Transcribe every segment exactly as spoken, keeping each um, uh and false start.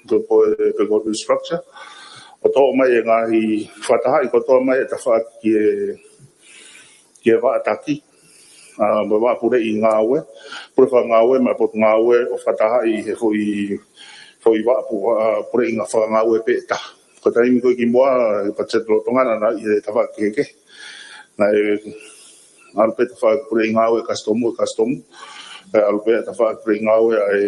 ko e, ko e, pe ko e restructure, ʻo toʻo mai e ngaahi fakatahaʻi kotoa mai e tafaʻaki ki he, ki he vaʻa taki, ʻa, mo e vaʻa puleʻi ngāue, pule fakangāue, mo e potungāue ʻo fakatahaʻi he foʻi, foʻi vaʻa pu-, ʻa, puleʻi ngāue fakangāue pē ʻe taha. Ko e taimi ko ē kimuʻa, e patiseti lolotonga naʻe ʻi he tafaʻaki kehekehe. Naʻe ʻalu pē tafaʻaki puleʻi ngāue ʻa e kasitomu, ʻa e kasitomu. ʻAlu pē tafaʻaki puleʻi ngāue ʻa e,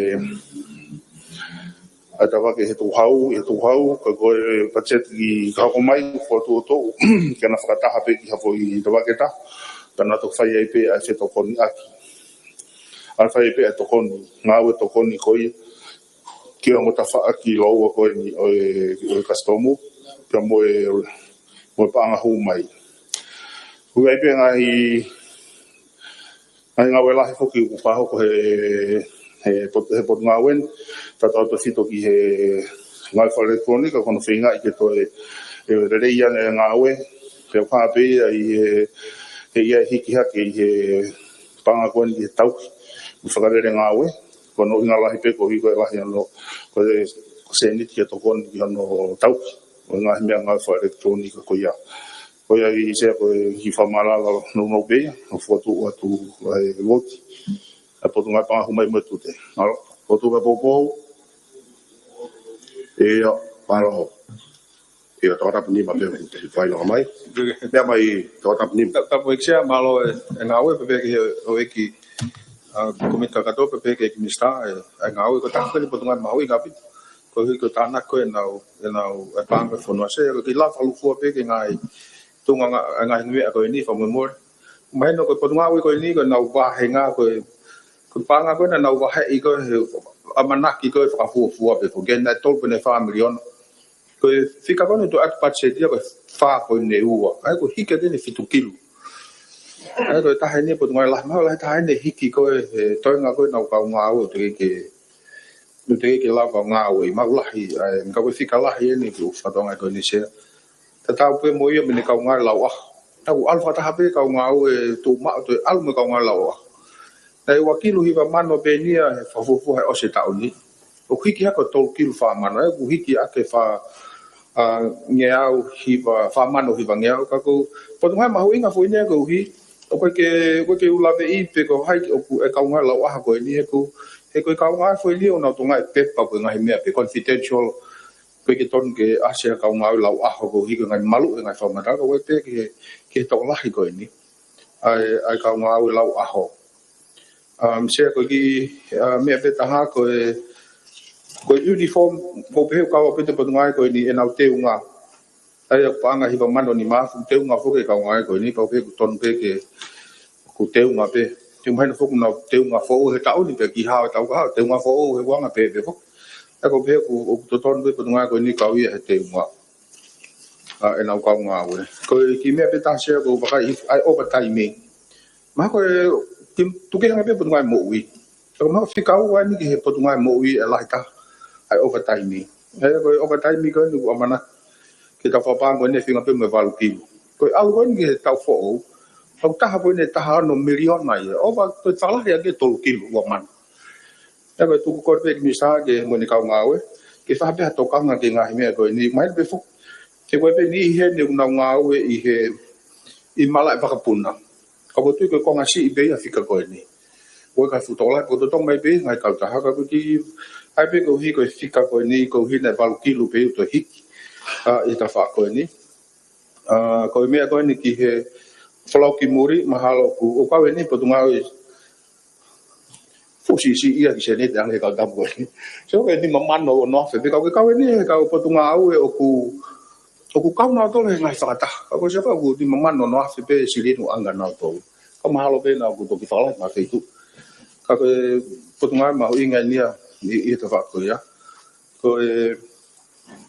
ʻa e tafaʻaki he tukuhau, he tukuhau, ka ko e patiseti ka hoko mai, ko e tuʻutuʻu, ke na fakataha pē ki ha foʻi tafaʻaki ʻe taha. Pea na toki fai ai pē ʻa e fetokoniʻaki. ʻA e fai pē ʻa e tokoni, ngāue tokoni ko ia ki he ongo tafaʻaki lōua ko eni ʻo e, ʻo e kasitomu, pea mo e, mo e paʻanga hū mai. Hui ai pē ngaahi, ngaahi ngāue lahi foki ʻoku fakahoko he, he pot-, he potungāue ni, tautautefito ki he ngāue fakaʻelekitulōnika, ko hono feingaʻi ke toe, ʻe lelei ange e ngāue, pea ʻoku hā pē ia ʻi he, he ʻe hiki hake ʻi he paʻanga ko eni ki he tauhi mo e fakalele ngāue. Ko hono ʻuhinga lahi pē koeʻuhi ko e lahi hono, ko e, ko e sēniti ke tokoni ki hono tauhi ʻo e ngaahi meʻangāue fakaʻelekitulōnika ko ia. Ko ia ʻi he Sea ko e kiʻi fakamaʻalaʻala nounou pē ia, ʻo fokotuʻu atu ʻa e vouti ʻa e Potungāue Paʻanga Hū Mai mo e Tute. ʻAlo, fokotuʻu pē poupou. ʻIo, mālō. ʻIo, tau tapu nima pē, fai loa mai. Meʻa mai, tau tapu nima. Ta-, tapu ʻEiki Sea, mālō e, e ngāue pē pea ki he houʻeiki, ʻa, kōmiti kakato pē pea ki he ʻEiki Minisitā, e, e ngāue ko e taha pē eni e potungāue mahuʻinga ʻaupito. Koeʻuhi ko e tānaki ko ē ʻenau, ʻenau, e paʻanga ʻo e fonua. Sea, ko e kiʻi lava fakalūkufua pē ki he ngaahi tuʻunga, ngaahi meʻa ko eni fakamolemole. Mahino ko e potungāue ko eni ko ʻenau vāhenga ko e, ko e paʻanga ko ē naʻa nau vaheʻi ko ē he ʻamanaki ko ē fakafuofua pē foki naʻe tolu poini fā miliona. Ko e fika ko ē naʻe tuʻu atu patiseti ia ko e fā poini ua. ʻA ia kuo hiki atu eni fitu kilu. ʻA ia ko e taha eni e potungāue lahi mahalo lahi taha eni hiki ko ē he toenga ko ē ʻenau kau ngāue ʻoku teʻeki ke, ʻoku teʻeki ke lava ngāue ʻi maʻu lahi, ʻa e, ka ko e fika lahi eni ʻoku fakatokangaʻi ko eni Sea. Tatau pē mo ia mo ʻene kau ngāue lauʻaho. Naʻa ku ʻalu fakataha pē kau ngāue tuʻu maʻu toe ʻalu mo e kau ngāue lauʻaho. Naʻe ua kilu hiva mano pē eni ia he fakafuofua he ʻosi e taʻu ni. ʻOku hiki hake ʻo tolu kilu fā mano, ʻa ia ʻoku hiki hake fā, ʻa, ngeau hiva, fā mano hiva ngeau, ka ko e potungāue mahuʻinga foki eni ia koeʻuhi ʻoku ʻikai ke, ʻoku ʻikai ke u laveʻi pe ko hai ʻoku ʻi he kau ngāue lauʻaho ko eni he ko, he ko e kau ngāue foki eni ia ʻoku nau tokangaʻi pepa ko e ngaahi meʻa pē confidential, ʻoku ʻikai ke tonu ke ʻasi ha kau ngāue lauʻaho koeʻuhi ko e ngaahi maluʻi e ngaahi fakamatala, ka ʻoku ʻikai pē ki he, ki he tokolahi ko eni ʻa e, ʻa e kau ngāue lauʻaho. Um, Sea ko e kiʻi, uh, meʻa pē taha ko e, ko e uniform, ʻoku ou pehē ʻoku kau ʻaupito e potungāue ko eni ʻenau teunga. ʻA ia ʻoku paʻanga hiva mano nima afe, teunga foki e kau ngāue ko eni, pau pē ʻoku tonu pē ke, ʻoku teunga pē. Te mahino foki ʻenau teunga foʻou he taʻu ni pea ki he hao e taʻu kahaʻu, teunga foʻou he uanga pē pē foki. ʻA ia ʻoku ou pehē ʻoku, ʻoku totonu pē e potungāue ko eni kau ia he teunga ʻa ʻenau kau ngāue. Ko e kiʻi meʻa pē taha Sea ʻoku ou vakai ʻi ai overtime. Mahalo ko e, ki-, tuku kehe ange pē potungāue moʻui. Ka ko e mahalo fika ua eni ki he potungāue moʻui ʻe lahi taha ʻa e overtime. ʻA ia ko e overtime ko eni ʻoku ʻamanaki ke tau fakapaʻanga ko eni ʻe feinga pē mo e valu kilu. Ko e ʻalu ko eni ki he taʻu foʻou, ʻoku taha poini taha ono miliona ia. Ova, ko e fakalahi ange tolu kilu ua mano. ʻA ia ko e tuku kole pē ki he Minisitā ke mo ʻene kau ngāue, ke fai pē ha tokanga ki he ngaahi meʻa ko eni, mahino pē foki. He ko e pē niʻihi eni ʻoku nau ngāue ʻi he, ʻi malaʻe vakapuna. Ka ʻoku ou tui ko e konga siʻi pē ia e fika ko eni. ʻOku ʻikai fuʻu tokolahi, ʻoku totongi mai pē ngaahi kautaha ka ko e kiʻi, ʻa ia pē koeʻuhi ko e fika ko eni, koeʻuhi naʻe valu kilu pē ʻoku toe hiki, ʻa, ʻi he tafaʻaki ko eni. ʻA, ko e meʻa ko eni ki he folau ki muli, mahalo ʻoku, ʻoku kau eni potungāue fuʻu siʻisiʻi ia ki he sēniti ange he kau tapu ko eni. Sio ko e nima mano ono afe, pea ka ʻoku kau eni he kau potungāue ʻoku, ʻoku kau nautolu he ngaahi fakataha. Ka ko e sio ka ʻoku nima mano ono afe pē silini ʻoku ʻange kia nautolu. Ka mahalo pē naʻa ʻoku toki fakalahi mai feituʻu. Ka ko e potungāue mahuʻinga eni ia ʻi, ʻi he tafaʻaki ko ia. Ko e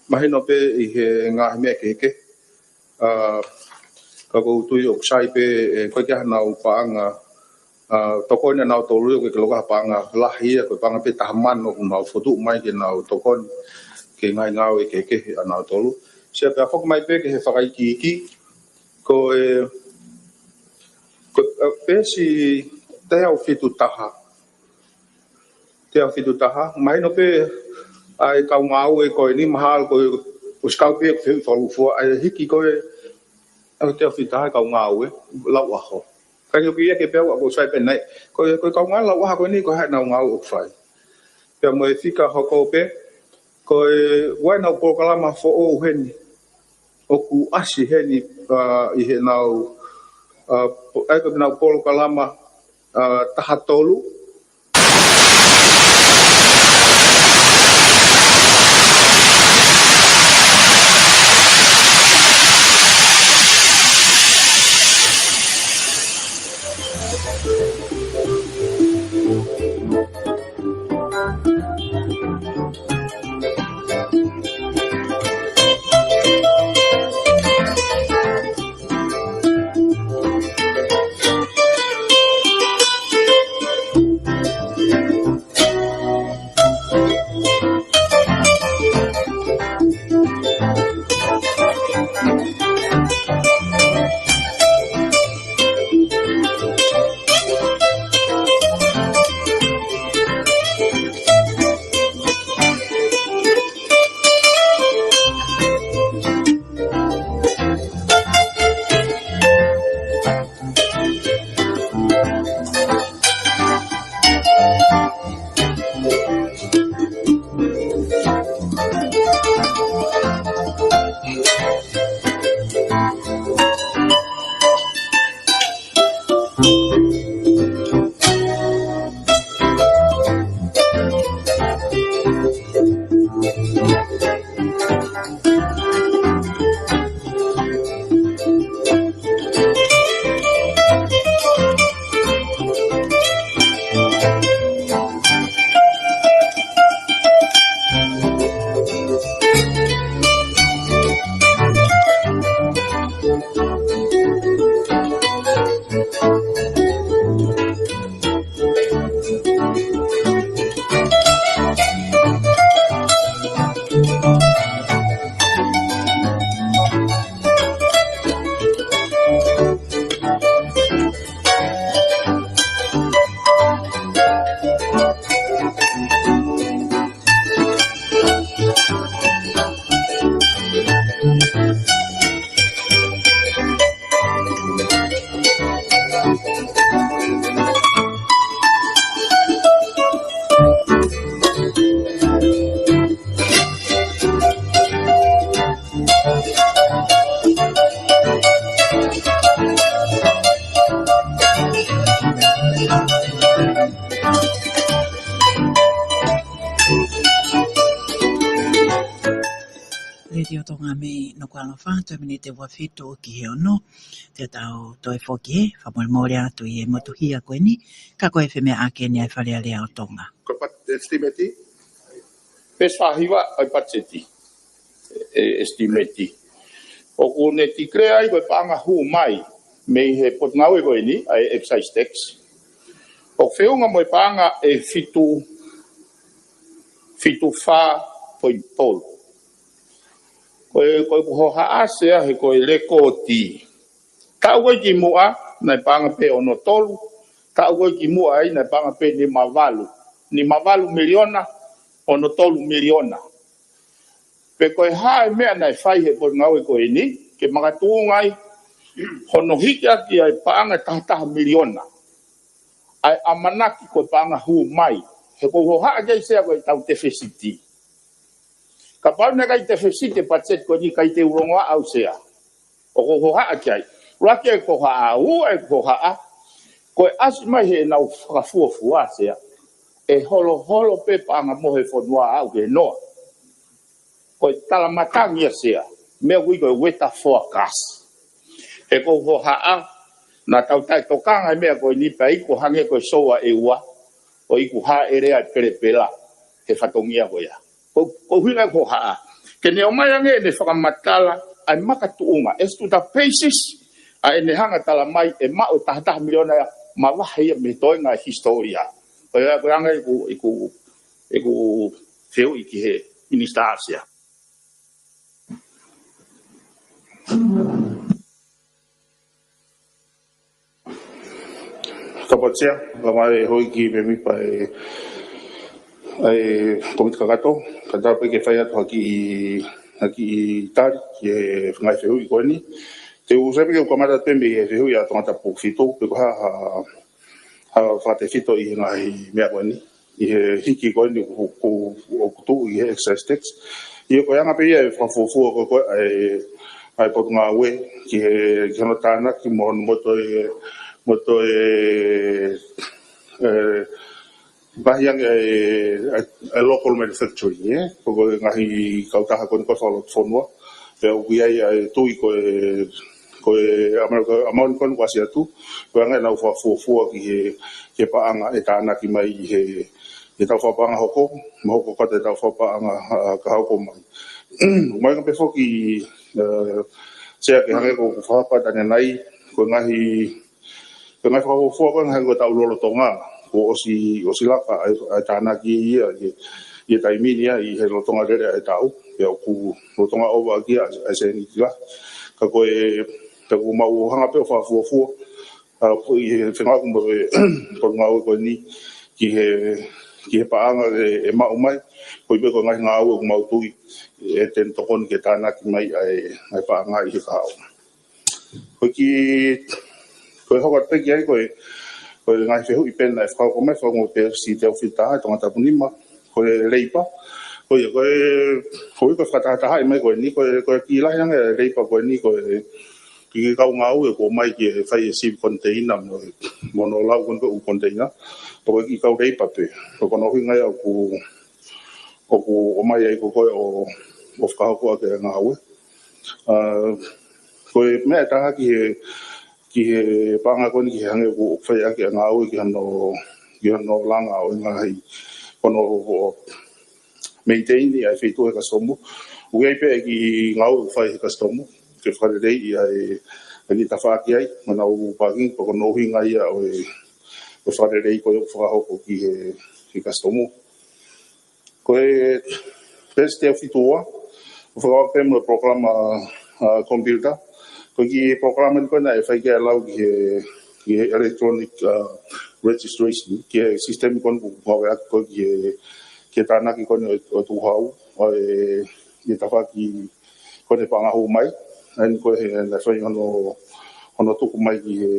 mahino pē ʻi he ngaahi meʻa kehekehe. ʻA, ka ʻoku ou tui ʻoku sai pē, ʻe, ʻoku ʻikai ke ʻi ai haʻanau paʻanga, ʻa, tokoni ʻanautolu ia, ʻoku ʻikai ke lolotonga ha paʻanga lahi ia, ko e paʻanga pē taha mano ʻoku nau fokotuʻu mai ke nau tokoni ki he ngaahi ngāue kehekehe ʻanautolu. Sea pea foki mai pē ki he fakaikiiki, ko e, ko e, ʻa, peesi teau fitu taha. Teau fitu taha, mahino pē ʻa e kau ngāue ko eni mahalo ko e ʻosi kau pē ʻeku fehuʻi fakalūkufua, ʻa e hiki ko ē ʻa e teofita ʻa e kau ngāue lauʻaho. Ka ʻoku ʻikai ke pehē au ʻoku sai pē ʻeni. Ko e, ko e kau ngāue lauʻaho ko eni ko e hā ʻenau ngāue ʻoku fai. Pea mo e fika hoko pē, ko e ʻoku ʻi ai ʻenau polokalama foʻou heni. ʻOku ʻasi heni, ʻa, ʻi heʻenau, ʻa, po-, ʻa ia ko ʻenau polokalama, ʻa, taha tolu. Letiō Tonga mei Nukuʻalofa, toe miniti ua fitu ki he ono. Te tau toe foki he fakamolemole atu ʻi he motuhia ko eni, ka ko e femeʻaʻaki eni ʻa e Fale Alea ʻo Tonga. Ko e pat-, estimate? Pea fā hiva ʻa e patiseti. E, estimate. ʻOku ne declare ai ko e paʻanga hū mai mei he potungāue ko eni, ʻa e excise tax. ʻOku feʻunga mo e paʻanga ʻe fitu, fitu fā poini tolu. Ko e, ko e ʻoku hohaʻa Sea he ko e lekooti. Taʻu ko ē kimuʻa, naʻe paʻanga pē ono tolu. Taʻu ko ē kimuʻa ai, naʻe paʻanga pē nima valu. Nima valu miliona, ono tolu miliona. Pe ko e hā e meʻa naʻe fai he potungāue ko eni, ke makatuʻunga ai hono hiki ʻaki ʻa e paʻanga taha taha miliona. ʻA e ʻamanaki ko e paʻanga hū mai. He ʻoku ou hohaʻa ki ai Sea ko e tau tefesiti. Kapau naʻe ʻikai tefesiti e patiseti ko eni ʻikai te u longoaʻa au Sea. ʻOku ou hohaʻa ki ai. ʻUluaki ʻeku hohaʻa, ua ʻeku hohaʻa. Ko e ʻasi mai heʻenau fakafuofua Sea. ʻE holoholo pē paʻanga mohe fonua ʻo aʻu ki he noa. Ko e talamatangi ia Sea. Meʻa ʻoku ui ko e weather forecast. He ʻoku ou hohaʻa, naʻa tau taʻetokanga e meʻa ko eni pea iku hangē ko e soua ʻe ua, ʻo iku hāʻele ai pelepela, he fatongia ko ia. Ko, ko e ʻuhinga ʻeku hohaʻa. Ke ne ʻomai ange ʻene fakamatala, ʻa e makatuʻunga, as to the basis, ʻa ʻene hanga tala mai, ʻe maʻu e taha taha miliona ia, mavahe ia mei he toenga e hisitōlia. Ko ia, ko ia ange ʻeku, ʻeku, ʻeku fehuʻi ki he Minisitā Sea. Tapu Sea, lamai e houʻeiki mēmipa e ʻa e komiti kakato, ka tau pē ke fai atu ha kiʻi, ha kiʻi tali ki he ngaahi fehuʻi ko eni. Te u sai pē ke u kamata pē mei he fehuʻi ʻa Tongatapu fitu, pe ko e hā ha, ha fakatefito ʻi he ngaahi meʻa ko eni, ʻi he hiki ko eni ʻoku, ʻoku, ʻoku tuʻu ʻi he excise tax. ʻA ia ko e anga pē ia e fakafuofua ko ē ʻa e, ʻa e Potungāue ki he, ki hono tānaki mo, mo toe, mo toe, ʻe, lahi ange ʻa e, ʻa e, ʻa e local manufacturing, ē? Ko e, ko e ngaahi kautaha ko eni ko ē fakalotofonua. Pea ʻoku ʻi ai ʻa e tui ko e, ko e ʻamau, ko e ʻamau ni ko eni kuo ʻasi atu, ko e anga ʻenau fakafuofua ki he, ki he paʻanga ʻe tānaki mai ʻi he, ʻi he taʻu fakapaʻanga hoko, mo hoko atu e taʻu fakapaʻanga, ʻa, ka hoko mai. Mai ka pē foki, ʻe, Sea, ke hangē ko ʻeku fakapatane nai, ko e ngaahi, ko e ngaahi fakafuofua ko ē hangē ko e taʻu lolotonga, kuo ʻosi, ʻosi laka ʻa e, ʻa e tānaki ia, ʻi he, ʻi he taimi ni ia, ʻi he lolotonga lele ʻa e taʻu, pea ʻoku lolotonga ʻova ʻaki ia ʻa e sēniti lahi. Ka ko e, ka ʻoku mau hanga pē ʻo fakafuofua, ʻa, ko e fengāueʻaki mo e Potungāue ko eni ki he, ki he paʻanga ʻe, ʻe maʻu mai, koeʻuhi pē ko e ngaahi ngāue ʻoku mau tui ʻe totonu ke tānaki mai ʻa e, ʻa e paʻanga ʻi he kahaʻu. Ko e kiʻi, ko e hoko atu pē ki ai ko e, ko e ngaahi fehuʻi pē naʻe fakahoko mai, fakahoko mo Peesi Teofita ʻa Tongatapu nima, ko e leipa. Ko ia, ko e, ko e, ko e fakatahatahaʻi mai ko eni, ko e, ko e kiʻi lahi ange e leipa ko eni, ko e kiʻi kau ngāue kuo ʻomai ke fai e sivi koniteina mo, mo hono lau ko eni ko e ʻū koniteina. Pea ko e kiʻi kau leipa pē. Ko hono ʻuhinga ia ʻoku, ʻoku ʻomai ai ko ē ʻo, ʻo fakahoko ʻaki e ngāue. ʻA, ko e meʻa ʻe taha ki he, ki he paʻanga ko eni ki he hangē ʻoku fai ʻaki e ngāue ki hono, ki hono langa ʻo e ngaahi, hono, ʻo, maintain ʻa e feituʻu he kasitomu. ʻOku ʻi ai pē e kiʻi ngāue ʻoku fai he kasitomu ke fakaleleiʻi ʻa e, ʻa e kiʻi tafaʻaki ai, mo ʻenau parking, pea ko hono ʻuhinga ia ʻo e, ʻo e fakaleleiʻi ko ē ʻoku fakahoko ki he, he kasitomu. Ko e Peesi Teofita ua, ʻoku fakahoko pē mo e polokalama, ʻa, computer. Ko e kiʻi polokalama ni ko ē naʻe fai ki ai e lau ki he, ki he electronic, ʻa, registration, ki he system ko eni ʻoku ngāueʻaki ko ē ki he, ki he tānaki ko eni ʻo, ʻo e tukuhau, ʻa e, ʻi he tafaʻaki ko eni paʻanga hū mai, ʻa eni ko ē he naʻe fai hono, hono tuku mai ki he,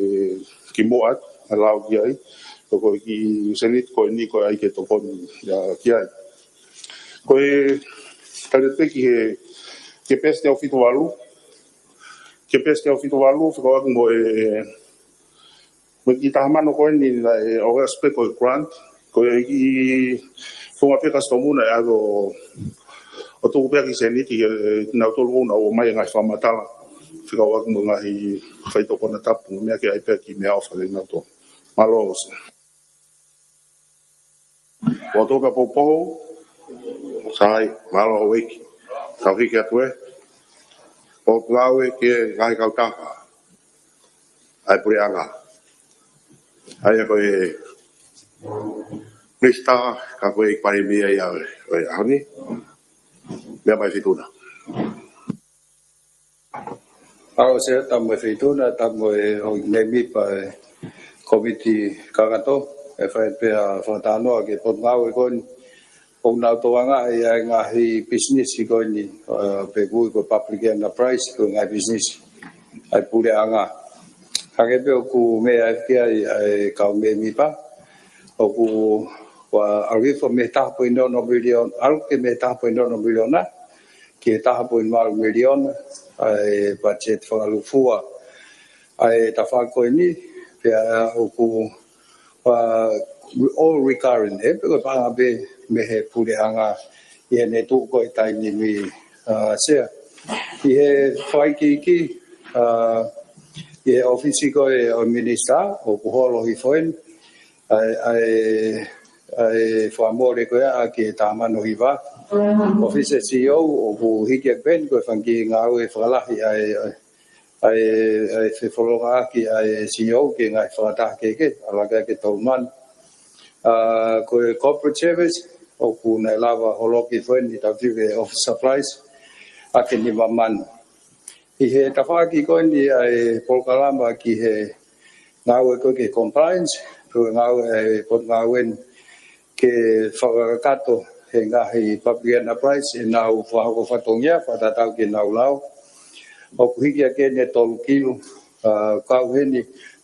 kimuʻa ʻa e lau ki ai, ko e, ko e kiʻi sēniti ko eni ko ē ʻai ke tokoni ia ki ai. Ko e, tali atu ki he, ki he Peesi Teofita valu, ki he Peesi Teofita valu, fakahoko ʻaki mo e, mo e kiʻi taha mano ko eni naʻe ʻosi pē ko e grant, ko e kiʻi funga pē kasitomu naʻe ʻave ʻo, ʻo tuku pē ʻaki sēniti, ʻe, nautolu ʻoku nau ʻomai e ngaahi fakamatala, fakahoko ʻaki mo e ngaahi faitoʻo konatapu, meʻa ke ʻai pē ʻaki meʻaʻofa kiate kinautolu. Mālō ʻosi. Ua tuka poupou, sai, mālō houʻeiki. Tau hiki atu ē. Potungāue ki he ngaahi kautaha ʻa e puleʻanga. ʻA ia ko e Minisitā, ka ko e Palēmia ia ʻo e, ʻo e ʻaho ni. Meʻa mai Fituna. Mālō Sea, tapu mo e Fituna, tapu mo e ʻo e mēmipa ʻa e komiti kakato, ʻe fai pē ʻa e fakatalanoa ki he potungāue ko eni. ʻOku nau tokangaʻi ʻa e ngaahi pisinisi ko eni, ʻa, pe ʻoku ui ko e public enterprise, ko e ngaahi pisinisi ʻa e puleʻanga. Hangē pē ʻoku meʻa ki ai ʻa e kau mēmipa, ʻoku ʻalu hifo mei he taha poini ono miliona, ʻalu ki he mei he taha poini ono miliona, ki he taha poini valu miliona, ʻa e budget fakalūkufua ʻa e tafaʻaki ko eni, pea ʻoku, ʻa, all recurrent, ē, pe ko e paʻanga pē mei he puleʻanga ʻi heʻene tuʻu ko ē taimi ni, ʻa, Sea. ʻI he fakaikiiki, ʻa, ʻi he ʻōfisi ko ē ʻo e Minisitā, ʻoku holo hifo eni, ʻa e, ʻa e, ʻa e fakamole ko ia ʻa e taha mano hiva. ʻŌfisi ʻa e C E O, ʻoku hiki ʻaki pē eni ko e fanga kiʻi ngāue fakalahi ʻa e, ʻa e, ʻa e, ʻa e fefolongaʻaki ʻa e C E O ki he ngaahi fakataha kehekehe, ʻa e laka ki he tolu mano. ʻA, ko e corporate service, ʻoku ne lava holoki hifo eni ʻi he office supplies, ʻaki e nima mano. ʻI he tafaʻaki ko eni ʻa e polokalama ki he ngāue ko ē ki he compliance, ko e ngāue ʻa e potungāue ni, ke fakakakato he ngaahi public enterprise ʻenau fakahoko fatongia, fakatatau ki heʻenau lao. ʻOku hiki hake eni ʻe tolu kilu, ʻa, kau heni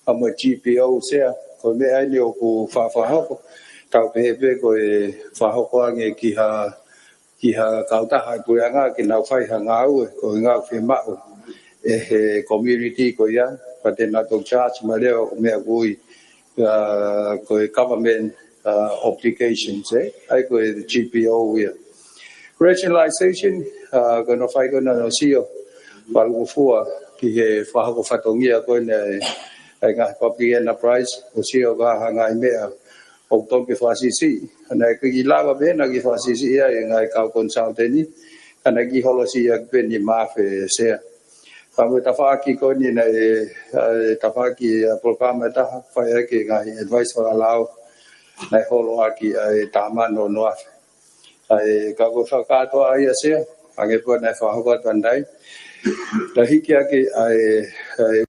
ʻa mo e G P O Sea, ko e meʻa eni ʻoku fa-, fakahoko, tau pehē pē ko e fakahoko ange ki ha, ki ha kautaha ʻi he puleʻanga ke nau fai ha ngāue, ko e ngāue fiemaʻu ʻe he community ko ia, pea te nau toki charge mai leva ʻo meʻa kui, ʻa, ko e government, ʻa, obligations, ē? ʻA ia ko e G P O ia. Rationalization, ʻa, ko hono fai ko ena ʻo sio, fakalūkufua ki he fakahoko fatongia ko ena ʻa e, ʻa e ngaahi public enterprise, ʻo sio ki ha ngaahi meʻa ʻoku totonu ke fakasiʻisiʻi. Naʻe ʻikai ke lava pē naʻa ke fakasiʻisiʻi ai ʻe he ngaahi kau consultant ni, ka naʻe ʻikai ke holo siʻi ʻaki pē ni mafe Sea. Ka mo e tafaʻaki ko eni naʻe, ʻa, tafaʻaki ʻa e polokalama ʻe taha, fai ʻaki e ngaahi advice fakalao, naʻe holo ʻaki ʻa e taha mano ono afe. ʻA ia, ka ko e fakakātoa ia Sea, hangē pē ko ia naʻe fakahoko atu ʻanenai. Naʻe hiki hake ʻa e, ʻa e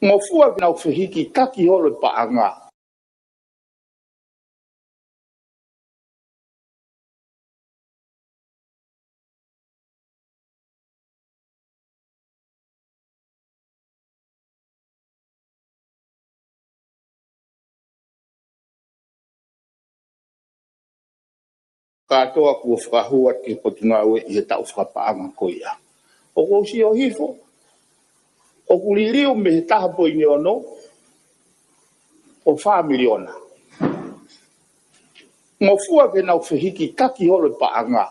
Ngofua ke nau fehikitaki holo e paʻanga. Kātoa kuo fakahū atu ki he Potungāue ʻi he taʻu fakapaʻanga ko ia. ʻOku ou sio hifo, ʻoku liliu mei he taha poini ono ʻo fā miliona. Ngofua ke nau fehikitaki holo e paʻanga.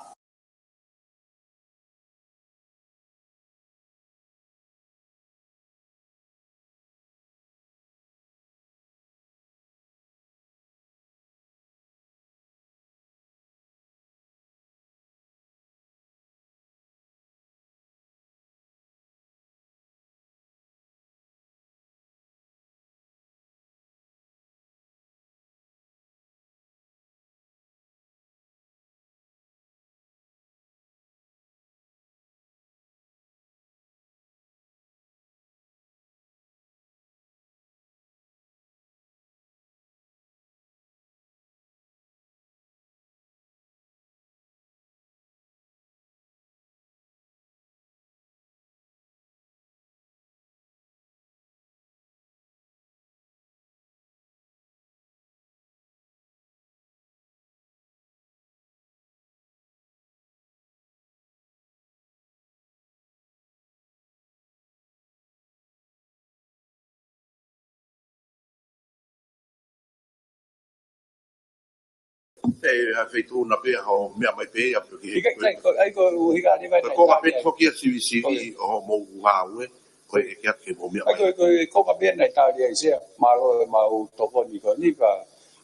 ʻE, ha feituʻu na pea ho meʻa mai pē ia, pea ki he ʻIkai, ʻikai, ko, ʻai ko, ʻuhinga ni mai ko e konga pē ia. Foki ia sivisivi ʻo hoʻomou ngāue, ko e ʻeke atu ke mou meʻa mai. ʻAi ko, ko e konga pē ia naʻe tali ai Sea, mālō e mau tokoni ko eni ka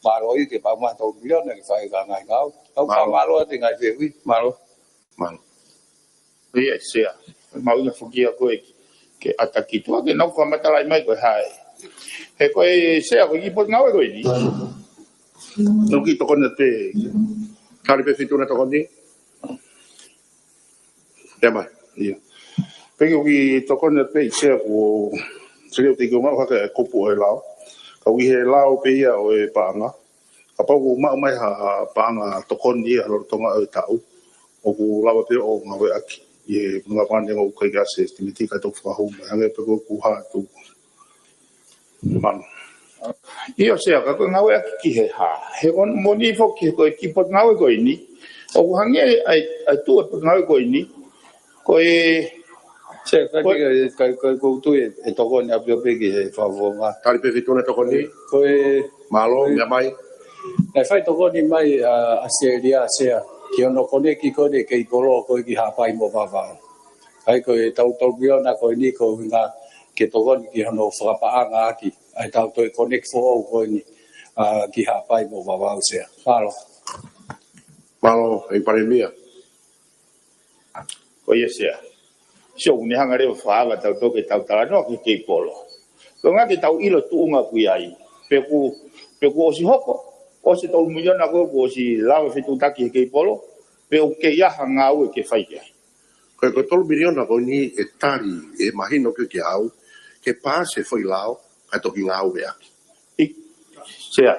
Mālō ʻi he pā maha tolu miliona ke fai e ngaahi ngāue. Tau fakamālō atu e ngaahi fehuʻi. Mālō. Mālō. Ia, Sea. Mahuʻinga foki ia ko e ke ʻata ki tuʻa ke nau fakamatalaʻi mai ko e hā ē. He ko e Sea ko e kiʻi potungāue ko eni. Nau kiʻi tokoni atu pē. Tali pē Fetuʻu na tokoni. Ia mai. Ia. Pea ko e kiʻi tokoni atu pē Sea ko e Sea ʻoku teʻeki ke u maʻu hake e kupu ʻo e lao. Ka ʻoku ʻi he lao pē ia ʻo e paʻanga. Kapau ʻoku maʻu mai ha paʻanga tokoni ia lolotonga ʻo e taʻu, ʻoku lava pē ʻo ngāueʻaki. ʻI he ngaahi paʻanga ʻoku ʻikai ke ʻasi he ʻesitimeti ka toki fakahū mai. Hangē pē ko ʻeku hā atu. Mālō. ʻIo Sea, ka ko e ngāueʻaki ki he hā. He ko e moʻoni foki ko e kiʻi potungāue ko eni. ʻOku hangē ʻa e, ʻa e tuʻu e potungāue ko eni. Ko e Sea, ka ko e, ka, ka, ko e tuʻu e, e tokoni ʻaupito pē ki he fakafofonga. Tali pē Fetuʻu na tokoni. Ko e Mālō, ko e meʻa mai. Naʻe fai tokoni mai ʻa ʻAositelēlia Sea ki hono konekiki ko eni e keipolo ko ē ki Haʻapai mo Vavaʻu. ʻA ia ko e taʻu tolu miliona ko eni ko e ʻuhinga ke tokoni ki hono fakapaʻangaʻaki ʻa e taʻu toe konekiki foʻou ko eni, ʻa, ki Haʻapai mo Vavaʻu Sea. Mālō. Mālō, ʻEiki Palēmia. Ko ia Sea. Sio, ʻoku ne hanga leva ʻo fakaava tautolu ke tau talanoa ki he keipolo. Ko e ʻuhinga ke tau ʻilo tuʻunga ʻoku ʻi ai. Pe ʻoku, pe ʻoku ʻosi hoko, ʻosi tolu miliona ko ē kuo ʻosi lava fetuʻutaki he keipolo, pe ʻoku kei ʻi ai ha ngāue ke fai ki ai. Ko e, ko e tolu miliona ko eni ʻe tali, ʻe mahino ki, kiate au, ke paasi e foʻi lao, kae toki ngāueʻaki. ʻIo, Sea,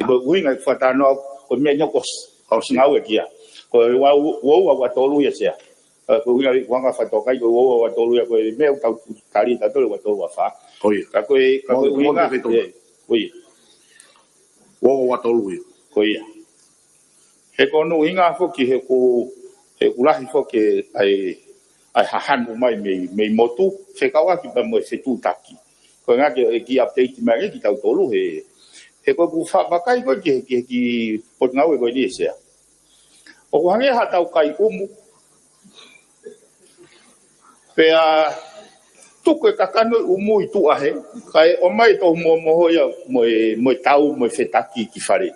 ko e ʻuhinga e fakatalanoa, ko e meʻa ʻeni kuo ʻosi, ʻosi ngāueʻaki ia. Ko e ua, ua, ua, ua tolu ia Sea. Ko e ʻuhinga, ʻuhinga fakatokangaʻi, ko e ua, ua, ua tolu ia, ko e meʻa ʻoku tau tali tautolu ua tolu ua fā. Ko ia. Ka ko e, ka ko e ʻuhinga, ko ia. Ua, ua, ua tolu ia. Ko ia. He ko hono ʻuhinga foki he ʻoku, he ʻoku lahi foki ʻa e, ʻa e hahanu mai mei, mei motu, fekauʻaki pea mo e fetuʻutaki. Ko e ʻuhinga ke, ke update mai ange kitautolu he, he ko ʻeku fa-, vakai ko ē ki he, ki he kiʻi potungāue ko eni ʻe Sea. ʻOku hangē haʻatau kai ʻumu. Pea tuku e kakano ʻumu ʻi tuʻa hē, kae ʻomai e toʻu mohomoho ia mo e, mo e tau, mo e fetaki ki fale.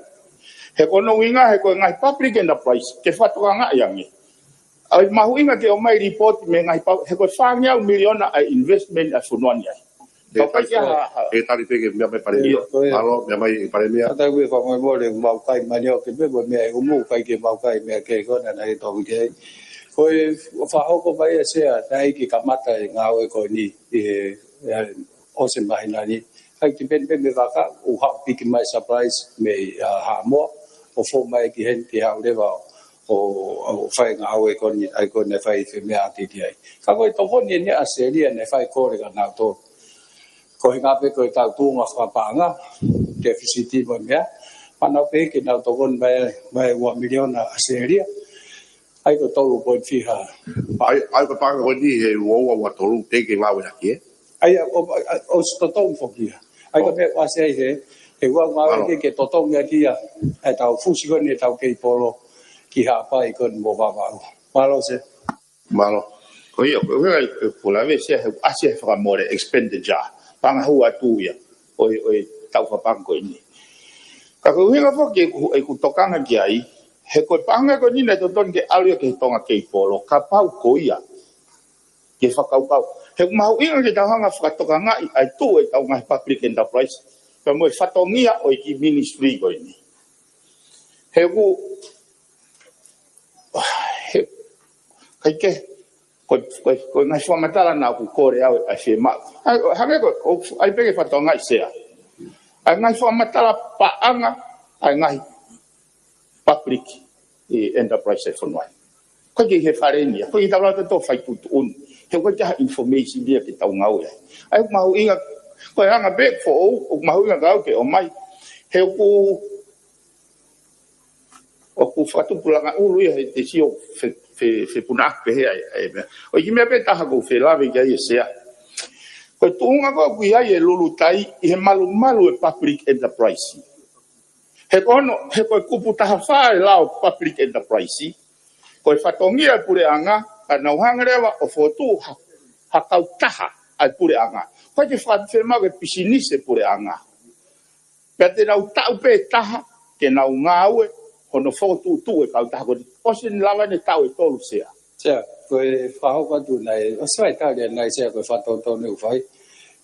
He ko hono ʻuhinga, he ko e ngaahi public enterprise, ke fakatokangaʻi ange. ʻA e mahuʻinga ke ʻomai e lipooti mei he ngaahi pau, he ko e fāngeau miliona ʻa e investment ʻa e fonua ni ai. Ka ʻoku ʻikai ke ha, ha. ʻE tali pē ke meʻa mai Palēmia. ʻIo, ko ia. Mālō, meʻa mai Palēmia. Ka tau ʻi he fakamolemole, mau kai manioke pē, mo e meʻa ʻe ʻumu, ʻikai ke mau kai meʻa kehe ko ena naʻe toki ai. Ko e fakahoko mai ʻa Sea, naʻe ʻikai ke kamata e ngāue ko eni, ʻi he, ʻi he ʻosi e māhina ni. ʻIkai ke pehē pē mei he vaka, ʻoku haʻu piki mai e supplies mei, ʻa, Haʻamoa, ʻo fou mai ki heni ke haʻu leva ʻo, ʻo, ʻo fai e ngāue ko eni, ʻa ia ko eni naʻe fai e meʻa ʻa e T T I. Ka ko e tokoni eni ʻa ʻAositelēlia naʻe fai kole kia nautolu. Ko e ʻuhinga pē ko e tau tuʻunga fakapaʻanga, tefisiti mo e meʻa, pea nau pehē ke nau tokoni mai, mai ua miliona ʻAositelēlia, ʻa ia ko e tolu poini fiha. ʻA ia, ʻa ia ko e paʻanga ko eni he ua ua ua tolu, teʻeki ke ngāueʻaki, ē? ʻA ia, ʻo, ʻo, ʻosi totongi foki ia. ʻA ia ko e meʻa ʻoku ʻasi ai he, he ua ngāueʻaki ke totongi ʻaki ia, ʻa e tau fusi ko eni e tau keipolo ki Haʻapai ko eni mo Vavaʻu. Mālō Sea. Mālō. Ko ia, ko e ʻuhinga ʻeku lave Sea he ʻoku ʻasi he fakamole expenditure. Paʻanga hū atu ia. ʻO e, ʻo e tau fakapaʻanga ko eni. Ka ko e ʻuhinga foki ʻeku, ʻeku tokanga ki ai, he ko e paʻanga ko eni naʻe totonu ke ʻalu ia ki he Tonga Keipolo, kapau ko ia. Ke fakakaukau. He ʻoku mahuʻinga ke tau hanga ʻo fakatokangaʻi ʻa e tuʻu e tau ngaahi public enterprise. Pea mo e fatongia ʻo e kiʻi ministry ko eni. He ʻoku, he, ʻikai ke, ko, ko, ko e ngaahi fakamatala naʻa ku kole au ʻa e fiemaʻu. ʻA ia, hangē ko, ʻoku, ʻai pē ke fakatokangaʻi Sea. ʻA e ngaahi fakamatala paʻanga, ʻa e ngaahi public, ʻi he enterprise ʻa e fonua. ʻIkai ke ʻi he fale ni, ʻikai ke tau lava tautolu ʻo fai tuʻutuʻuni. He ʻoku ʻikai ke ʻi ai ha information ia ke tau ngāue ai. ʻA ia ʻoku mahuʻinga, ko e anga pē foʻou, ʻoku mahuʻinga ke ʻomai. He ʻoku, ʻoku fakatupulanga ʻulu ia he te sio fe, fe, fepunaʻaki pehē ai, ʻa e meʻa. ʻOku ʻi ai e kiʻi meʻa pē taha ʻoku ou fie lave ki ai ʻe Sea. Ko e tuʻunga ko ē ʻoku ʻi ai e lulutai ʻi he malumalu e public enterprise. He ko hono, he ko e kupu taha fā e lao public enterprise, ko e fatongia e puleʻanga, ka nau hanga leva ʻo fokotuʻu ha, ha kautaha ʻa e puleʻanga. ʻOku ʻikai ke fakafeʻao ke pisinisi e puleʻanga. Pea te nau taʻu pē taha ke nau ngāue hono fokotuʻutuʻu e kautaha ko eni. ʻOsi ʻene lava ʻene taʻu ʻe tolu, Sea. Sea, ko e fakahoko atu naʻe, ʻosi fai tali ʻanenai, Sea, ko e fakatonutonu ʻoku fai.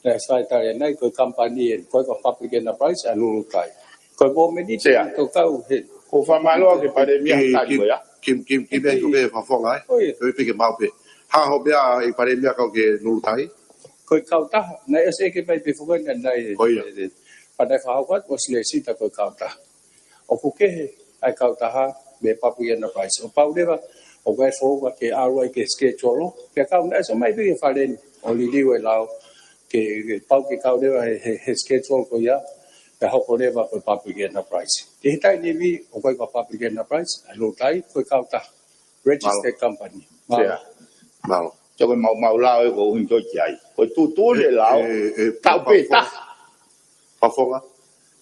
Naʻe ʻosi fai tali ʻanenai, ko e company eni, ko e ko e public enterprise ʻa Lulutai. Ko e momeniti Sea. Tokau he. Ko e fakamālō ki he Palēmia Ki, tali ki, ko ia. Ki, ki, ki meʻa ʻi ko pē fakafofonga, ē? Ko ia. Ko e piki mau pē. Hā hoʻo meʻa ʻi Palēmia kau ki he Lulutai? Ko e kautaha, naʻe ʻosi ʻeke mai pē foki ʻanenai. Ko ia. Pea naʻe fakahoko atu ʻosi lēsisita ko e kautaha. ʻOku kehe ʻa e kautaha mei he public enterprise. ʻO pau leva, ʻoku ʻi ai e founga ke ʻalu ai ki he schedule. Pea kau naʻe ʻosi ʻomai pē ki he Fale ni, ʻo liliu e lao, ke, ke pau ke kau leva he, he, he schedule ko ia, pea hoko leva ko e public enterprise. Ki he taimi ni, ʻoku ʻikai ko e public enterprise, ʻa Lulutai, ko e kautaha. Registered Mālō. Company. Mālō. Sea. Mālō. Te ko e maumau lao ē ko e ʻuhinga ki ai. Ko e tuʻutuʻuni e lao, ē, ē, taʻu pē fakafofonga. Taha. Fakafofonga.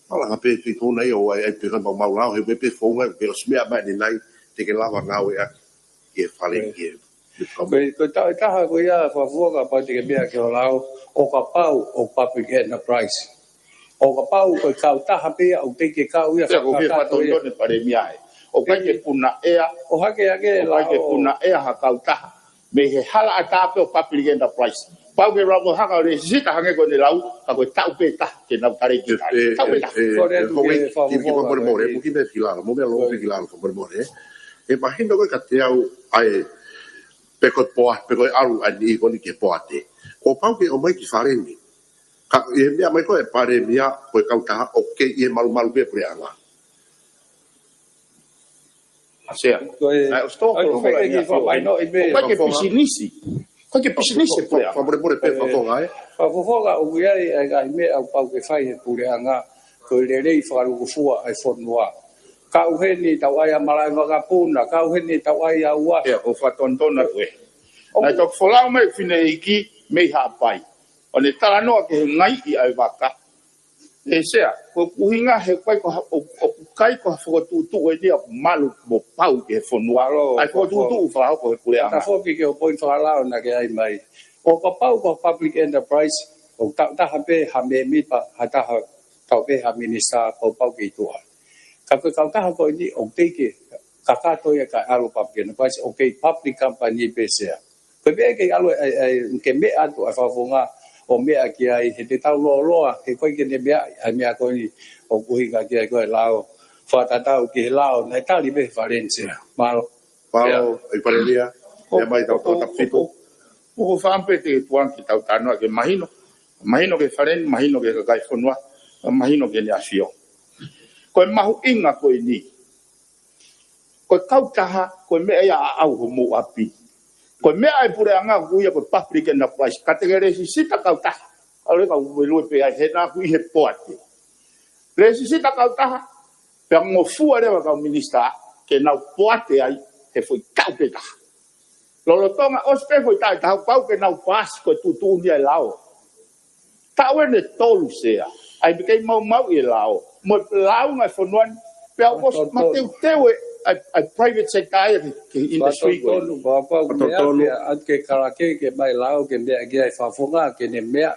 Mālō, ka pē fituna ia ʻo ai, ai pē ka maumau lao, he pē pē founga, pē ʻosi meʻa mai ʻanenai, te ke lava ngāueʻaki ki he Fale, ē, ki he, ki he Ko e, ko e taʻu ʻe taha ko ia fakafofonga pea te ke meʻa ki ho lao, ʻo kapau ʻoku public enterprise. ʻO kapau ko e kautaha pē ia ʻoku teʻeki ke kau ia Sea, ko e fie fakakakato ia. Fakatonutonu e Palēmia ē. ʻOku ʻikai ke puna ʻea, ʻo hake hake ʻoku ʻikai ke lao. Puna ʻea ha kautaha mei he hala ʻatā pē ʻo public enterprise. Pau ke lau mo hanga ʻo lēsisita hangē ko ʻene lau, ka ko e taʻu pē taha ke nau tali ki ai. Ē, ē, taʻu pē taha. Ē, ē, Kole atu ki he fakafofonga, fakamolemole, ē. Mo ki meʻa ki lalo, mo meʻa lō ki lalo, fakamolemole, ē. ʻE mahino ko e ka te au ai, pe ko e poa, pe ko e ʻalu ʻa e niʻihi ko eni ki he poate. Kuo pau ke ʻomai ki Fale ni. Ka ʻi he meʻa mai ko e Palēmia, ko e kautaha ʻoku kei ʻi he malumalu pē puleʻanga. Sea. Ko e, ʻa e ʻosi tō ai, ko e koloa fai ia ki fua. Fakamolemole, ʻoku ʻikai ke pisinisi. ʻOku ʻikai ke pisinisi e puleʻanga. Fakamolemole pē, ē, fakafofonga, ē. Fakafofonga, ʻoku ʻi ai, ʻa e, ʻa e meʻa ʻoku pau ke fai he puleʻanga, ko e lelei fakalūkufua ʻa e fonua. Kau heni tau ʻai ʻa Malaʻevakapuna, kau heni tau ʻai ʻa Uafu. Sea, ko e fakatonutonu atu ē. ʻOku Naʻe toki folau mai e fineʻeiki mei Haʻapai. ʻO ne talanoa ki he ngaiʻi ʻa e vaka. Ē Sea, ko e ʻuhinga he ʻoku ʻikai ko ha, ʻo, ʻoku ʻikai ko ha fokotuʻutuʻu eni ia ʻoku malu mo pau ki he fonua. Mālō, ʻa e fokotuʻutuʻu fakahoko he puleʻanga. Tafoki ki he poini fakalao naʻa ke ʻai mai. ʻO kapau ko e public enterprise, ʻoku taʻu taha pē ha mēmipa, ha taha taʻu pē ha minisitā, kuo pau ke ʻi tuʻa. Ka ko e kautaha ko eni, ʻoku teʻeki ke kakato ia kae ʻalu public enterprise, ʻoku kei public company pē Sea. Ko e meʻa ke ʻalu ai, ai, ke meʻa atu ʻa e fakafofonga ʻo meʻa ki ai, he te tau lōloa, he ʻoku ʻikai ke ne meʻa, ʻa e meʻa ko eni ʻoku ʻuhinga ki ai ko e lao, fakatatau ki he lao, naʻe tali mei he Fale ni Sea. Mālō. Mālō, Sea. ʻI Palēmia, ʻo, meʻa mai tau ʻo, tau ʻo, tapu fitu. ʻO, ʻo, ʻo fāmpe te tuan ki tau tānoa ke mahino, mahino ki he Fale ni, mahino ki he kakai fonua, mahino ki Heʻene ʻAfio. Ko e mahuʻinga ko eni, ko e kautaha, ko e meʻa ia ʻaʻau homou ʻapi. Ko e meʻa ʻa e puleʻanga ʻoku ui ia ko e public enterprise. Ka te ke lēsisita kautaha. ʻAlu e kau ue lue pē ai he naʻa ku ʻi he poate. Lēsisita kautaha, pea ngofua leva kau minisitā, ke nau poate ai, he foʻi taʻu pē taha. Lolotonga ʻosi pē foʻi taʻu ʻe taha, pau ke nau paasi ko e tuʻutuʻuni ʻa e lao. Taʻu ʻeni ʻe tolu Sea, ʻai pē kei maumau ʻi he lao. Mo e lao ngai fonua ni, pea ʻoku ʻosi mateuteu e, ʻa e, ʻa e private sector ia ki he, ki he industry ko ē. Fakatonutonu, pea pau ke meʻa, pea ʻoatu ke kalake, ke ʻomai lao, ke meʻa ki ai fakafofonga, ke ne meʻa.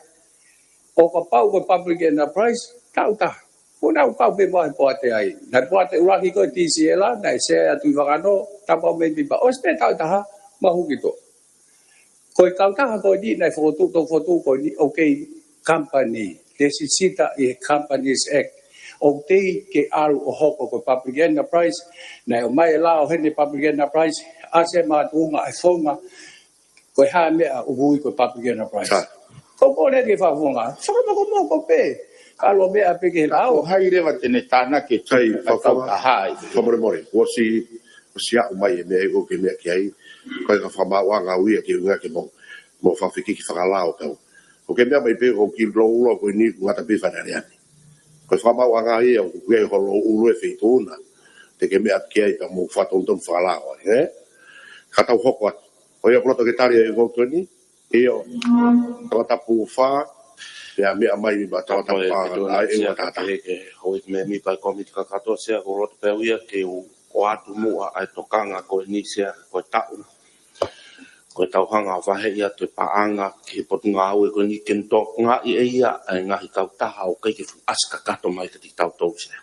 ʻO kapau ko e public enterprise, taʻu taha. Ko ʻenau kau pē mo e poate ai. Naʻe poate ʻuluaki ko e TCL, naʻe Sea ʻa Tuʻivakanō, tapa o mēmipa. ʻOsi pē taʻu ʻe taha, mahuki tō. Ko e kautaha ko eni, naʻe fokotuʻu, toki fokotuʻu ko eni, ʻoku kei company. Lēsisita ʻi he Companies Act. ʻOku teʻeki ke ʻalu ʻo hoko ko e public enterprise, naʻe ʻomai e lao heni public enterprise, ʻasi e makatuʻunga ʻa e founga, ko e hā e meʻa ʻoku ui ko e public enterprise. Sa. Ko e kole ki he fakafofonga, fakamokomoko pē. Ka ʻalu ʻo meʻa pē ki he lao. Ko hai leva te ne tānaki e Sai, fakafofonga. Kautaha ai. Fakamolemole. ʻOsi, ʻosi aʻu mai e meʻa ʻoku ke meʻa ki ai. Ko e ka fakamaauʻanga ʻaʻau ia ke ʻuhinga ke mo, mo fakafekiki fakalao kau. ʻOku ke meʻa mai pē ʻoku ke louloa ko eni ʻoku ngata pē Fale Alea ni. Ko e fakamaauʻanga ia ʻoku ke holo ʻulu e feituʻu na. Te ke meʻa ki ai ka mo fakatonutonu fakalao ai, ē? Ka tau hoko atu. Ko ia ʻoku loto ke tali e votu ni, ʻio, tangata pū fā, pea meʻa mai ʻa e tangata pū fā, ʻa e ʻuhinga tātā. Ke hoi mēmipa e kōmiti kakato Sea, ʻoku loto pē au ia ke u ʻoatu muʻa ʻa e tokanga ko eni Sea, ko e taʻu. ko e tau hanga ʻo vaheʻi atu e paʻanga ki he potungāue ko eni ke ne tokangaʻi ʻe ia ʻa e ngaahi kautaha ʻoku ʻikai ke fuʻu ʻasi kakato mai kiate kitautolu, Sea.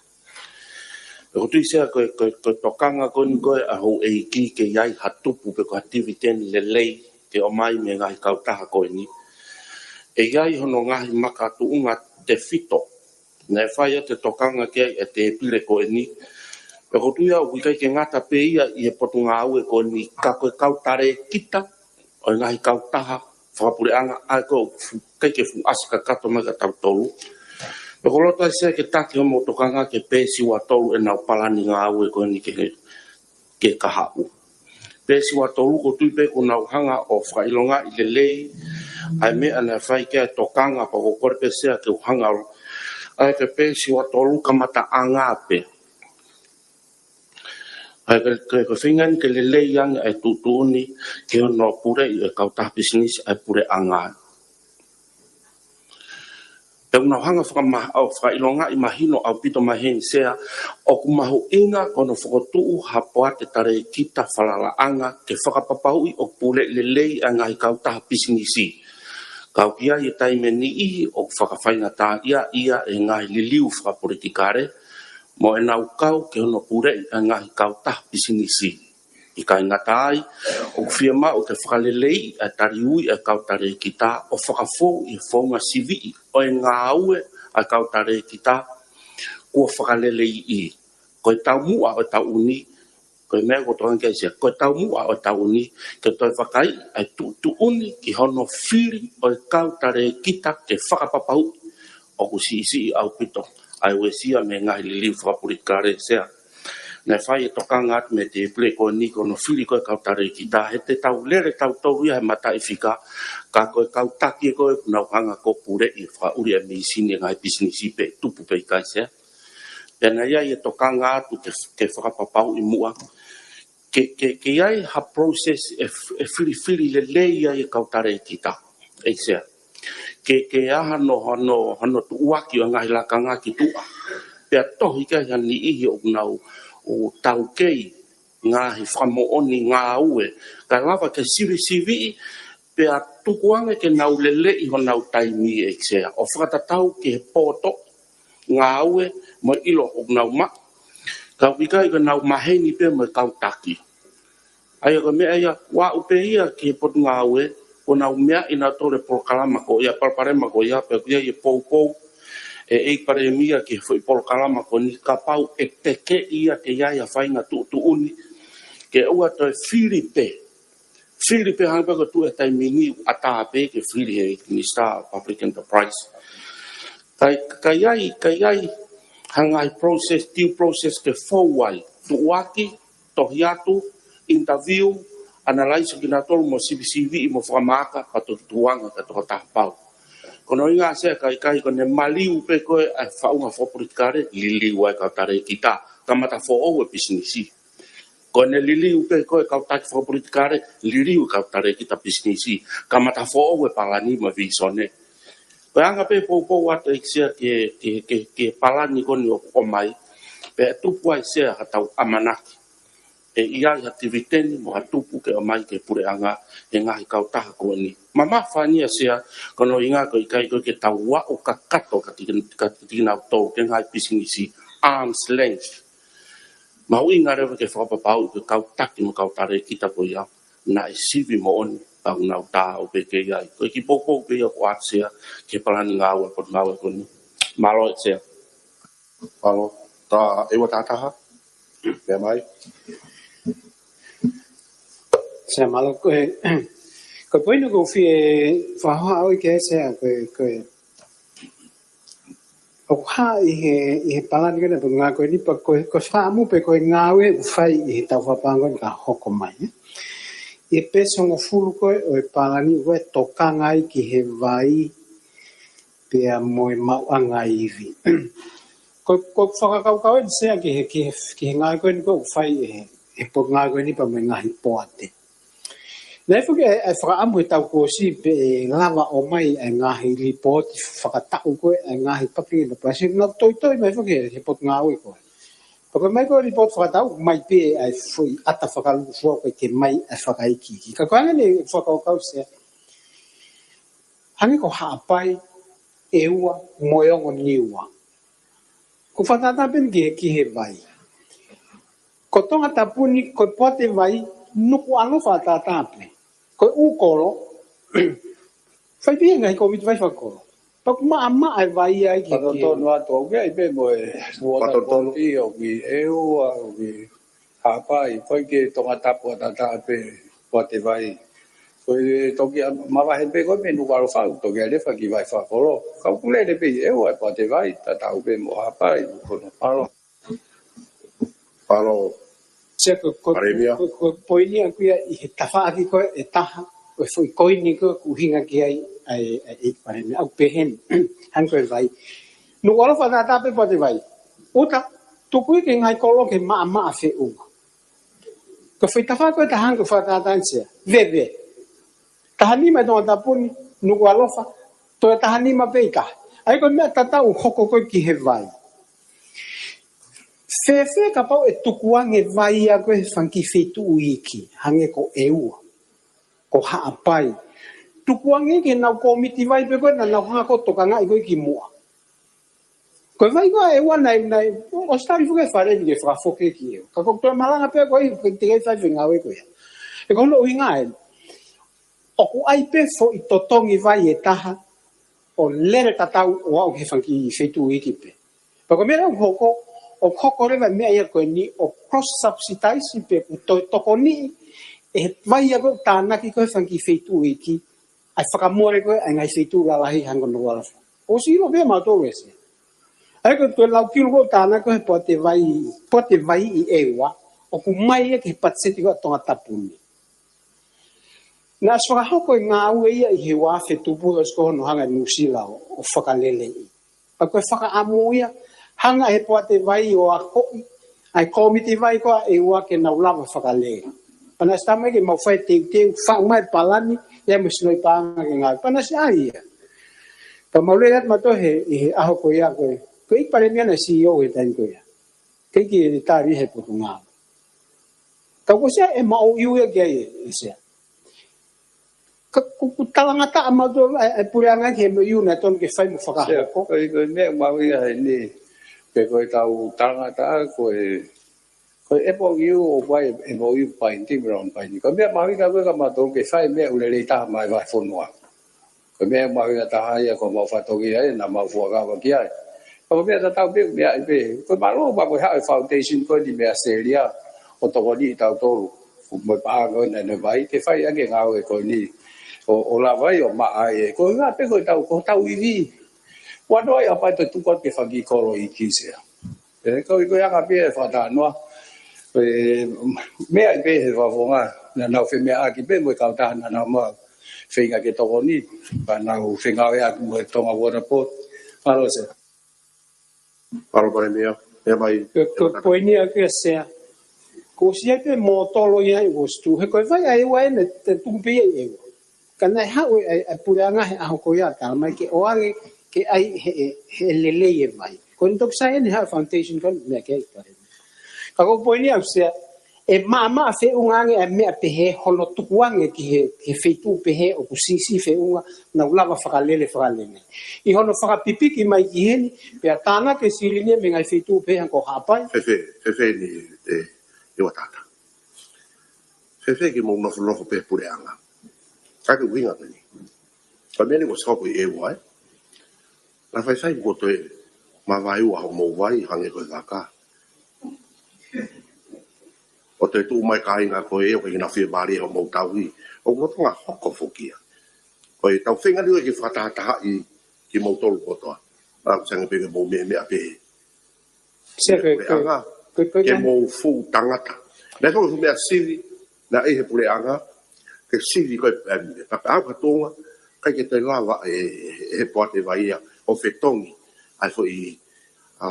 Pea ʻoku ou tui, Sea, ko e, ko e, ko e tokanga ko eni ko ē ʻa houʻeiki ke ʻi ai ha tupu pe ko ha dividend lelei ke ʻomai mei he ngaahi kautaha ko eni, ʻe ʻi ai hono ngaahi makatuʻunga tefito naʻe fai atu e tokanga ki ai ʻa e tēpile ko eni. Pea ʻoku ou tui au ʻoku ʻikai ke ngata pē ia ʻi he potungāue ko eni, ka ko e kau talēkita ʻo e ngaahi kautaha fakapuleʻanga ʻa ē ko ē ʻoku fu-, ʻikai ke fuʻu ʻasi kakato mai kiate kitautolu. Pea ʻoku ou loto ai, Sea, ke taki hoʻomou tokanga ki he peesi ua tolu ʻenau palani ngāue ko eni ki he, ki he kahaʻu. Peesi ua tolu, ʻoku ou tui pē kuo nau hanga ʻo fakaʻilongaʻi lelei ʻa e meʻa naʻe fai ki ai e tokanga, pea ʻoku ou kole pē, Sea, ke u hanga ʻo, ʻa e ki he peesi ua tolu kamataʻanga pē. ʻA e ke, ke, ke feinga ni ke lelei ange ʻa e tuʻutuʻuni ki hono puleʻi ʻe he kautaha pisinisi ʻa e puleʻanga. Pea ʻoku nau hanga fakama-, ʻo fakaʻilongaʻi mahino ʻaupito mai heni, Sea, ʻoku mahuʻinga ko hono fokotuʻu ha poate talēkita falalaʻanga ke fakapapauʻi ʻoku puleʻi lelei ʻa e ngaahi kautaha pisinisi. Ka ʻoku ʻi ai e taimi ʻe niʻihi ʻoku fakafaingataʻaʻia ia ʻe he ngaahi liliu fakapolitikale mo ʻenau kau ki hono puleʻi ʻa e ngaahi kautaha pisinisi. ʻIkai ngata ai, ʻoku fiemaʻu ke fakaleleiʻi ʻa e taliui ʻa e kau talēkita ʻo fakafou ʻi he founga siviʻi ʻo e ngāue ʻa e kau talēkita kuo fakaleleiʻi. Ko e taumuʻa ʻo e taʻu ni, ko e meʻa ʻoku ou tokanga ki ai, Sea, ko e taumuʻa ʻo e taʻu ni ke toe vakaiʻi ʻa e tuʻutuʻuni ki hono fili ʻo e kau talēkita ke fakapapauʻi ʻoku siʻisiʻi ʻaupito ʻa e uesia mei he ngaahi liliu fakapolitikale, Sea. Naʻe fai e tokanga atu mei he tēpile ko eni ki hono fili ko ē e kau talēkita, he te tau lele tautolu ia he mataʻifika, ka ko e kau taki ē ko ē ʻoku nau hanga ʻo puleʻi e fakaʻuli ʻa e misini ʻa e ngaahi pisinisi pe tupu pe ʻikai, Sea. Pea naʻe ʻi ai e tokanga atu ke, ke fakapapauʻi muʻa ke, ke, ke ʻi ai ha process ʻe f-, ʻe filifili lelei ai e kau talēkita, ʻEiki Sea. Ke, ke ʻi ai hano, hano, hano tuʻuaki ʻo e ngaahi lakanga ki tuʻa. Pea tohi ki ai ha niʻihi ʻoku nau, ʻoku taukei ngaahi fakamoʻoni ngāue, kae lava ke sivisiviʻi, pea tukuange ke nau leleʻi honau taimi, ʻEiki Sea, ʻo fakatatau ki he poto ngāue mo e ʻilo ʻoku nau maʻu. Ka ʻoku ʻikai ke nau maheni pē mo e kau taki. ʻA ia ko e meʻa ia, ʻoku aʻu pē ia ki he potungāue, kuo nau meaʻi nautolu e polokalama ko ia, palopalema ko ia, pea ʻoku ʻi ai e poupou ʻa e ʻEiki Palēmia ki he foʻi polokalama ko eni, kapau ʻe pekeʻi ia ke ʻi ai ha faʻahinga tuʻutuʻuni, ke ʻoua toe fili pē. Fili pē hangē pē ko e tuʻu he taimi ni, ʻatā pē ke fili ʻe he Minisitā Public Enterprise. Ka ʻi, ka ʻi ai, ka ʻi ai ha ngaahi process, due process ke fou ai, tuʻuaki, tohi atu, interview, analyze kinautolu mo sivisiviʻi mo fakamaaka, pea toki tukuange ki ha tokotaha pau. Ko hono ʻuhinga, Sea, ka ʻikai ko ʻene maliu pē ko ē ʻa e faʻunga fakapolitikale, liliu ai e kau talēkita, kamata foʻou e pisinisi. Ko ʻene liliu pē ko ē e kau taki fakapolitikale, liliu e kau talēkita pisinisi, kamata foʻou e palani mo e vīsone. Ko e anga pē e poupou atu, ʻEiki Sea, ki he, ki he, ki he, ki he palani ko eni ʻoku ʻomai, pea tupu ai, Sea, ha tau ʻamanaki ʻe ʻi ai ha dividend mo ha tupu ke ʻomai ki he puleʻanga ʻe he ngaahi kautaha ko eni. Mamafa ni ia, Sea, ko hono ʻuhinga ko e ʻikai ko ē ke tau aʻu kakato kiate ki-, kiate kinautolu, ki he ngaahi pisinisi, arm's length. Mahuʻinga leva ke fakapapauʻi ko e kau taki mo e kau talēkita ko ia naʻe sivi moʻoni, pea ʻoku nau taau pē ke ʻi ai. Ko e kiʻi poupou pē ia ʻoku ʻoatu, Sea, ki he palani ngāue ʻa e potungāue ko eni. Mālō, Sea. Mālō. Tā ʻEua Tahataha, pea mai. Sea, mālō. Ko e, ko e poini ʻoku ou fie fakahā ʻo ʻai ki ai, Sea, ko e, ko e, ʻoku hā ʻi he, ʻi he palani ko eni ʻa e potungāue ko eni, pea ko e, ko e fakaʻamu pē ko e ngāue ʻoku fai ʻi he tau fakapaʻanga ko eni ka hoko mai, ē. ʻI he peesi hongofulu ko ē ʻo e palani, ʻoku tokanga ai ki he vai pea mo e maʻuʻanga ivi. Ko, ko e fakakaukau eni, Sea, ki he, ki he, ki he ngāue ko eni ʻoku fai ʻe he, he potungāue ko eni pea mo e ngaahi poate. Naʻe foki ʻa e, ʻa e fakaʻamu he taʻu kuo ʻosi pe ʻe lava ʻo ʻomai ʻa e ngaahi lipooti fakataʻu ko ē ʻa e ngaahi public enterprise, naʻa nau toitoi mai foki he, he potungāue ko ē. ʻOku ʻomai ko e lipooti fakatau, mai pē ʻa e foʻi ʻata fakalūkufua ko e ke mai ʻa e fakaikiiki. Ka ko e hangē ne fakakaukau Sea. Hangē ko Haʻapai, ʻEua, mo e ongo Niua. Ko e fakatātā pē eni ki he, ki he vai. Ko Tongatapu ni, ko e poate vai, Nukuʻalofa fakatātā pē. Ko e ʻū kolo, fai pē ia ʻe he ngaahi kōmiti vai fakakolo. Pea ʻoku maʻamaʻa e vai ai ki he, ki he Fakatotonu atu au ki ai pē mo e Fakatotonu. Water board ʻo ki ʻEua, ʻo ki Haʻapai, ko e ke Tongatapu fakatātā pē poate vai. Ko e toki ʻa, mavahe pē ko e mei Nukuʻalofa, toki ʻalu leva ki vai fakakolo. Ka ʻoku lele pē ʻi ʻEua e poate vai, tatau pē mo Haʻapai, ʻoku hono palo. Palo. Sea ko, ko, Palēmia. Ko, ko e poini ʻaku ia ʻi he tafaʻaki ko ē ʻe taha, ko e foʻi koini ko ē ʻoku ʻuhinga ki ai ʻa e, ʻa e ʻEiki Palēmia, ʻoku pehē ni, hangē ko e vai. Nukuʻalofa fakatātā pē poate vai. ʻUta, tuku ia ki he ngaahi kolo ke maʻamaʻa feʻunga. Ko e foʻi tafaʻaki ko ē ʻe taha hangē ko e fakatātā eni Sea. Veve. Taha nima ʻi Tongatapu ni, Nukuʻalofa, toe taha nima pē ʻi tahi. ʻA ia ko e meʻa tatau hoko ko ē ki he vai. Fēfē kapau ʻe tukuange vai ia ko ē he fanga kiʻi feituʻu iiki, hangē ko ʻEua, ko Haʻapai. Tukuange ki heʻenau kōmiti vai pē ko ē naʻa nau hanga ko ē ʻo tokangaʻi ko ē ki muʻa. Ko e vai ko ē ʻa ʻEua naʻe, naʻe, ʻosi tali foki e fale ni ke fakafoki ki ʻEua. Ka ko e toe malanga pē ko ē, ko e teʻeki ai fai e ngāue ko ia. He ko hono ʻuhinga ē, ʻoku ʻi ai pē foʻi totongi vai ʻe taha, ʻo lele tatau ʻo aʻu ki he fanga kiʻi feituʻu iiki pē. Pea ko e meʻa ʻoku hoko, ʻoku hoko leva e meʻa ia ko eni ʻo cross subsidize pē ʻoku toe tokoniʻi ʻe he vai ia ko ē ʻoku tānaki ko ē he fanga kiʻi feituʻu iiki, ʻa e fakamole ko ē ʻa e ngaahi feituʻu lalahi hangē ko Nukuʻalofa. ʻOsi ʻilo pē mautolu ē Sea. ʻA ia ko e toe lau kilu ko ē ʻoku tānaki ko ē he poate vai, poate vai ʻi ʻEua, ʻoku mai ia ki he patiseti ko ē ʻa Tongatapu ni. Naʻe ʻosi fakahoko e ngāue ia ʻi he ua afe tupu ʻosi ko hono hanga ʻe Nuʻusila ʻo, ʻo fakaleleiʻi. Pea ko e fakaʻamu ia, hanga ʻe he poate vai ʻo akoʻi ʻa e kōmiti vai ko ē ʻa ʻEua ke nau lava fakalele. Pea naʻe ʻosi talamai ke mau fai e teuteu, faʻu mai e palani, ia mo e sinoʻi paʻanga ke ngāue. Pea naʻe ʻosi ʻai ia. Pea mau lele atu mautolu he, ʻi he ʻaho ko ia ko ē, ko e ʻEiki Palēmia naʻe C E O he taimi ko ia. Teʻeki ke tali he Potungāue. Ka ko Sea e M O U ia ki ai ē, ʻe Sea. Ka ʻoku, ʻoku talangataʻa mautolu ʻa e, ʻa e puleʻanga ki he M O U naʻe tonu ke fai mo Sea, fakahoko. Ko e, ko e meʻa mahuʻinga heni, pe ko e tau talangataʻa, ko e, ko e M O U ʻoku ʻi ai e M O U binding, round binding. Ko e meʻa mahuʻinga ko ē kia mautolu ke fai e meʻa ʻoku lelei taha maʻa e vahefonua. Ko e meʻa mahuʻinga taha ia ko ʻemau fatongia ia naʻa mau fuakava ki ai. Ka ko e meʻa tatau pē, meʻa ʻi pē. Ko e mālō pē ko e haʻu e foundation ko eni mei ʻAositelēlia ʻo tokoniʻi tautolu. Mo e paʻanga ko ē naʻe vai, ke fai ʻaki e ngāue ko eni. ʻO, ʻo lava ai ʻo maʻa ai. Ko e ʻuhinga pē ko e tau, ko e tau ivi. Ua noa ia pea toe tuku atu ki he fanga kiʻi kolo iiki Sea. ʻE, ko e, ko e anga pē e fakatalanoa. ʻE, meʻa ʻi pē he fakafofonga, naʻa nau femeʻaʻaki pē mo e kautaha naʻa nau maʻu feinga ke tokoni, pea nau fengāueʻaki mo e Tonga Water Board. Mālō Sea. Mālō Palēmia, meʻa mai. Ko, ko e poini ʻaku ia Sea. Kuo ʻosi ʻi ai pē mōtolo ia ʻi Wall Street. He ko e vai ʻa ʻEua eni, te tuku pē ia ʻi ʻEua. Ka naʻe haʻu e, e, e puleʻanga he ʻaho ko ia talamai ke ʻoange ke ʻai he, he, he lelei e vai. Ko eni toki sai eni haʻu e foundation ko eni meʻa ke ʻai pale. Ka ko e poini ʻaku Sea, ʻe maʻamaʻa feʻunga ange e meʻa pehē hono tukuange ki he, he feituʻu pehē ʻoku siʻisiʻi feʻunga nau lava fakalele fakalele. ʻI hono fakapipiki mai ki heni, pea tānaki e silini ia mei he ngaahi feituʻu pehē hangē ko Haʻapai. Fēfē, fēfē ni ē, ʻEua Tata. Fēfē ke mou nofonofo pē he puleʻanga. Ka ko e ʻuhinga pē eni. Ka meʻa ni kuo ʻosi hoko ʻi ʻEua ē. Naʻa faifai kuo toe mavaeua hoʻomou vai hangē ko e vaka. ʻO toe tuʻu mai kāinga ko ē ʻoku ʻikai ke nau fiemālie hoʻomou tauhi. ʻOku lolotonga hoko foki ia. Ko e tau feinga ni ʻoku ke fakatahatahaʻi kimoutolu kotoa. Naʻa ku sanga pē ke mou meʻa meʻa pē. Sea ko e, ko e, puleʻanga. Ko e, ko e, Ke mou fuʻu tangata. Naʻe ko e fuʻu meʻa sivi, naʻe ʻi he puleʻanga, ke sivi ko e, em, ka, ka au ka tunga, ʻikai ke toe lava ʻe, ʻe he poate vai ia ʻo fetongi ʻa e foʻi, ʻa,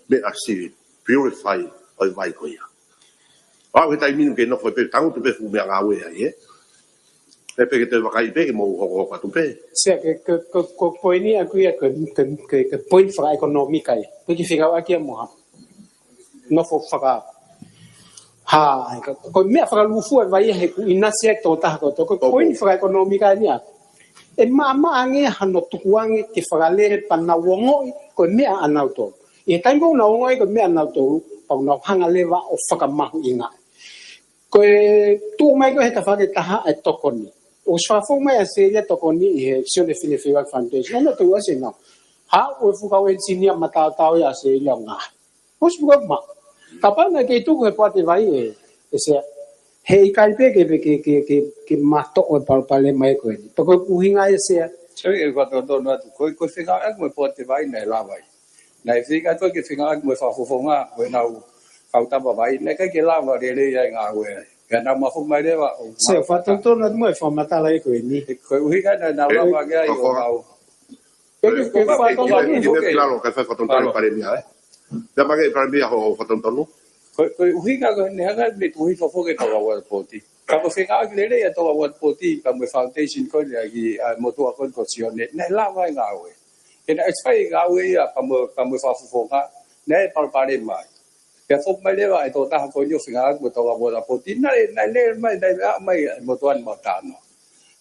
meʻa sivi, purify ʻo e vai ko ia. Au he taimi ni ke nofo pē, tangutu pē fuʻu meʻangāue ai, ē? Pea pē ke toe vakai pē ke mou hokohoko atu pē. Sea, ko e, ko e, ko e, ko e poini ʻaku ia ko e, ko e, ko e, ko e poini fakaʻekonōmika ia. Pea ke fekauʻaki ia mo ha. nofo faka ha, ko e meʻa fakalūkufua e vai ia he ʻoku ʻinasi ai e tokotaha kotoa. Ko e poini fakaʻekonōmika eni ʻa e maʻamaʻa ange hano tukuange ke fakalele pea nau ongoʻi ko e meʻa ʻanautolu. ʻI he taimi ko ē ʻoku nau ongoʻi ko e meʻa ʻanautolu, pea ʻoku nau hanga leva ʻo fakamahuʻingaʻi. Ko e tuʻu mai ko ē he tafaʻaki ʻe taha e tokoni. ʻOsi fakafou mai ʻAositelēlia tokoni ʻi he Sione Fineʻeiki Foundation. ʻAna tau ʻasi nau. Ha, ʻo e fuʻu kau ʻenisinia mataotao ʻi ʻAositelēlia ʻo ngaahi. ʻOsi puka ma. Kapau naʻe kei tuku he poate vai ē, ē Sea. He ʻikai pē ke, ke, ke, ke, ke matoʻo e palopalema ko eni. Pea ko e ʻuhinga ia Sea. Sorry, e fakatotonu atu. Ko e, ko e fengāueʻaki mo e poate vai naʻe lava ai. Naʻe feinga ko ē ke fengāueʻaki mo e fakafofonga, ko ʻenau kau tapa vai. Naʻe ʻikai ke lava lelei ai e ngāue ai. Ka naʻa mau foki mai leva ʻo Sea, fakatotonu atu mo e fakamatala ko eni. Ko e ʻuhinga naʻa nau lava ke ai ʻo mau. Ke, ke, ke fakatotonu. Ke, ke, ke lalo, kae fai fakatotonu Palēmia, ē? Tama ke Palēmia ho, ho fakatotonu. Ko, ko e ʻuhinga ko eni hanga me tuhi fafo ke Tonga Water Board. Ka ko e fengāueʻaki lelei ʻa e Tonga Water Board, ka mo e foundation ko eni ʻa e, ʻa e motuʻa ko eni ko Sione. Naʻe lava e ngāue. Ke naʻe fai e ngāue ia, ka mo, ka mo e fakafofonga. Naʻe palopalema ai. Pea foki mai leva e tokotaha ko eni ʻo fengāueʻaki mo e Tonga Water Board. Naʻe, naʻe lele mai, naʻe ʻā mai e motuʻa ni mo e talanoa.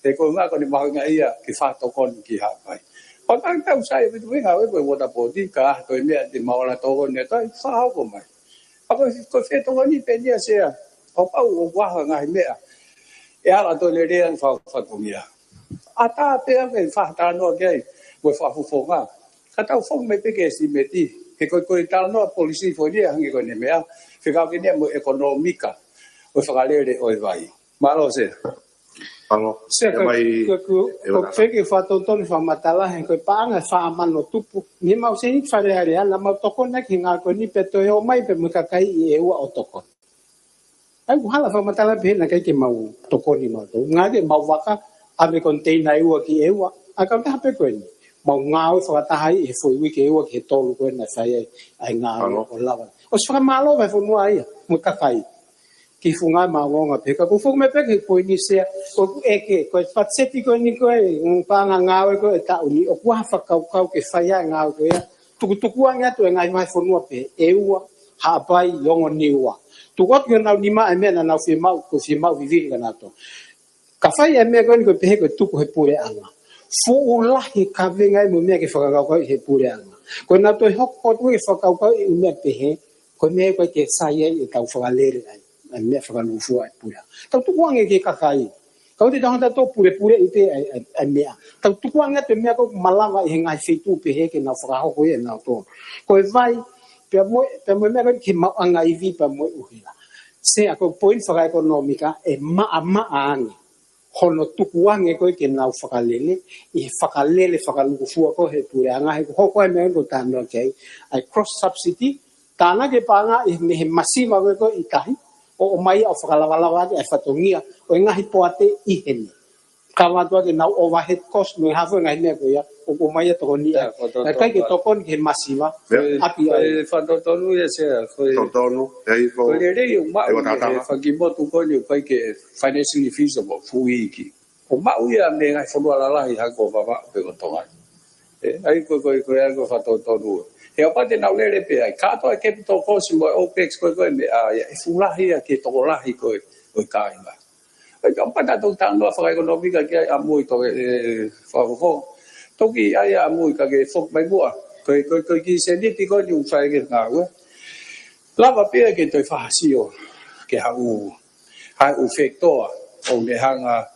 He ko e ʻuhinga ko ʻene mahuʻinga ia ke fakatokoni ki Haʻapai. Pea ka tau sai, ʻe ʻikai ke ngāue ko e Water Board, ka ko e meʻa te mau ala tokoni atu ai, fakahoko mai. Pea ko e, ko e fetokoni pē eni ia Sea, ʻo pau ʻoku ʻi ai ha ngaahi meʻa. ʻE ala toe lelei ange e fakafatongia. ʻAtā pē ange ke fakatalanoa ki ai, mo e fakafofonga. Ka tau foki mai pē ki he ʻesimeti, he ko e, ko e talanoa polisī foʻi eni ia hangē ko ʻene meʻa, fekauʻaki eni ia mo e ʻekonōmika, ʻo e fakalele ʻo e vai. Mālō Sea. Mālō. Sea, ko, ko, ko, ko e feinga ke fakatotonu e fakamatala, he ko e paʻanga ʻe fā mano tupu. Ni mau seni Fale Alea, naʻa mau tokoni ki he ngāue ko eni pea toe ō mai pē mo e kakai ʻi ʻEua ʻo tokoni. ʻAi, ʻoku hala e fakamatala pehē naʻe ʻikai ke mau tokoni mautolu. Ngāue ke mau vaka, ʻave koniteina ʻe ua ki ʻEua. ʻA e kautaha pē ko eni. Mau ngāue fakataha ai he foʻi uike ʻe ua ki he tolu ko ē naʻe fai ai ʻa e ngāue ʻo lava. ʻOsi fakamālō e fonua ia, mo e kakai. Ki he funga maʻongoʻonga pē, ka ʻoku ou foki mai pē ki he poini Sea, ʻoku ʻeke, ko e patiseti ko eni ko e, mm, paʻanga ngāue ko ē taʻu ni, ʻoku ʻi ai ha fakakaukau ke fai ai e ngāue ko ia, tukutuku ange atu e ngaahi vahefonua pē, ʻEua, Haʻapai, Ongo Niua. Tuku atu ki honau nima e meʻa naʻa nau fiemaʻu, ko e fiemaʻu vivili kia nautolu. Ka fai e meʻa ko eni ko e pehē ko e tuku he puleʻanga. Fuʻu lahi e kavenga ia mo e meʻa ke fakakaukauʻi he puleʻanga. Ko ʻenau toe hoko atu ke fakakaukauʻi e meʻa pehē, ko e meʻa ko ē ke sai ai ʻetau fakalele ai, ʻa e meʻa fakalūkufua e puleʻanga. Tau tukuange ki he kakai. Ka ʻoua te tau hanga ʻo pulepuleʻi pē ʻa e, ʻa e, ʻa e meʻa. Tau tukuange atu e meʻa ko ē ʻoku malava ʻi he ngaahi feituʻu pehē ke nau fakahoko ia ʻe nautolu. Ko e vai, pea mo, pea mo e meʻa ko ē ki he maʻuʻanga ivi pea mo e ʻuhila. Sea, ko e poini fakaʻekonōmika ʻe maʻamaʻa ange hono tukuange ko ē ke nau fakalele, ʻi he fakalele fakalūkufua ko ē he puleʻanga, he ʻoku hoko ai e meʻa ko ē ʻoku talanoa ki ai, ʻa e cross subsidy, tānaki e paʻanga ʻi he, mei he masiva ko ē ʻi tahi, ʻo, ʻomai ia ʻo fakalavalava ʻaki ʻa e fatongia ʻo e ngaahi poate ʻi heni. Ka ʻoatu ʻaki ʻenau overhead cost mo e hā fua e ngaahi meʻa ko ia, ʻo, ʻomai ia ʻo tokoni ai. Naʻe ʻikai ke tokoni ki he masiva, ʻaki ai. Ko e fakatotonu ia Sea, ko e lelei ʻoku maʻu ʻi he fakimotu ko eni ʻoku ʻikai ke financially feasible, fuʻu iiki. ʻOku maʻu ia mei he ngaahi fonua lalahi hangē ko Vavaʻu pe ko Tonga. ʻE, ʻai ko e, ko e, ko e, ʻai ko e fakatotonu. He ʻoku pau te nau lele pē ai. Kātoa e capital cost mo e OPEX ko e, ko e meʻa ia, ʻe fuʻu lahi ia ki he tokolahi ko ē ʻo e kāinga. ʻAi ka ʻoku pau te tau talanoa fakaʻekonōmika ki ai ʻamui toki, ʻe, fakafofo. Toki ʻai ʻamui ka ke foki mai muʻa. Ko e, ko e, ko e kiʻi seniti ko eni ʻoku fai ki he ngāue. Lava pē ia ke toe fakasio, ke haʻu, haʻu fekitoa, ʻo ne hanga,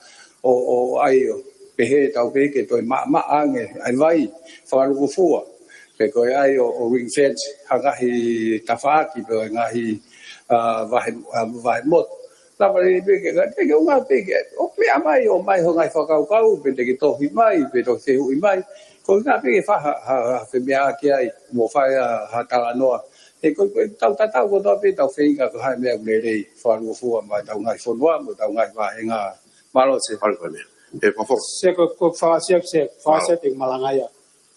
ʻo, ʻo ʻai ʻo, pehē tau pehē ke toe maʻamaʻa ange, ʻa e vai, fakalūkufua, pe ko e ʻai ʻo, ʻo ring fence, ha ngaahi tafaʻaki, pe ko e ngaahi, ʻa, vahe, ʻa, vahemotu. Lava lelei pē ke, ka, ke, ke ʻunga pē ke, ʻo meʻa mai, ʻomai ho ngaahi fakakaukau, pe te ke tohi mai, pe tohi fehuʻi mai, ko e ʻunga pē ke fai ha, ha, ha femeʻaʻaki ai, mo fai ha, ha talanoa, he ko e, ko e tau tatau kotoa pē tau feinga ko e hā e meʻa ʻoku lelei, fakalūkufua maʻa ʻetau ngaahi fonua, mo ʻetau ngaahi vāhenga. Mālō Sea. Mālō Sea. ʻE, fafo. Sea ko, ko Fakasia, Sea, Fakasia te malanga ia.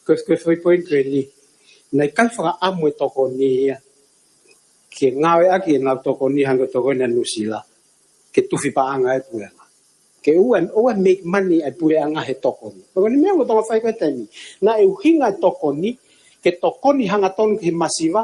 Ko, ko e foʻi poini ko eni. Naʻe ʻikai fakaʻamu e tokoni ia ke ngāueʻaki ʻenau tokoni hangē ko e tokoni ʻa Nuʻusila ke tufi paʻanga e puleʻanga. Ke ʻoua, ʻoua make money ʻa e puleʻanga he tokoni. Ko e meʻa ʻoku tau fai ko e taimi. Naʻe ʻuhinga e tokoni, ke tokoni hangatonu ki he masiva,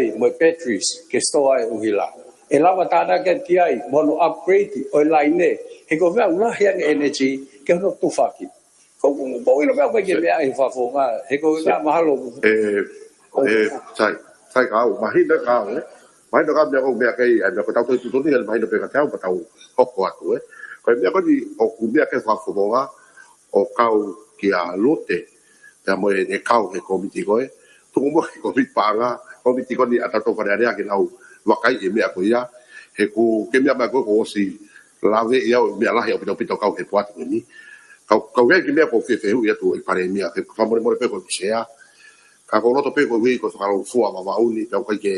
ai mo e batteries ke store e ʻuhila. ʻE lava tānaki atu ki ai mo hono upgrade ʻo e laine, he ko e meʻa ʻoku lahi ange e energy ke hono tufaki. Ko, ko, ko ʻilo meʻa ko e ke meʻa ʻi he fafonga, he ko e meʻa mahalo. E, e, sai, sai kau, mahina kau, e. Mahino ka meʻa ko e meʻa ko ē, ʻa e meʻa ko ʻetau toe tuʻutuʻuni, mahino pē kiate au, pea tau hoko atu, ē. Ko e meʻa ko eni ʻoku meʻa ki he fakafofonga ʻo kau kia Lute, pea mo e, ʻe kau he kōmiti ko ē. Tuku muʻa ki he kōmiti paʻanga, kōmiti ko eni ʻa e Fale Alea ke nau vakai e meʻa ko ia. He ʻoku ke meʻa mai ko ē kuo ʻosi lave ʻi ai ʻa e meʻa lahi ʻaupito ʻaupito kau he poate ko eni. Kau, kau ʻi ai e kiʻi meʻa ʻoku ou fie fehuʻi atu ʻi he Palēmia, ke fakamolemole pē ko e kusea. Ka ʻoku ou loto pē ko e ʻuhi ko e fakalūkufua vavaʻu ni, pea ʻoku ʻikai ke,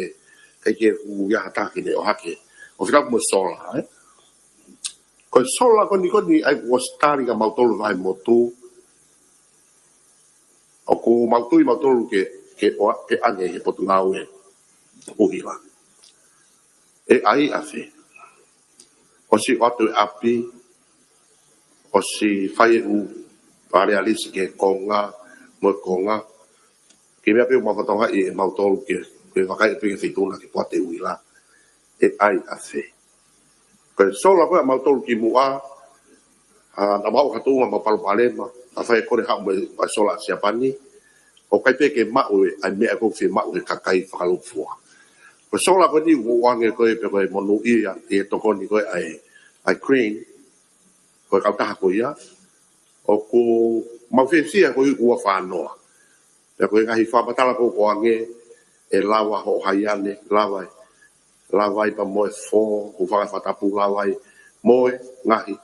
ʻikai ke u ia hata ki he ʻohake. ʻO fita mo e sola, ē? Ko e sola ko eni ko eni ʻa ia kuo ʻosi tali kia mautolu Vahemotu. ʻOku mau tui mautolu ke, ke ʻoa-, ke ʻange he Potungāue ʻUhila. ʻE ʻai ʻafē? ʻOsi ʻoatu e ʻapi, ʻosi fai e ʻū pale alisi ki he konga, mo e konga. Kiʻi meʻa pē ʻoku mau fakatokangaʻi ʻe mautolu ke, ke vakai pē ki he Feituʻuna ki he poate ʻUhila. ʻE ʻai ʻafē? Ko e sola ko ē ʻa mautolu kimuʻa, ʻa, naʻa mau ʻoatu ʻa e mau palopalema, naʻa fai e kole haʻu mo e, mo e sola ʻa Siapani, ʻoku ʻikai pē ke maʻu e, ʻa e meʻa ʻoku fiemaʻu ʻe he kakai fakalūkufua. Ko e sola ko eni ʻoku ʻoange ko ē pē ko e monūʻia, ʻi he tokoni ko ē ʻa e, ʻa e Green, ko e kautaha ko ia, ʻoku mau fiefia ko e ua fā noa. Pea ko e ngaahi fakamatala ko ē ʻoku ʻoange, ʻe lava hoʻo haiane, lava ē, lava ē pea mo e fō, hūfanga he fakatapu, lava ē mo e ngaahi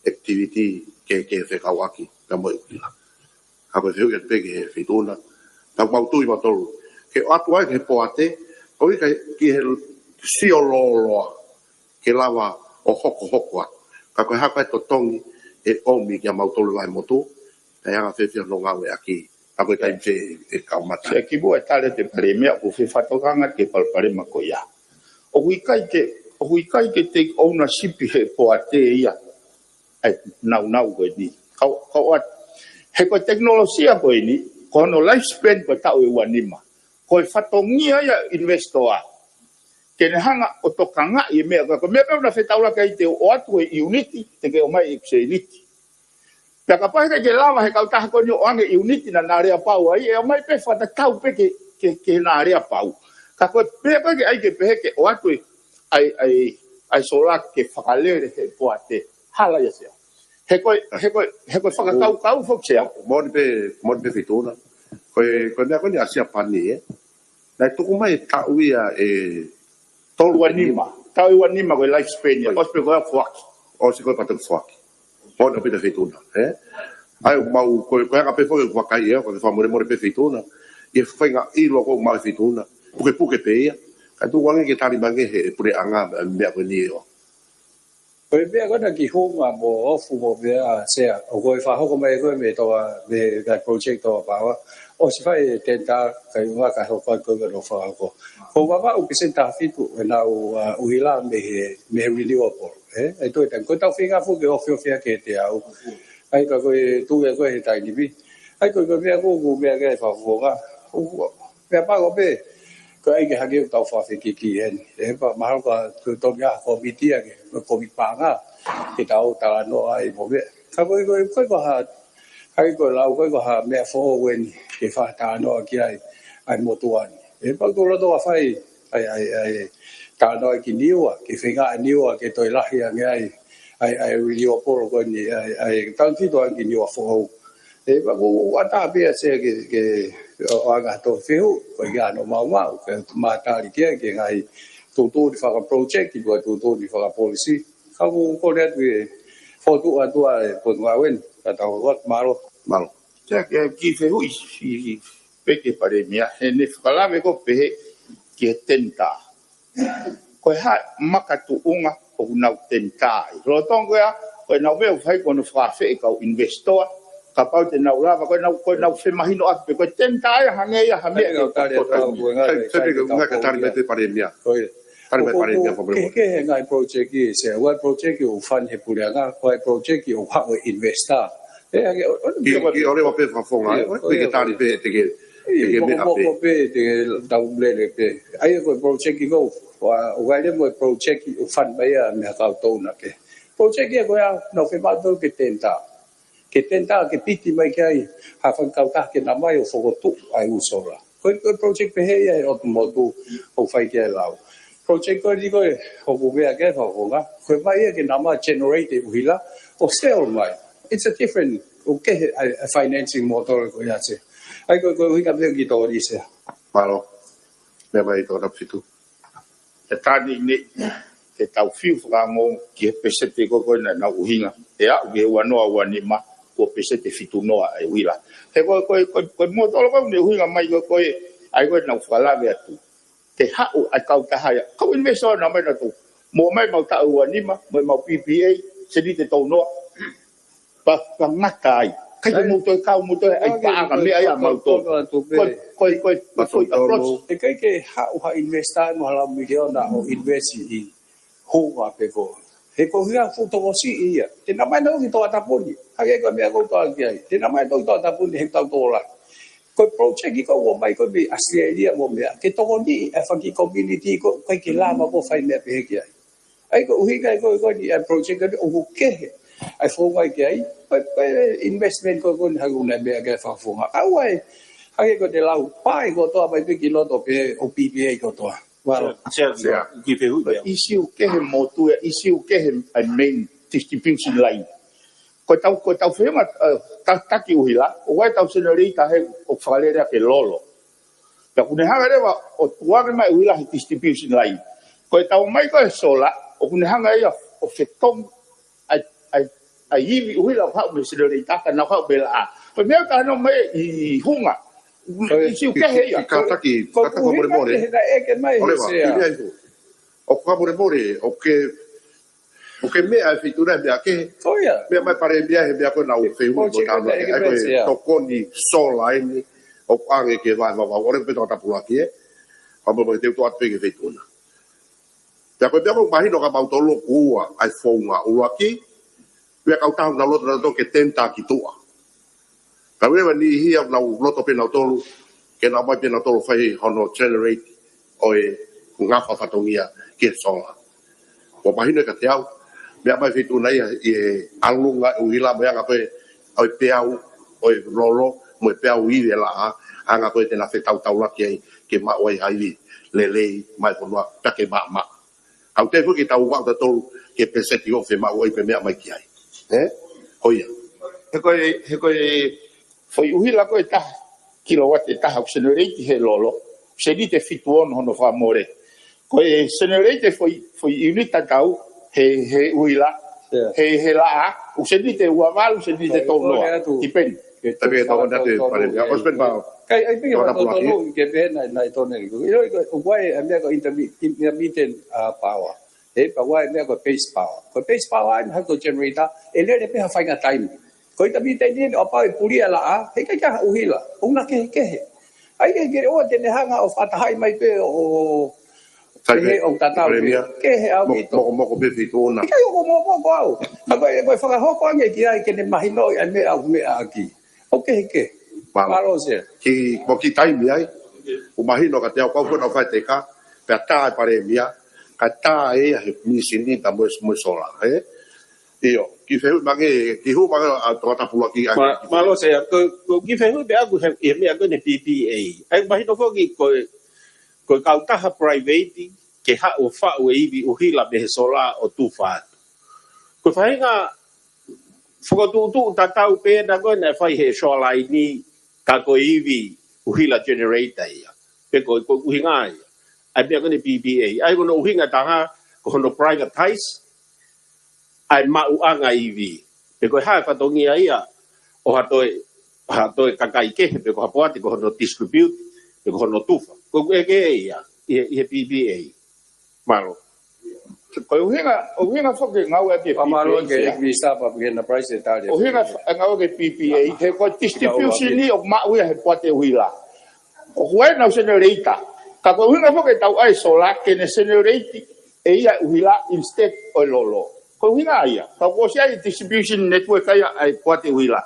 activity kehekehe fekauʻaki pea mo e ʻUhila. Ka ko e fehuʻi atu pē ki he Feituʻuna, tau mau tui mautolu ke ʻoatu ai ki he poate, ʻoku ʻikai ki he sio lōloa ke lava ʻo hokohoko atu. Ka ko e hā ko e totongi ʻe ʻomi kia mautolu Vahemotu, ʻe anga fēfē hono ngāueʻaki, ka ko e taimi fē ʻe kamata. Sai, kimuʻa e tali atu e Palēmia, ʻoku ou fie fakatokanga ki he palopalema ko ia. ʻOku ʻikai ke, ʻoku ʻikai ke take ownership he poate ia ʻa e naunau ko eni. Kau, kau atu. He ko e tekinolosia ko eni, ko hono lifespan ko e taʻu ʻe ua nima. Ko e fatongia ia ʻo e investor ke ne hanga ʻo tokangaʻi e meʻa ko ē. Ko e meʻa pē ʻoku na fetaulaki ai te u ʻoatu e ʻiuniti, te ke ʻomai e ʻiuniti. Pea kapau he ʻikai ke lava he kautaha ko eni ʻo ʻoange ʻiuniti naʻa na aleapau ai, ʻe ʻomai pē fakatatau pē ke, ke, ke na aleapau. Ka ko e meʻa ko ē ke ʻai ke pehē ke ʻoatu e, ʻai, ʻai, ʻai sola ke fakalele he poate, hala ia Sea. He ko e, he ko e, he ko e fakakaukau foki Sea. Moʻoni pē, moʻoni pē Feituʻuna. Ko e, ko e meʻa ko eni ʻa Siapani, ē. Naʻe tuku mai e taʻu ia ʻe tolu ua nima. Taʻu ʻe ua nima ko e lifespan ia. ʻOsi pē ko ia foaki. ʻOsi ko ia pea toki foaki. Moʻoni ʻaupito Feituʻuna, ē? ʻA ia ʻoku mau, ko e, ko e anga pē foki ʻeku vakai ʻe au, ko e fakamolemole pē Feituʻuna. ʻI he faʻahinga ʻilo ko ē ʻoku maʻu ʻe Feituʻuna. Pukepuke pē ia. Kae tuku ange ke tali mai ange he puleʻanga e meʻa ko eni ʻo Ko e meʻa ko ena ki Hunga mo Ofu mo meʻa Sea, ʻoku ʻi ai e fakahoko mai ko ē mei he toa, mei he ngaahi project Toa Paoa. ʻOsi fai e tender, kae ʻuhinga kae hoko ai ko ē ke nau fakahoko. Ko e ua valu piseni taha fitu ʻenau, ʻa, ʻuhila mei he, mei he renewable, ē? ʻE toe taimi, ko ʻetau feinga foki ke ofiofi ʻaki e teau. ʻA ia ka ko e tuʻu ia ko ē he taimi ni. ʻA ia ko e, ko e meʻa ko ē, ko e meʻa ko ē fakafofonga. ʻO, ʻo, meʻa pango pē, ko e ʻai ke hangē ʻoku tau fakafekiki heni. ʻE pea mahalo ka ko e toki ʻa e kōmiti ia ke, ko e kōmiti paʻanga, ke tau talanoa ai mo meʻa. Ka ko e, ko e, ko e ko ha, ʻai ko e lau, ko e ko ha meʻa foʻou eni, ke fakatalanoa ki ai, ʻa e motuʻa ni. ʻE pea ʻoku ou loto ke fai, ʻai, ʻai, ʻai, talanoa ki Niua, ke feinga ʻa Niua, ke toe lahi ange ai, ʻai, ʻai, renewable ko eni, ʻai, ʻai, tau tito ange ki Niua foʻou. ʻE, pea ʻoku ou ʻatā pē ʻa Sea ke, ke, ʻo, ʻo anga ʻetau fehuʻi, ko e ʻikai hano maumau, ke mātali ki ai, ki he ngaahi tuʻutuʻuni fakaproject, ko e tuʻutuʻuni fakapolisi. Ka ʻoku ou kole atu ke fotu atu ʻa e Potungāue ni, ka tau ua, mālō. Mālō. Sea, ke, kiʻi fehuʻi, ʻi, ʻi, pē ki he Palēmia, heʻene fakalave ko ē pehē ki he tender. Ko e hā e makatuʻunga ʻoku nau tender ai. Lolotonga ko ia, ko ʻenau meʻa ʻoku fai ko hono fakaafeʻi e kau investor, kapau te nau lava, ko ʻenau, ko ʻenau femahinoʻaki pē, ko e tender ia hangē ia ha meʻa ke tali mai pē Palēmia. Tali mai Palēmia, ko e ke, ke he ngaahi project ʻi Sea, ua project ʻoku fund he puleʻanga, ko e project ʻoku haʻu e investor. ʻE, ʻa ia, ʻo, ʻo, ʻi, ʻi ʻoleva pē fakafofonga, ʻio, ʻo, ʻo, ke tali pē, te ke, te ke meʻa pē. Ko e pē, te ke tau lele pē. ʻA ia ko e project ko ē, ʻoku ʻi ai leva mo e project ʻoku fund mai ia mei ha kau donor pē. Project ia ko ia, nau fiemaʻu ke tender. Ke tender, ke piti mai ki ai, ha fanga kautaha ke na ō mai ʻo fokotuʻu ʻa e ʻū sola. Ko e, ko e project pehē ia ʻe ʻOtu Motu ʻoku fai ki ai e lau. Project ko eni ko e, ʻoku meʻa ke fakafofonga. Ko e meʻa ia ke nau mai generate e ʻuhila ʻo sell mai. It's a different, ʻoku kehe ʻa e, ʻa e financing model ko ia se. ʻA ia ko e, ko e ʻuhinga meʻa ki tō ni se. Mālō. Meʻa mai tō na fitu. He taimi ni, ke tau fiu fakaongo ki he peseti ko ē ko ē naʻa nau ʻuhinga. ʻE aʻu ki he ua noa ua nima, ko e peseti fitu noa e ʻuhila. He ko e, ko e, ko e, ko e model ko ē naʻe ʻuhinga mai ko ē ko ē, ʻa ia ko ē naʻa ku fakalave atu. Ke haʻu ʻa e kautaha ia. Kau investor naʻa mai naʻa tau. Mo mai mau taʻu ua nima, mo mau P P A, seniti ʻe tolu noa. Pea, pea ngata ai. Kai ke mou toe kau, mou toe ʻai paʻanga meʻa ia mautolu. Ko e, ko e, ko e, ko e approach. ʻE kai ke haʻu ha investor mo ha laui miliona ʻo invest ʻi Hunga pe ko. He ko e ʻuhinga fuʻu tokosiʻi ia. Te nau mai naʻa nau ʻi Tongatapu ni. Hangē ko e meʻa ʻoku ou tala ki ai. Te nau mai naʻa nau ʻi Tongatapu ni he tau tola. Ko e project ko ē ʻoku ʻomai ko ē mei Australia mo meʻa. Ke tokoniʻi e fanga kiʻi community ko ē ʻikai ke lava ʻo fai meʻa pehē ki ai. ʻA ia ko e ʻuhinga ko ē ko eni ʻa e project ko eni ʻoku kehe ʻa e founga ki ai. Ko e, ko e investment ko ē ko eni hangē ko e meʻa ke fakafofonga. ʻA ia, hangē ko e te lau, pae kotoa mai pē ki loto pē ʻo P P A kotoa. Mālō. Sea, sea, sea, ki he fehuʻi pē. ʻIsiu kehe motu ia, ʻisiu kehe ʻa e main distribution line. Ko e tau, ko e tau fehuʻi, eh, ta-, taki ʻuhila, ʻoku ʻi ai e tau generator he ʻoku fakalele ʻaki e lolo. Pea ʻoku ne hanga leva ʻo tuku ange mai ʻuhila he distribution line. Ko e tau mai ko e solar, ʻoku ne hanga ia ʻo fetongi ʻa e, ʻa e, ʻa e ivi ʻuhila ʻoku haʻu mei he generator ka nau haʻu mei he laʻā. Ko e meʻa ka nau mai ʻi Hunga. Ko e ʻIsiu ki, kehe ki, ia. Ki kātaki, ko, kātaki ko ʻuhinga molemole. He naʻe ʻeke mai ʻOleva, he sea. Ki meʻa ʻi Hunga. ʻOku ka molemole, ʻoku ke ʻOku ke meʻa e feituʻu na meʻa kehe. Ko ia. Meʻa mai Palēmia he meʻa ko ē naʻa ku fehuʻi ko e tau meʻa ke meʻa ko e tokoni solar eni ʻoku ʻange ke vae vavau. ʻOleva pē Tongatapu ʻuluaki ē. Hamo mo te u toʻo atu pē ki he feituʻu na. Pea ko e meʻa ʻoku mahino kia mautolu ʻoku ua ʻa e founga ʻuluaki. Meʻa kautaha naʻa nau loto nautolu ke tender ki tuʻa. Ka ʻoku ʻi ai e niʻihi ʻoku nau loto pē nautolu, ke nau mai pē nautolu fai hono generate ʻo e ngafa fatongia ki he solar. ʻOku mahino kiate au, meʻa mai feituʻu na ia ʻi he ʻalunga e ʻuhila mo e anga ko ē ʻo e peau ʻo e lolo, mo e peau ivi e laʻā, anga ko ē te na fetautaulaki ai, ke maʻu ai ha ivi lelei, mai fonua, pea ke maʻamaʻa. Aʻu te foki tau vaʻu tautolu ke peseti ʻo femaʻu ai pe meʻa mai ki ai. Ē? Ko ia. He ko e, he ko e foʻi ʻuhila ko ē taha kilowatt ʻe taha ʻoku generate he lolo, seniti ʻe fitu ono hono fakamole. Ko e generate foʻi, foʻi unit tatau he, he ʻuhila, Ia. he, he laʻā, ʻoku seniti ʻe ua valu, seniti ʻe tolu noa. Depend. Tapi ke tau ʻoatu e Palēmia. ʻOsi pē pau. Kai, ai pē ke Tau na pulaki. Tolu ke pehē naʻe, naʻe tonu ni. ʻIlo, ʻoku ʻi ai e meʻa ko e intermi-, intermittent, uh, power. He pea ʻoku ʻi ai e meʻa ko e base power. Ko e base power ʻa e hako generator, ʻe lele pē ha faʻahinga taimi. Ko e intermittent eni ʻo kapau ʻe puli e laʻā, he ʻikai ke ʻi ai ha ʻuhila. ʻOku na kehekehe. ʻA ia ke ʻoua te ne hanga ʻo fakatahaʻi mai pē ʻo Sai pē, pehē ʻoku tatau pē. Palēmia. Kehe ʻaupito. Mo-, mokomoko pē feituʻu na. ʻIkai ʻoku mokomoko au. Ka ko e, ko e fakahoko ange ki ai ke ne mahinoʻi ʻa e meʻa ʻoku meʻa ʻaki. ʻOku kehekehe. Mālō. Mālō, Sea. Ki, mo ki taimi ai. ʻOku mahino kiate au kau fona fai teka. Pea tā e Palēmia. Ka tā ʻe ia he misini ta mo e, mo e solar, ē? ʻIo, ki he fehuʻi mai ange, ki he hū mai ange ʻa Tongatapu ʻuluaki ʻa Ma-, mālō, Sea, ko, ko e kiʻi fehuʻi pē ʻaku he, he meʻa ko eni P P A. ʻA ia mahino foki ko e, ko e kautaha private ke haʻu ʻo faʻu e ivi ʻuhila mei he solar ʻo tufa atu. Ko e faʻahinga fokotuʻutuʻu tatau pē ena ko ē naʻe fai he solar ʻi heni ka ko e ivi ʻuhila generator ia. Pe ko, ko e ʻuhinga ia. ʻA e meʻa ko eni P P A. ʻA ia ko hono ʻuhinga ʻe taha, ko hono privatize, ʻa e maʻuʻanga ivi. Pe ko e hā e fatongia ia, ʻo ha toe, ha toe kakai kehe, pe ko ha poate, ko hono distribute, pe ko hono tufa. Ko e ʻeke ia, ʻi he, ʻi he P P A. Mālō. Ko e ʻuhinga, ʻuhinga foki ngāue ʻa e P P A. Pea mālō ki he Sea. Minisitā pea mo e Enterprise ʻe tali. ʻUhinga fa-, ngāue ki he P P A, he ko e distribution ni ʻoku maʻu ia he poate ʻuhila. ʻOku ʻi ai ʻenau generator. Ka ko e ʻuhinga foki ʻetau ʻai e solar ke ne generate ʻe ia ʻuhila instead ʻo e lolo. Ko e ʻuhinga ia. Ka kuo ʻosi ʻi ai e distribution network ia ʻa e poate ʻuhila.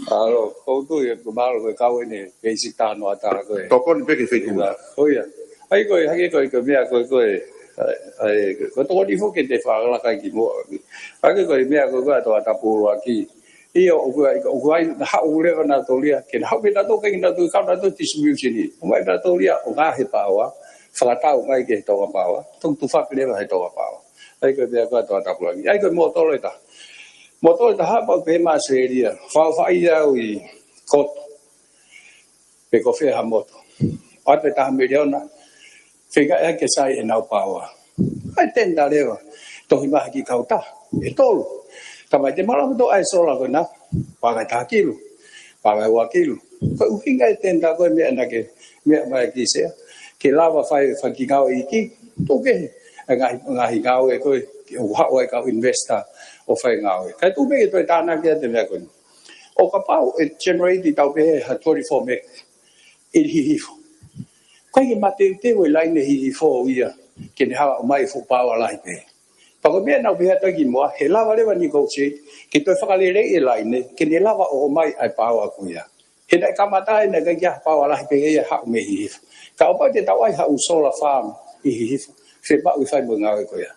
Mālō, ʻoku ou tui ʻe, ko e mālō ko e kau eni, Peisi Tano ʻa tala ko ē. Tokoni pē ki he feituʻu na. ʻIo. ʻA ia ko e, hangē ko e, ko e meʻa ko ē, ko e, ʻa e, ʻa e, ko e tokoni foki ke te fakalaka ki muʻa. Hangē ko e meʻa ko ē, ko e Tongatapu ʻuluaki. ʻIo, ʻoku ʻi ai, ʻoku ʻi ai, naʻa haʻu leva nautolu ia, ke naʻa haʻu pē nautolu, ke nautolu, kau nautolu distribution ni. ʻOmai nautolu ia, ʻo ngaohi e power, fakatau mai ki he Tonga Power, toki tufaki leva he Tonga Power. ʻA ia ko e meʻa ko ē ʻa Tongatapu Langi. ʻA ia ko e mōtolo ʻe taha. Mōtolo ʻe taha pau pē mā Australia. Fau fai au ʻi koto pe ko fē ha moto. ʻOatu e taha miliona, feinga ia ke sai ʻenau power. ʻA ia tender leva, tohi mai ki he kautaha ʻe tolu. Tamaiki te malava to ʻai solar ko ena, paʻanga ʻe taha kilu, paʻanga ʻe ua kilu. Ko e ʻuhinga e tender ko e meʻa naʻa ke, meʻa mai ki sea, ke lava fai, fai ki ngāue iiki, tuku kehe, ʻa e ngaahi, ngaahi ngāue ko ē, ke ʻoku haʻu ai kau investor ʻo fai ngāue. Kae tuku pē ke toe tānaki atu e meʻa ko eni. ʻO kapau ʻe generate ʻi tau pehē ha twenty-four meg ʻi Hihifo. ʻIkai ke mateuteu e laine Hihifo ia ke ne hala ʻo ʻomai fuʻu power lahi pē. Pea ko e meʻa naʻa ku pehē atu ki muʻa, he lava leva negotiate ke toe fakaleleiʻi e laine ke ne lava ʻo ʻomai ʻa e power ko ia. He naʻe kamata ai naʻe ʻikai ke ʻi ai ha power lahi pē ia haʻu mei Hihifo. Ka ʻo pau te tau ʻai haʻu solar farm ʻi Hihifo, fiemaʻu ke fai mo e ngāue ko ia.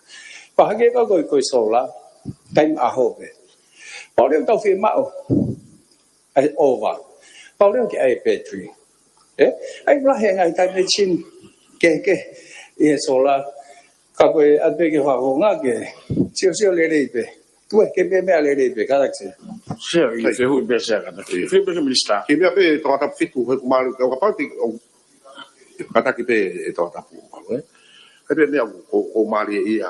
Pea hangē ko e, ko e solar, taimi ʻaho pē. Pau leva tau fiemaʻu ʻa e ʻova. Pau leva ke ʻai e battery. ʻE? ʻA ia ʻoku lahi e ngaahi dimension kehekehe ʻi he solar. Ka ko e ʻoatu pē ke fakahounga ke siosio lelei pē. Tuku ke meʻa meʻa lelei pē, kātaki. Sea, ʻi he fehuʻi pē sea kātaki. Fehuʻi pē ki he minisitā. Ke meʻa pē Tongatapu fitu, he ʻoku mālie, ʻo kapau te, ʻo, kātaki pē ʻe Tongatapu, ē? He pē meʻa ʻoku, ʻoku mālie ia.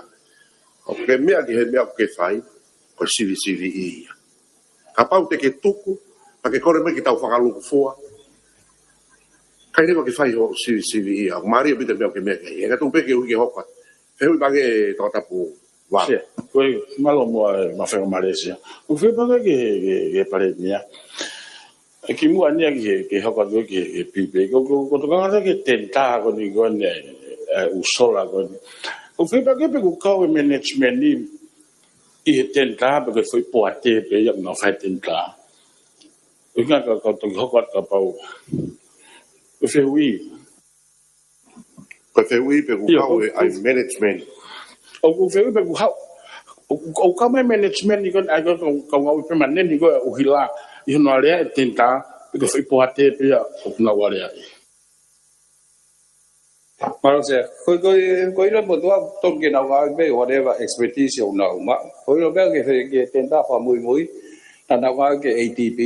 ʻOku ke meʻa ki he meʻa ʻoku ke fai, ko e sivisiviʻi ia. Kapau te ke tuku, pea ke kole mai ke tau fakalūkufua. ʻIkai leva ke fai hoʻo sivisiviʻi ia, mālie ʻaupito e meʻa ʻoku ke meʻa ki ai. ʻE ka tuku pē ke ui ke hoko atu. Fehuʻi pē ange ʻe Tongatapu Vale. Sea, ko e mālō muʻa e Mafenga Malesia. ʻOku ou fehuʻi pē ange ki he, ki he, ki he Palēmia. ʻE kimuʻa eni ia ki he, ki he hoko atu ki he, ki he pīpē. Ko, ko, ko e tokanga atu ki he tender ko eni ko eni, ʻa e ʻū solar ko eni. ʻOku ou fehuʻi pē ange pe ʻoku kau e management ni ʻi he tender pe ko e foʻi poate pē ia ʻoku nau fai tender. ʻOku ʻikai ke, ke toki hoko atu kapau. Ko e fehuʻi. Ko e fehuʻi pe ʻoku ʻIo, kau ʻoku, e ʻai ʻoku, management. ʻOku ou fehuʻi pe ʻoku haʻu, ʻoku, ʻoku kau mai management ni ko eni ʻa e ko e, ko e, ko e ngāue pē maneni ko e ʻuhila ʻi hono alea e tender, pe ko e foʻi poate pē ia ʻoku nau alea ai. Mālō sea, ko, ko, ko ʻilo mo tua, tonu ke nau ngāue pē, whatever expertise ʻoku nau maʻu. Ko ʻilo pē ke fe-, ke tender fakamuimui, naʻa nau ngāue ki he A D B,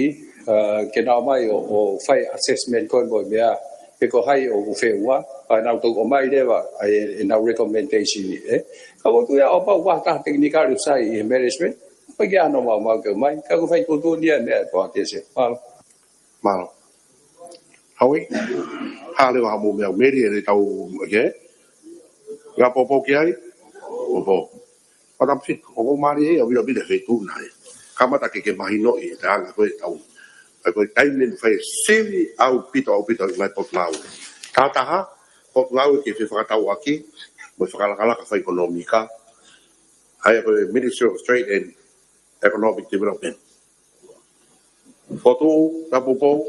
uh, ke nau ō mai ʻo, ʻo fai assessment ko e mo e meʻa, pe ko hai ʻoku feʻunga, pea nau toki ʻomai leva, ʻa e, ʻenau recommendation ni, ē. Ka ʻoku ou tui ʻoku pau ʻa e taha tekinikale ʻoku sai ʻi he management, ʻoku ʻikai ke ʻi ai hano maumau ke ʻomai, ka ʻoku fai tuʻutuʻuni ia e meʻa ʻe Tongatapu. Mālō. Mālō. Howie? Hā leva haʻamou meʻa, Mary, ʻe tau, ʻeke? Ngaahi poupou ki ai? Poupou. Tongatapu fitu, ʻoku mālie ia, ʻo vila vila feituʻu nai. Kamata ke ke mahinoʻi e taʻanga ko e tau. ʻA ia ko e taimi ʻe fai sivi ʻaupito, ʻaupito ʻi he ngaahi potungāue. Taha taha, potungāue ke fefakatauʻaki, mo e fakalakalaka fakaʻekonōmika. ʻA ia ko e Ministry of Trade and Economic Development. Fotu, ta poupou.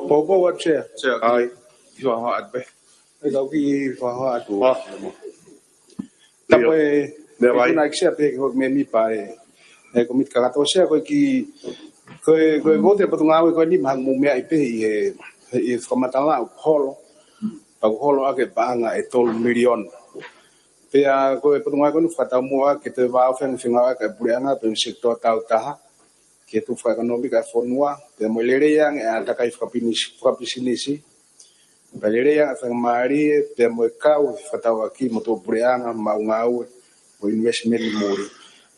Poupou atu, Sea. Sea. ʻAi. Kiʻi fakahoa atu pē. ʻE kau kiʻi fakahoa atu. Hā. Ta ʻIo. Pē, Meʻa pē vai. Kuna ʻeku Sea pē ki hoku mēmipa e, e kōmiti kakato, Sea, ko e kiʻi, ko e, ko e vote e potungāue ko eni mahalo mou meaʻi pē ʻi he, ʻi he fakamatala ʻoku holo. Pea ʻoku holo ʻaki e paʻanga ʻe tolu miliona. Pea ko e potungāue ko eni fakataumuʻa ke toe vāofi ange fengāueʻaki e puleʻanga pea mo e sekitoa taautaha, ke tuʻu fakaʻekonōmika e fonua, pea mo e lelei ange ʻa e ʻātakai fakapinisi-, fakapisinisi, pea lelei ange ʻa e faingamālie, pea mo e kau fakatauʻaki mo e tuʻa puleʻanga, maʻu ngāue, mo e investment ʻi muli.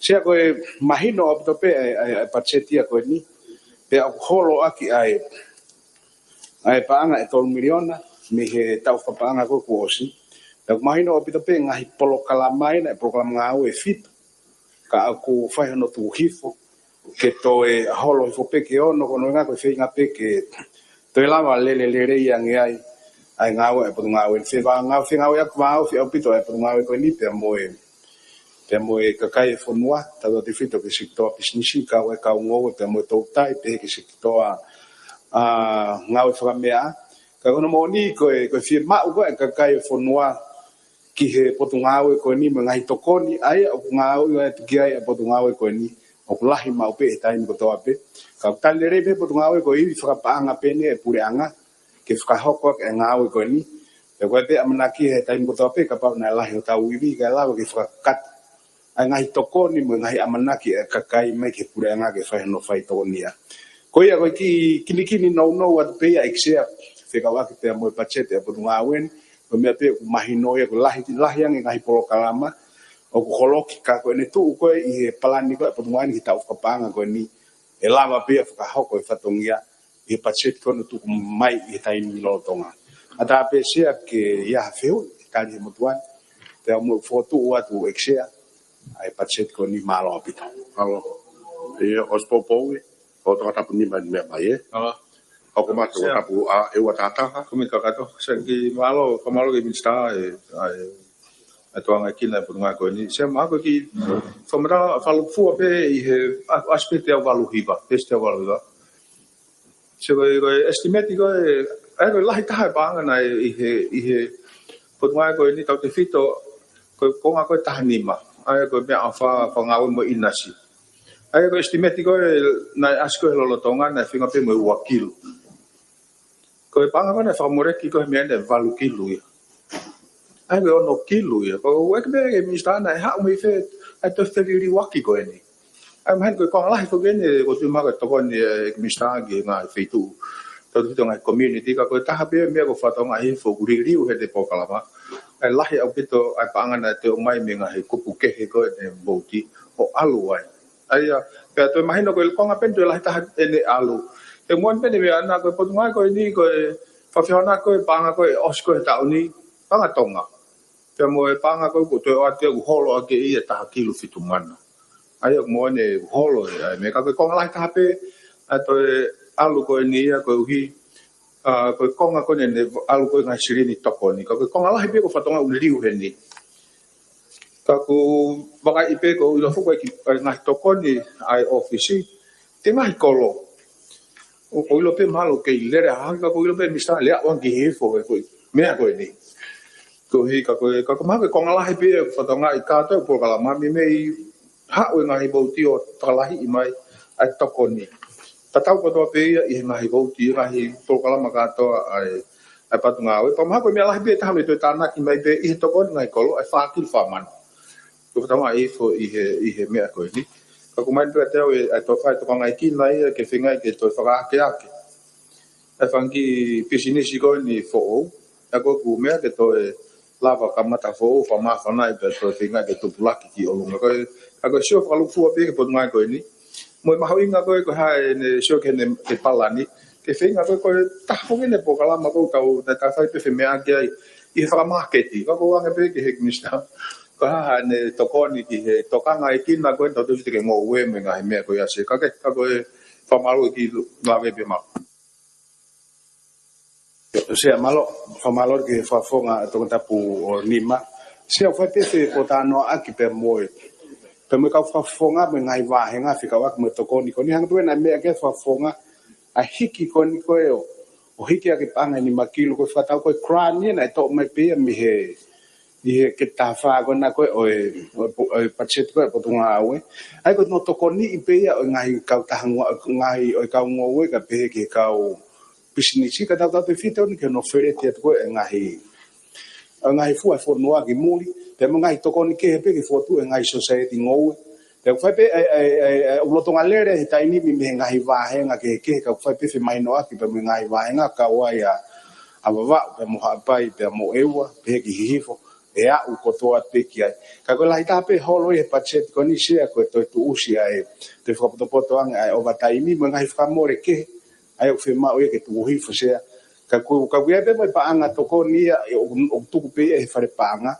Sea, ko e mahino ʻaupito pē ʻa e, ʻa e, ʻa e patiseti ia ko eni, pea ʻoku holo ʻaki ʻa e, ʻa e paʻanga ʻe tolu miliona, mei he taʻu fakapaʻanga ko ē kuo ʻosi. Pea ʻoku mahino ʻaupito pē ngaahi polokalama ia, ʻa e polokalama ngāue ʻe fitu. Ka ʻoku fai hono tuku hifo, ke toe holo hifo pē ke ono, ko hono ʻuhinga ko e feinga pē ke toe lava lele lelei ange ai, ʻa e ngāue ʻa e potungāue. Fevā ngāue, fengāueʻaki vāofi ʻaupito ʻa e potungāue ko eni pea mo e, pea mo e kakai e fonua, tautautefito ki he sekitoa pisinisi, kau ai kau ngoue, pea mo e toutai, pehē ki he sekitoa, ʻa, ngāue fakameʻa. Ka ko hono moʻoni ko e, ko e fiemaʻu ko ē ʻa e kakai e fonua, ki he potungāue ko eni mo e ngaahi tokoni, ʻa ia ʻoku ngāue atu ki ai ʻa e potungāue ko eni, ʻoku lahi maʻu pē he taimi kotoa pē. Ka ʻoku tali lelei pē potungāue ko e ivi fakapaʻanga pē eni ʻa e puleʻanga, ke fakahoko ʻaki ʻa e ngāue ko eni. Pea ko e pē ʻamanaki he taimi kotoa pē kapau naʻe lahi hotau ivi kae lava ke fakakakato ʻa e ngaahi tokoni mo e ngaahi ʻamanaki ʻa e kakai mai ki he puleʻanga ke fai hono fai tokoni ia. Ko ia ko e kiʻi kinikini nounou atu pē ia ʻEiki Sea fekauʻaki pea mo e patiseti ʻa e Potungāue ni, ko e meʻa pē ʻoku mahino ia ko e lahi, lahi ange ngaahi polokalama ʻoku holoki ka ko ʻene tuʻu ko ē ʻi he palani ko ē ʻa e Potungāue ni ki he taʻu fakapaʻanga ko eni ʻe lava pē ia fakahoko e fatongia ʻi he patiseti ko ē ʻoku tuku mai ʻi he taimi lolotonga. ʻAtā pē Sea ke ʻi ai ha fehuʻi, tali he motuʻa ni, pea mo fokotuʻu atu ʻEiki Sea ʻa e patiseti ko eni, mālō ʻaupito. Mālō. ʻIo, ʻosi poupou ʻi, ʻo Tongatapu nima ni meʻa mai, ē? Mālō. ʻOku mate Sea. Tongatapu ʻa e ua tātaha. Kumi kakato, Sea ki mālō, ka mālō ki he Minisitā, ʻe, ʻa e, ʻa e tuʻunga kina e Potungāue ko eni. Sea, mahalo ko e kiʻi fakamatala fakalūkufua pē ʻi he, ʻa, ʻasi pē teau valu hiva, pē teau valu hiva. Sea ko e, ko e estimate ko ē, ʻa ia ko e lahi taha e paʻanga naʻe ʻi he, ʻi he Potungāue ko eni tautefito, ko e konga ko ē taha nima. ʻA ia ko e meʻaʻofa, fakangāue mo e ʻinasi. ʻA ia ko e estimate ko ē naʻe ʻasi ko ē he lolotonga naʻe feinga pē mo e ua kilu. Ko e paʻanga ko ē naʻe fakamoleki ko ē he meʻa ni ʻe valu kilu ia. ʻA ia ko e ono kilu ia. Ko e ʻeke pē ki he Minisitā naʻe haʻu mei fē ʻa e toe feliliuaki ko eni. ʻA ia mahalo ko e konga lahi foki eni, ʻoku ou tui mahalo ko e tokoni ʻa e Minisitā ki he ngaahi feituʻu tautefito ngaahi community, ka ko e taha pē meʻa ʻoku fakatokangaʻi hifo ʻoku liliu heʻene polokalama. ʻA e lahi ʻaupito ʻa e paʻanga naʻe toe ʻomai mei he ngaahi kupu kehe ko ē ʻene vouti ʻo ʻalu ai. ʻA ia, pea toe mahino ko e konga pē eni toe lahi taha ʻene ʻalu. He moʻoni pē eni meʻa naʻa ko e Potungāue ko eni ko e fakafehoanaki ko e paʻanga ko ē ʻosi ko ē he taʻu ni, paʻanga Tonga. Pea mo e paʻanga ko ē kuo toe ʻoatu ʻoku holo ʻaki ia taha kilu fitu mano. ʻA ia ʻoku moʻoni ʻoku holo ia, ʻa ia meʻa ka ko e konga lahi taha pē ʻa e toe ʻalu ko eni ia koeʻuhi, ʻa, ko e konga ko eni ʻene ʻalu ko ē ngaahi silini tokoni. Ka ko e konga lahi pē ʻoku fakatokangaʻi ʻoku liliu heni. Ka ʻoku ou vakai pē ʻoku ou ʻilo foki ko e kiʻi, ʻa e ngaahi tokoni ʻa e ʻōfisi ki he ngaahi kolo. ʻOku ou ʻilo pē mahalo kei lele hahake ka ʻoku ou ʻilo pē Minisitā lea ʻoange ki he hifo he ko e meʻa ko eni. Koeʻuhi ka ko e, ka ko e mahalo ko e konga lahi pē ʻoku fakatokangaʻi kātoa e polokalama mei, mei haʻu e ngaahi vouti ʻo fakalahiʻi mai ʻa e tokoni. Tatau kotoa pē ia ʻi he ngaahi vouti, ngaahi polokalama kātoa ʻa e, ʻa e Potungāue. Pea mahalo ko e meʻa lahi pē taha mei toe tānaki mai pē ʻi he tokoni ngaahi kolo, ʻa e fā kilu fā mano. Ko e fakatokangaʻi hifo ʻi he, ʻi he meʻa ko eni. Ka ʻoku ʻomai pē ʻa e teau ʻe, ʻa e toe fai tokangaʻi kina ia ke feinga ke toe fakaakeake ʻa e fanga kiʻi pisinisi ko eni foʻou. ʻA ia ko e ʻuhinga ke toe lava kamata foʻou, fakamāfanaʻi pea toe feinga ke tupulaki ki ʻolunga. Ko e, ʻa ia ko e sio fakalūkufua pē ki he Potungāue ko eni. Mo e mahuʻinga ko ē ko e hā ʻene sio ki heʻene, ki he palani. Ke feinga ko ē ko e taha foki ʻene polokalama ʻoku tau, tau, tau fai pē femeʻaʻaki ai ʻi he fakamāketi. Ka ʻoku ou ʻoange pē ki he Minisitā ko e hā haʻane tokoni ki he tokangaʻi kina ko ē tautefito ki he ngoue mo e ngaahi meʻa ko ia Sea. Ka ke, ka ko e fakamālō ki he lave pē mau. Sea mālō, fakamālō ki he fakafofonga ʻa Tongatapu ʻo nima. Sea ʻoku fai pē fepōtalanoaʻaki pea mo e, pea mo e kau fakafofonga mo e ngaahi vāhenga fekauʻaki mo e tokoni ko eni hangē pē naʻe meʻa ki ai e fakafofonga ʻa e hiki ko eni ko ē ʻo, ʻo hiki ʻaki e paʻanga ʻe nima kilu ko e fakatau ko e grant ia naʻe toʻo mai pē ia mei he ʻi he kete taha fā ko ena ko ē ʻo e, ʻo e po-, ʻo e patiseti ko ē ʻa e Potungāue. ʻA ia ko hono tokoniʻi pē ia ʻo e ngaahi kautaha ngua-, ngaahi ʻo e kau ngoue kae pehē ki he kau pisinisi ka tautautefito eni ki hono feleti atu ko ē e ngaahi, ʻo e ngaahi fua ʻa e fonua ki muli. Pea mo e ngaahi tokoni kehe pē ke fokotuʻu e ngaahi sōsaieti ngoue. Pea ʻoku fai pē, ʻa e, ʻa e, ʻa e, ʻa e, ʻoku lolotonga lele he taimi ni mei he ngaahi vāhenga kehekehe ka ʻoku fai pē femahinoʻaki pea mo e ngaahi vāhenga kau ai ʻa, ʻa Vavaʻu pea mo Haʻapai pea mo ʻEua, pehē ki Hihifo, ʻe aʻu kotoa pē ki ai. Ka ko e lahi taha pē holo ʻi he patiseti ko eni Sea ko e toe tuʻusi ʻa e, toe fakapotopoto ange ʻa e ʻovataimi mo e ngaahi fakamole kehe, ʻa ia ʻoku fiemaʻu ia ke tuku hifo Sea. Ka ʻoku, ka ʻoku ʻi ai pē mo e paʻanga tokoni ia, ʻe, ʻoku, ʻoku tuku pē ia he fale paʻanga.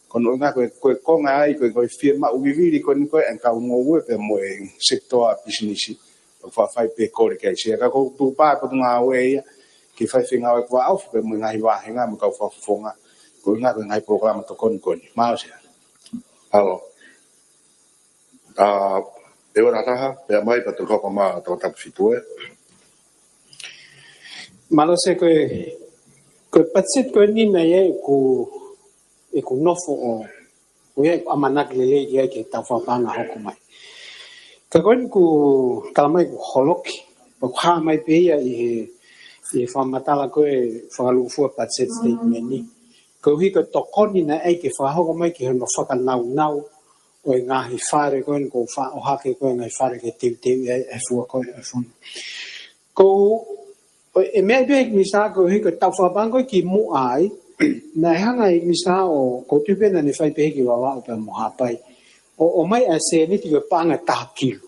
Ko hono ʻuhinga ko e, ko e konga ai, ko e, ko e fiemaʻu vivili ko eni ko ē ʻa e kau ngoue pea mo e sekitoa pisinisi. ʻOku faʻa fai pē kole ki ai Sea ka ʻoku tukupā e Potungāue ia ke fai fengāueʻaki vāofi pea mo e ngaahi vāhenga mo e kau fakafofonga. Ko e ʻuhinga ko e ngaahi polokalama tokoni ko eni. Mālō Sea. Mālō. ʻA, ʻEua tātaha, pea mai pea toe hoko mai Tongatapu fitu ē. Mālō Sea ko e, ko e patiseti ko eni naʻe ʻi ai ʻeku, ʻeku nofo ʻo, ʻo ʻi ai ʻeku ʻamanaki lelei ki ai ki he taʻu fakapaʻanga hoko mai. Ka ko eni ʻoku tala mai ʻoku holoki, ʻoku hā mai pē ia ʻi he, ʻi he fakamatala ko ē fakalūkufua patiseti statement ni. Koeʻuhi ko e tokoni naʻe ʻai ke fakahoko mai ki hono fakanaunau ʻo e ngaahi fale ko eni ʻoku faʻa ʻohake ko e ngaahi fale ke teuteu ai e fua ko e funu. Ko e meʻa pē ʻEiki Minisitā koeʻuhi ko e tau fakapaʻanga ko e kimuʻa ai, naʻe hanga ʻEiki Minisitā ʻo ko e tuʻu pē naʻa ne fai pē ʻEiki Vavaʻu pea mo Haʻapai ʻo ʻomai ʻa e sēniti ko e paʻanga taha kilu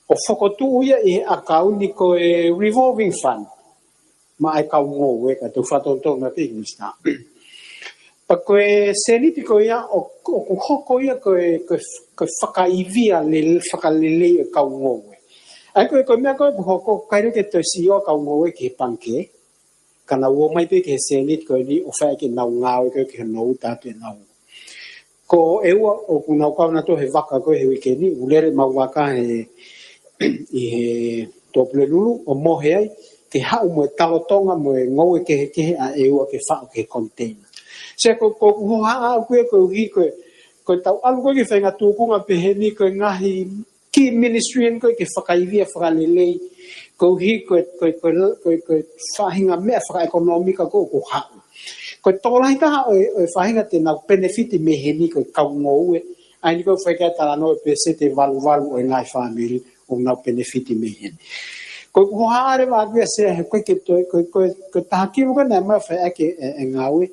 ʻo fokotuʻu ia ʻi he ʻakauni ko e revolving fund maʻa e kau ngoue, ka tau fakatonutonu pē ʻEiki Minisitā. Pea ko e sēniti ko ia ʻo, ʻoku hoko ia ko e, ko e, ko e fakaivia lele, fakalelei e kau ngoue. ʻA ia ko e, ko e meʻa ko ē ʻoku hoko, ʻikai leva ke toe sio e kau ngoue ki he pangikē, ka nau ō mai pē ki he sēniti ko eni ʻo fai ʻaki ʻenau ngāue ko ē ki he nouta atu ʻenau. Ko ʻEua ʻoku nau kau nautolu he vaka ko ē he uike ni, ʻoku lele ʻemau vaka he, ʻi he Tuʻapulelulu ʻo mohe ai, ke haʻu mo e talotonga mo e ngoue kehekehe ʻa ʻEua ke faʻu ki he container. Sai, ko, ko ʻeku hohaʻa ʻaʻaku ia koeʻuhi ko e, ko e tau ʻalu ko ē ki he faʻahinga tūkunga pehē ni ko e ngaahi key ministry eni ko ē ke fakaivia fakalelei, koeʻuhi ko e, ko e, ko e, ko e, ko e faʻahinga meʻa fakaʻekonōmika ko ē ʻoku haʻu. Ko e tokolahi taha ʻo e, ʻo e faʻahinga te nau penefiti mei heni ko e kau ngoue, ʻa eni ko e fai ki ai e talanoa ʻe peseti ʻe valuvalu ʻo e ngaahi fāmili ʻoku nau penefiti mei heni. Ko ʻeku hohaʻa leva ʻaʻaku ia Sea he ko e ke toe, ko e, ko e, ko e taha kilu ko ē naʻe ʻomai ʻo fai ʻaki e, e ngāue.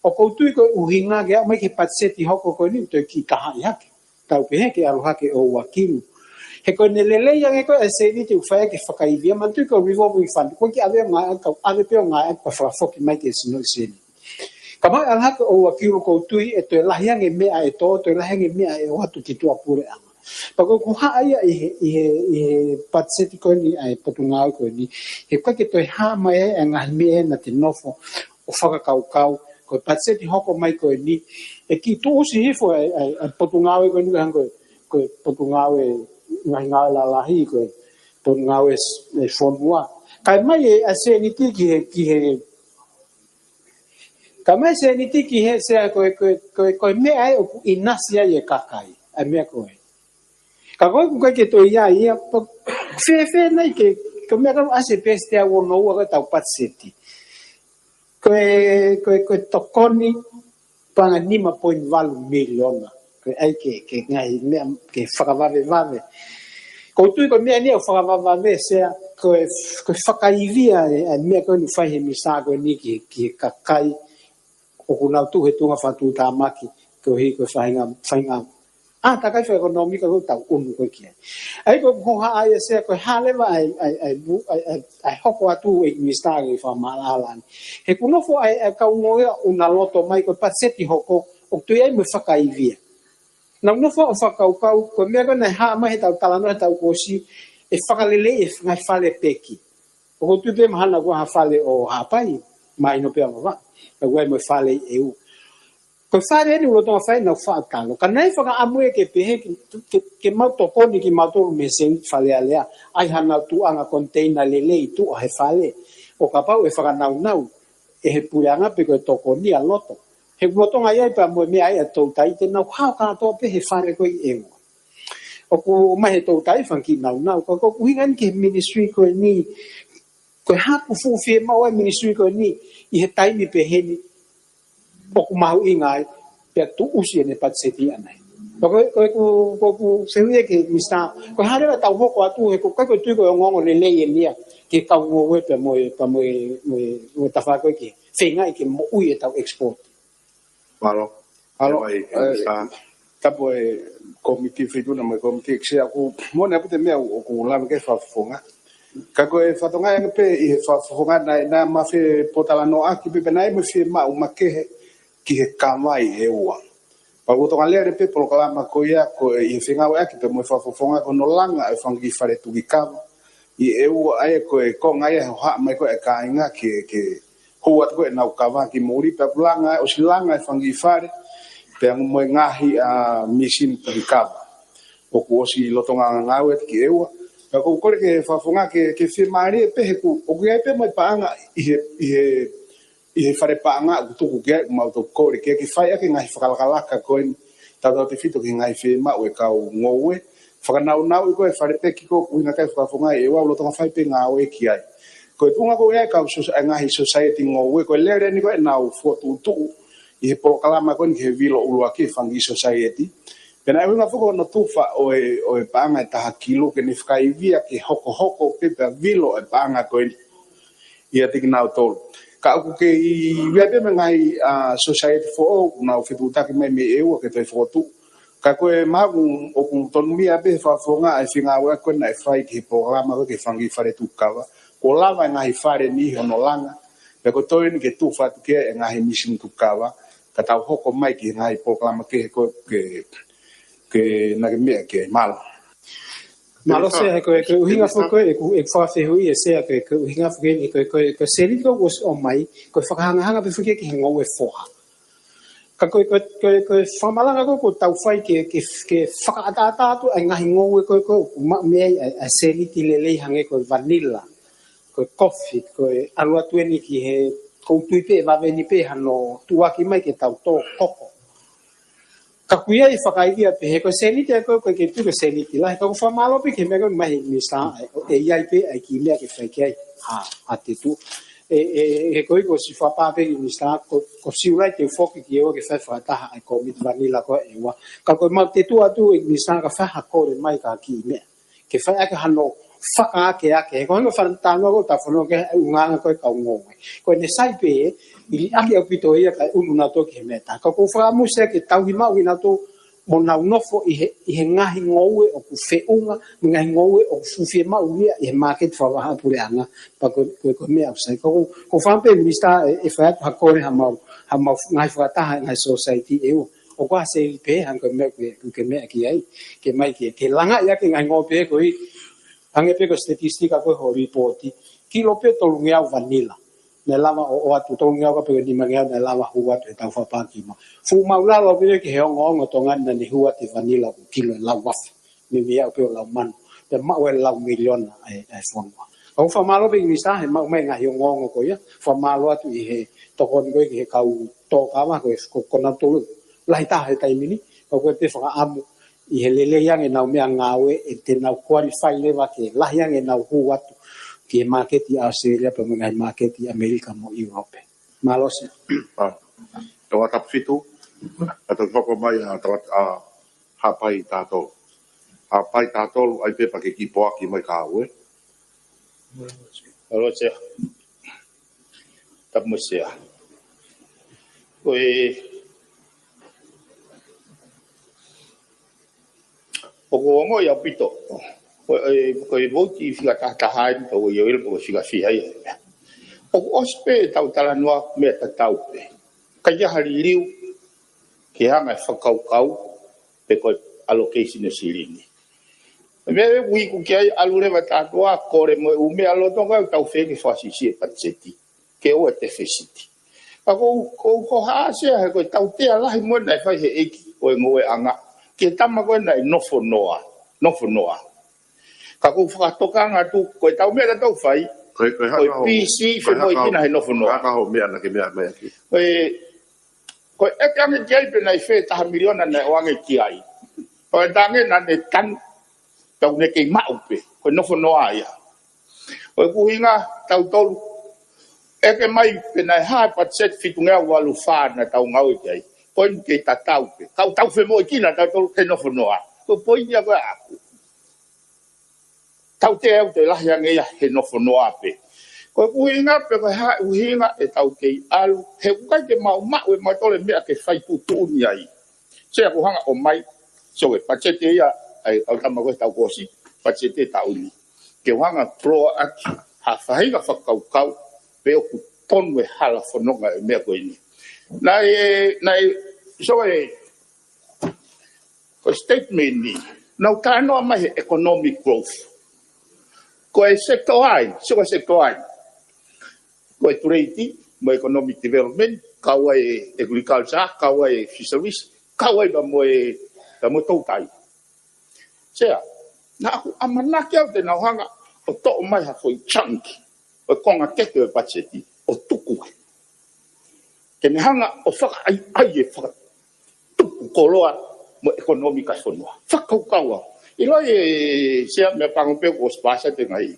ʻOku ou tui ko e ʻuhinga ke aʻu mai ki he patiseti hoko ko eni ʻoku toe kiʻi tahaʻi hake. Tau pehē ke ʻalu hake ʻo ua kilu. He ko ʻene lelei ange ko ē e sēniti ʻoku fai ʻaki e fakaivia, manatuʻi ko e revolving fund, ʻoku ʻikai ke ʻave ʻo ngāueʻaki, ʻave pē ʻo ngāueʻaki pea fakafoki mai ki he sino ʻi sēniti. Kapau ʻe ʻalu hake ʻo ua kilu ʻoku ou tui ʻe toe lahi ange e meʻa ʻe tō, toe lahi ange e meʻa ʻe ʻoatu ki tuʻapuleʻanga. Pea ko ʻeku hohaʻa ia ʻi he, ʻi he, ʻi he patiseti ko eni ʻa e Potungāue ko eni, he ʻoku ʻikai ke toe hā mai ai e ngaahi meʻa naʻa te nofo ʻo fakakaukau, ko e patiseti hoko mai ko eni, ʻe kiʻi tuʻusi hifo e, e, e Potungāue ko eni, ko e hangē ko e, ko e Potungāue, ngaahi ngāue lalahi, ko e Potungāue s-, e fonua. Kae ʻomai e, e sēniti ki he, ki he, kae ʻomai e sēniti ki he Sea ko e, ko e, ko e, ko e meʻa ē ʻoku ʻinasi ai e kakai, ʻa e meʻa ko ē. Ka ko ʻeku ʻikai ke toe ʻi ai ia, pea fēfē nai ke, ko e meʻa ka ʻasi pē Sea ʻoku ono ua ko e tau patiseti. Ko e, ko e, ko e tokoni paʻanga nima poini valu miliona. Ko e ʻai ke, ke ngaahi meʻa, ke fakavavevave. ʻOku ou tui ko e meʻa ni ʻoku fakavavevave Sea, ko e, ko e fakaivia e, e meʻa ko eni ʻoku fai he Minisitā ko eni ki, ki he kakai ʻoku nau tuʻu he tuʻunga fakatuʻutāmaki, koeʻuhi ko e faʻahinga, faʻahinga ʻātakai fakaʻekonōmika ko ē ʻoku tau ʻunu ko ē ki ai. ʻA ia ko ʻeku hohaʻa ia Sea ko e hā leva ʻa e, ʻa e, ʻa e, ʻa e, ʻa e, ʻa e hoko atu ʻEiki Minisitā ki he fakamaʻalaʻala ni. He ʻoku nofo ʻa e, ʻa e kau ngoue ʻoku nau loto mai ko e patiseti hoko, ʻoku toe ʻi ai mo e fakaivia. Nau nofo ʻo fakakaukau, ko e meʻa ko ē naʻe hā mai he tau talanoa he taʻu kuo ʻosi, ʻe fakalelei e ngaahi fale peki. ʻOku ou tui pē mahalo kuo ʻi ai ha fale ʻo Haʻapai, mahino pē ʻa Vavaʻu, ʻoku ʻi ai mo e fale ʻi ʻEua. Ko e fale eni ʻoku lolotonga fai ʻenau faʻu talo. Ka naʻe fakaʻamu ia ke pehē ke, ke, ke mau tokoni kimautolu mei he sēniti Fale Alea, ʻai haʻanau tuʻunga container lelei tuʻa he fale. ʻO kapau ʻe fakanaunau ʻe he puleʻanga pe ko e tokoni ʻa loto. He ʻoku lolotonga ʻi ai pea mo e meʻa ʻa e toutai te nau hao kātoa pē he fale ko ē ʻi ʻEua. ʻOku ʻomai he toutai e fanga kiʻi naunau. Ka ko ʻeku ʻuhinga eni ki he ministry ko eni, ko e hā ʻoku fuʻu fiemaʻu ai e ministry ko eni ʻi he taimi pehē ni ʻoku mahuʻinga ai, pea tuʻusi ʻene patiseti ʻanai. Ko e, ko e, ko e, ko ʻeku fehuʻi ia ki he Minisitā, ko e hā leva ʻetau hoko atu he ʻoku ʻikai ko e tui ko e ongoongo lelei eni ia ki he kau ngoue pea mo e, pea mo e, mo e, mo e tafaʻaki ko ē ke feingaʻi ke moʻui ʻetau export. Mālō. Mālō. Tapu e kōmiti Feituʻuna mo e kōmiti ʻEiki Sea, ʻoku moʻoni ʻaupito e meʻa ʻoku lave ki ai e fakafofonga. Ka ko e fakatokangaʻi ange pē ʻi he fakafofonga naʻe, naʻe ma fepōtalanoaʻaki pē pe naʻe ʻi ai mo e fiemaʻu makehe ki he kava ʻi ʻEua. Pea ʻoku lolotonga lele pē polokalama ko ia ko e ʻi he fengāueʻaki pea mo e fakafofonga ko hono langa e fanga kiʻi fale tuki kava ʻi ʻEua, ʻa ia ko e konga ia he hohaʻa mai ko ē e kāinga ke, ke hū atu ko ē ʻenau kava ki muli pea ʻoku langa, ʻosi langa e fanga kiʻi fale, pea mo e ngaahi ʻa misini tuki kava. ʻOku ʻosi lolotonga ngāue atu ki ʻEua. Pea ʻoku ou kole ki he fakafofonga ke, ke fiemālie pē he ʻoku, ʻoku ʻi ai pē mo e paʻanga ʻi he, ʻi he, ʻi he fale paʻanga ʻoku tuku ki ai, mau tau kole ke, ke fai ʻaki e ngaahi fakalakalaka ko eni, tautautefito ki he ngaahi fiemaʻu e kau ngoue. Fakanaunauʻi ko ē e fale peki ko ē ʻoku ʻuhinga ki ai e fakafofonga ʻi ʻEua, ʻoku lolotonga fai pē ngāue ki ai. Ko e tuʻunga ko ia e kau sos-, e ngaahi society ngoue, ko e lele eni ko ē ʻenau fokotuʻutuʻu ʻi he polokalama ko eni ki he vilo ʻuluaki e Fungi Society. Pea naʻe ʻuhinga foki hono tufa ʻo e, ʻo e paʻanga ʻe taha kilu ke ne fakaivia ke hokohoko pē pea vilo e paʻanga ko eni ʻiate kinautolu. Ka ʻoku kei ʻi ai pē mo e ngaahi, ʻa, society foʻou, ʻoku nau fetuʻutaki mai mei ʻEua ke toe fokotuʻu. Ka ko e maʻu ʻoku tonu mia pē he fakafofonga e fingāueʻaki ko ē naʻe fai ki he polokalama ko ē ki he Fungi Fale Tuku Kava. Kuo lava e ngaahi fale ni hono langa. Pea ko e toe eni ke tufa atu ki ai e ngaahi mīsini tuku kava. Ka tau hoko mai ki he ngaahi polokalama kehe ko ē ke, ke naʻa ke meʻa ki ai. Mālō. Mālō Sea, he ko e, ko e ʻuhinga foki ko ē ʻeku, ʻeku fakafehuʻi ē Sea, ko e, ko e ʻuhinga foki eni, ko e, ko e, ko e seniti ko ē kuo ʻosi ʻomai, ko e fakahangahanga pē foki ki he ngoue foha. Ka ko e, ko e, ko e, ko e fakamalanga ko ē kuo tau fai ke, ke, ke fakaʻataʻatā atu ʻa e ngaahi ngoue ko ē, ko ē, ʻoku maʻu mei ai ʻa e, ʻa e seniti lelei hangē ko e vanilla, ko e kofi, ko e ʻalu atu eni ki he, ʻoku ou tui pē ʻe vave ni pē hano tuʻuaki mai ke tau tō koko. Ka ʻoku ʻi ai e fakaivia pē he ko e seniti ē ko ē, ko e kei tuku e seniti lahi, ka ʻoku ou fakamālō pē ki he meʻa ko ē mai he Minisitā, ʻe, ʻe ʻi ai pē ʻa e kiʻi meʻa ke fai ki ai, ʻa, ʻa te tu. ʻE, ʻe, he ko e ʻosi fakapā pē ki he Minisitā, ko, ko Siulai te u foki ki ʻEua ke fai fakataha ʻa e kōmiti vanilla ko ē ʻEua. Ka ko e mau te tu atu ʻe Minisitā ka fai ha kole mai ka kiʻi meʻa ke fai ʻaki hano fakaakeake. He ko e hangē ko e fakatātā ko ē ta fanongo ki he ʻulungaanga ko ē kau ngoue. Ko ʻene sai pē, ʻe liʻaki ʻaupito ia kae ʻunu nautolu ki he meʻa ʻe taha. Ka ʻoku ou fakaʻamu Sea ke tauhi maʻu kinautolu mo nau nofo ʻi he, ʻi he ngaahi ngoue ʻoku feʻunga, mo e ngaahi ngoue ʻoku fuofua maʻu ia ʻi he māketi fakavahaʻapuleʻanga, pea ko, ko, ko e meʻa ʻoku sai. Ka ʻoku, ʻoku ou fakaʻamu pē Minisitā ʻe, ʻe fai atu ha kole ha mau, ha mau ngaahi fakataha, ngaahi society ʻEua. ʻOku ʻasi pē, hangē ko e meʻa ke, ke meʻa ki ai, ke mai ke, ke langaʻi ʻaki e ngaahi ngoue pē ko ē, hangē pē ko e statistika ko ē ho lipooti, kilo pē tolungeau vanilla. Naʻe lava ʻo, ʻoatu tolungeau ka pē nimangeau naʻe lava hū atu he taʻu fakapaʻanga kimuʻa. Fuʻu maʻulalo pē ki he ongoongo Tonga ni naʻa ne hū atu e vanilla ʻoku kilo ʻe lauafe. Meimei aʻu pē ʻo laumanu. Pea maʻu e lau miliona ʻa e, ʻa e fonua. ʻOku ou fakamālō pē ki he Minisitā he maʻu mai e ngaahi ongoongo ko ia. Fakamālō atu ʻi he tokoni ko ē ki he kau tōkava ko ē ko, ko nautolu lahi taha he taimi ni. Ka ʻoku ou pē fakaʻamu ʻi he lelei ange ʻenau meʻangāue ʻe te nau qualify leva ke lahi ange ʻenau hū atu ki he māketi ʻa ʻAositelēlia pea mo e ngaahi māketi ʻAmelika mo ʻIulope. Mālō Sea. ʻA, Tongatapu fitu, ʻa toki hoko mai ʻa Tonga, ʻa Haʻapai taha tolu. Haʻapai taha tolu, ʻai pē pea ke kiʻi poaki mai ka ue. Mālō Sea. Tapu mo Sea. Ko e, ʻoku ou ongoʻi ʻaupito. Ko e, ko e vouti fika taha taha eni, ka ʻoku ou ʻilo pe ko e fika fiha ia. ʻOku ʻosi pē ʻetau talanoa meʻa tatau pē. Ka ʻi ai ha liliu ke hanga ʻe he fakakaukau pe ko e allocation ʻo e silini. Meʻa ʻoku ou iku ki ai ʻalu leva tautolu ʻo kole mo e ʻū meʻa lolotonga ʻetau feinga ke fakasiʻisiʻi e patiseti ke ʻoua ʻe tefisiti. Ka ʻoku ou, ʻoku ou hohaʻa Sea he ko e tautea lahi mo ē naʻe fai he ʻEiki ʻo e ngoueʻanga ki he tama ko ē naʻe nofo noa, nofo noa. Ka ʻoku ou fakatokanga atu, ko ʻetau meʻa ʻoku tau fai, ko e, ko e, ko e haka ho, P C ko e haka ho, femoʻuekina he nofo noa. Haka ho meʻa naʻa ke meʻa mai ki ai. Ko e, ko e ʻeke ange ki ai pe naʻe fē taha miliona naʻe ʻoange ki ai. Ko e tangi naʻa ne tanu, tau ne kei maʻu pē, ko e nofo noa ia. Ko e ʻuhinga tautolu, ʻeke mai pe naʻe hā e patiseti fitungeau valu fā naʻa tau ngāue ki ai. Ko eni kei tatau pē. Tau, tau femoʻuekina tautolu he nofo noa. Ko e poini ia ko ē ʻaʻaku. Tautea ʻoku toe lahi ange ia he nofo noa pē. Ko e ʻuhinga pe ko e hā e ʻuhinga ʻetau kei ʻalu, he ʻoku ʻikai ke mau maʻu ʻe mautolu e meʻa ke fai tuʻutuʻuni ai. Sea, ʻoku hanga ʻo ʻomai, so e patiseti ia, ʻa e kau tama ko ē taʻu kuo ʻosi, patiseti taʻu ni. Ke u hanga ʻo puloa ʻaki ha faʻahinga fakakaukau, pe ʻoku tonu e hala fononga e meʻa ko eni. Naʻe, naʻe, so e, ko e statement ni, nau talanoa mai he economic growth. Ko e sekitoa ia, so ko e sekitoa ia. Ko e trade, mo e economic development, kau ai e agriculture, kau ai e fisheries, kau ai pea mo e, pea mo e toutai. Sea, naʻa ku ʻamanaki au te nau hanga ʻo toʻo mai ha foʻi chunk ʻo e konga kehe ʻo e patiseti ʻo tuku ai. Ke ne hanga ʻo fakaʻaiʻai e fakatupu koloa mo e ʻekonōmika e fonua. Fakakaukau au. ʻIloʻi ē Sea, meʻapango pē kuo ʻosi paasi atu e ngaahi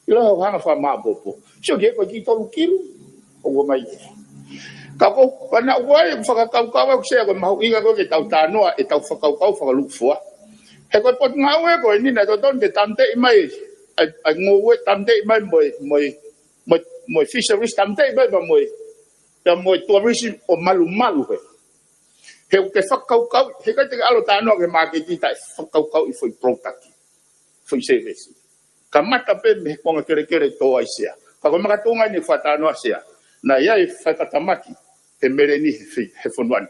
ʻIlo he ʻoku hanga fakamāʻopoʻopo. Sio ki he ko e kiʻi tolu kilu ʻoku ʻomai. Ka ko e, pea naʻa ʻoku ʻi ai e fakakaukau ʻoku Sea ko e mahuʻinga ko ē ke tau talanoa, ʻetau fakakaukau fakalūkufua. He ko e potungāue ko eni naʻe totonu ke tāmateʻi mai ʻa e, ʻa e ngoue, tāmateʻi mai mo e, mo e, mo e, mo e fisheries, tāmateʻi mai pea mo e, pea mo e tourism ʻo malumalu he. He ʻoku ke fakakaukau, he ʻikai te ke ʻalu ʻo talanoa ki he māketi taʻe fakakaukau ʻi he foʻi product, foʻi service. Kamata pē mei he konga kelekele tō ai Sea. Ka ko e makatuʻunga eni e fakatalanoa Sea. Naʻe ʻi ai e fakatamaki he meleni he fi-, he fonua ni.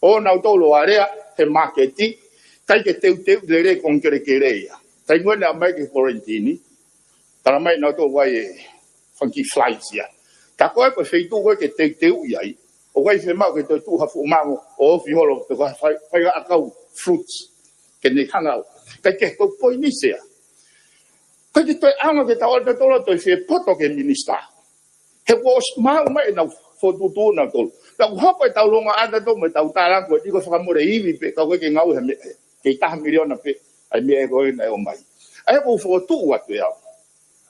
ʻO nautolu ʻo alea he māketi, ʻikai ke teuteu lelei e konga kelekele ia. Taimi ko ē naʻe ʻomai ki he quarantine, talamai nautolu ʻoku ʻi ai e fanga kiʻi flights ia. Ka ko e, ko e feituʻu ko ē ke teuteu ʻi ai, ʻoku ʻikai fiemaʻu ke toe tuʻu ha fuʻu mango ʻo ofi holo pe ko ha fai, faiʻakau fruits ke ne hanga ʻo. Ka ko e, ko e poini Sea. ʻIkai ke toe ʻaonga ke tau ʻalu tautolu ʻo toe fie poto ki he minisitā. He kuo ʻosi maʻu mai ʻenau fokotuʻutuʻu nautolu. Pea ʻoku hoko ʻetau longoaʻa tautolu mo ʻetau tālanga ko e ʻikai ko e fakamole ivi pē, ka ʻoku ʻikai ke ngāue ha meʻa, kei taha miliona pē ʻa e meʻa ko ē naʻe ʻomai. ʻA ia ʻoku ou fokotuʻu atu ʻe au.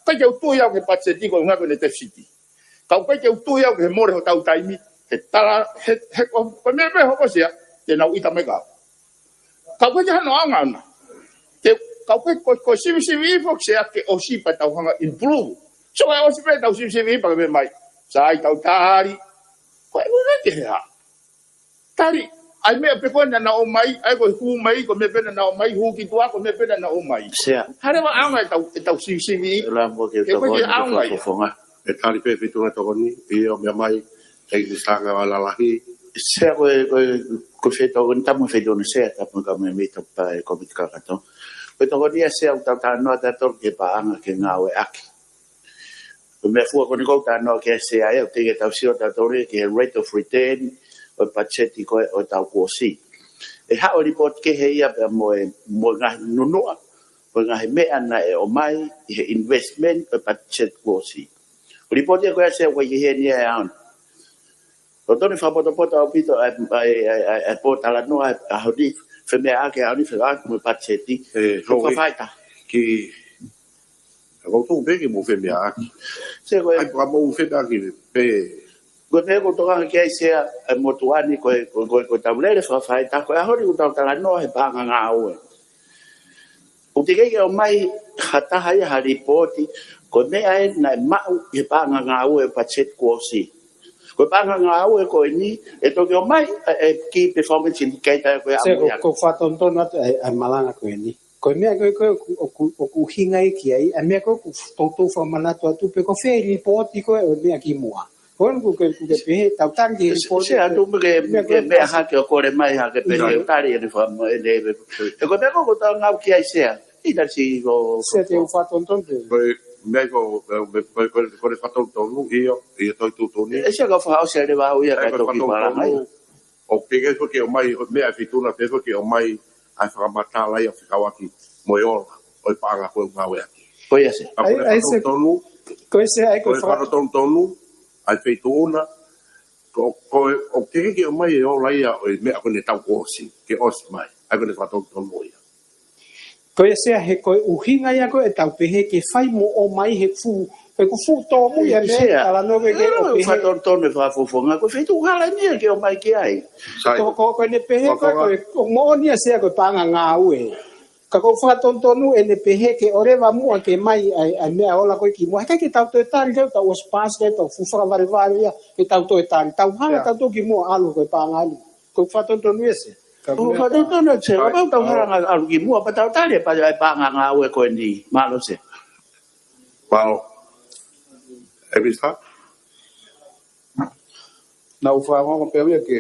ʻIkai ke u tui au ki he patiseti ko e ʻuhinga ko ʻene tefisiti. Ka ʻoku ʻikai ke u tui au ki he mole hotau taimi, he tala, he, he ko, ko e meʻa pē hoko Sea, te nau ʻita mai ka. Ka ʻoku ʻikai ke hano ʻaonga ʻona. Te, ka ʻoku ʻikai ko, ko e sivisiviʻi foki Sea ke ʻosi pea tau hanga improve. So ʻe ʻosi pē ʻetau sivisiviʻi pea ke meʻa mai. Sai, tau tali. Ko e ʻuhinga ke hea. Tali, ʻa e meʻa pē ko ē naʻa nau ʻomai, ʻa ia ko e hū mai, ko e meʻa pē naʻa nau ʻomai, hū ki tuʻa, ko e meʻa pē naʻa nau ʻomai. Sea. Hā leva ʻaonga ʻetau, ʻetau sivisiviʻi. Lau mo ke He ko e tokoni ke ʻaonga ia. Fofonga. ʻE tali pē Feituʻuna Tokoni, ʻio meʻa mai, ʻEiki Sanga ʻo Lalahi. Sea ko e, ko e, ko e Feituʻuna, tamu Feituʻuna Sea, tamu ka me mi tapu e komiti kakato. Ko e tokoni ia Sea ʻoku tau talanoa tautolu ki he paʻanga ke ngāueʻaki. Ko e meʻa fua ko eni ʻoku ou talanoa ki ai Sea, ʻoku teʻeki ke tau sio tautolu ki he rate of return ʻo e patiseti ko ē ʻo e taʻu kuo ʻosi. ʻE haʻu e lipooti kehe ia pea mo e, mo e ngaahi nunuʻa, mo e ngaahi meʻa naʻe ʻomai ʻi he investment ʻo e patiseti kuo ʻosi. Ko e lipooti ia ko ē Sea ʻoku ʻikai ke ʻi heni ʻaʻana. Totonu e fakapotopoto ʻaupito ʻa e, ʻa e, ʻa e, ʻa e, ʻa e pōtalanoa ʻa e ʻaho ni, femeʻaʻaki ʻaho ni, femeʻaʻaki mo e patiseti. ʻE, Ko e hoi. Fakafaita. Ki, ʻoku ou tuʻu pē ke mou femeʻaʻaki. Sea ko e ʻAi, ka mou femeʻaʻaki pē. Ko e meʻa ʻoku ou tokanga ki ai Sea, ʻa e motuʻa ni ko e, ko e, ko e, ko e tau lele fakafaita, ko e ʻaho ni ʻoku tau talanoa he paʻanga ngāue. ʻOku teʻeki ke ʻomai ha taha ia ha lipooti, ko e meʻa ē naʻe maʻu ʻi he paʻanga ngāue ʻo e patiseti kuo ʻosi. Ko e paʻanga ngāue ko eni, ʻe toki ʻomai, ʻe, ʻe key performance indicator ko e Sea, ʻamu ko, ia. Ko e fakatonutonu atu ʻa e, ʻa e malanga ko eni. Ko e meʻa ko ē, ko ē ʻoku, ʻoku, ʻoku ʻuhinga ki ai, ʻa e meʻa ko ē ʻoku toutou fakamanatu atu pē, ko fē lipooti ko ē ʻo e meʻa kimuʻa. Ko eni ʻoku ke, ʻoku ke pehē, tau tali ki he Se, lipooti se ko ē. atu mo ke, Meʻa ko ke ē meʻa fasi. hake ʻo kole mai hake pē Ia. ke tali ʻene faka-, ʻene, ʻe ko e meʻa ko ē ʻoku tau ngāue ki ai Sea. ʻIkai tali si ko, Sea ko, te u fakatonutonu pē. Ko e meʻa ko, ko e, ko e, ko e, ko e fakatonutonu, ʻio, ʻio toi tuʻutuʻuni. ʻE Sea ka fakaʻosi leva au ia Ē, ka ko e toki fakatonutonu, malanga ia. ʻOku teʻeki ke ʻomai, ʻo meʻa Feituʻuna pē ke ʻomai ʻa e fakamatala ia fekauʻaki mo e ola ʻo e paʻanga ko ē ʻoku ngāueʻaki. Ko ia Sea. Ka ko e ʻAi, ʻai Sea. fakatonutonu, Ko ia Sea, ʻai ko ko e e faka- fakatonutonu, ʻa e Feituʻuna, ko, ko e, ʻoku teʻeki ke ʻomai e ola ia ʻo e meʻa ko eni taʻu kuo ʻosi, ke ʻosi mai, ʻa ia ko ʻene fakatonutonu ia. Ko ia Sea he ko e ʻuhinga ia ko ē ʻetau pehē ke fai mo ʻomai he fuʻu, he ko e fuʻu tōmui ia ʻIo, meʻa Sea. talanoa ko ē ke ʻIo, ʻo pehē. fakatonutonu e fakafofonga, ko e feituʻu hala eni ia ke ʻomai ki ai. Sai. Ko, ko, ko ʻene pehē ko ē, Fofonga. ko e, ko e moʻoni ia Sea ko e paʻanga ngāue. Ka ʻoku ou fakatonutonu ʻene pehē ke ʻoleva muʻa ke mai ʻa e, ʻa e meʻa ola ko ē kimuʻa. He ʻikai ke tau toe tali, ke tau ʻosi paasi, ke tau fuʻu fakavalevale ia, ke tau toe tali. Tau hanga Ia. tautolu kimuʻa ʻalu ko e paʻanga ni. ʻOku ou fakatonutonu ia Sea. Ka ʻOku ou meʻa fakatonutonu Sea, Ai, kapau tau ai. hanga ʻalu kimuʻa, pea tau tali e pa-, e paʻanga ngāue ko eni. Mālō Sea. Mālō. ʻE Misa? Naʻa ku fakaongo pē au ia ke,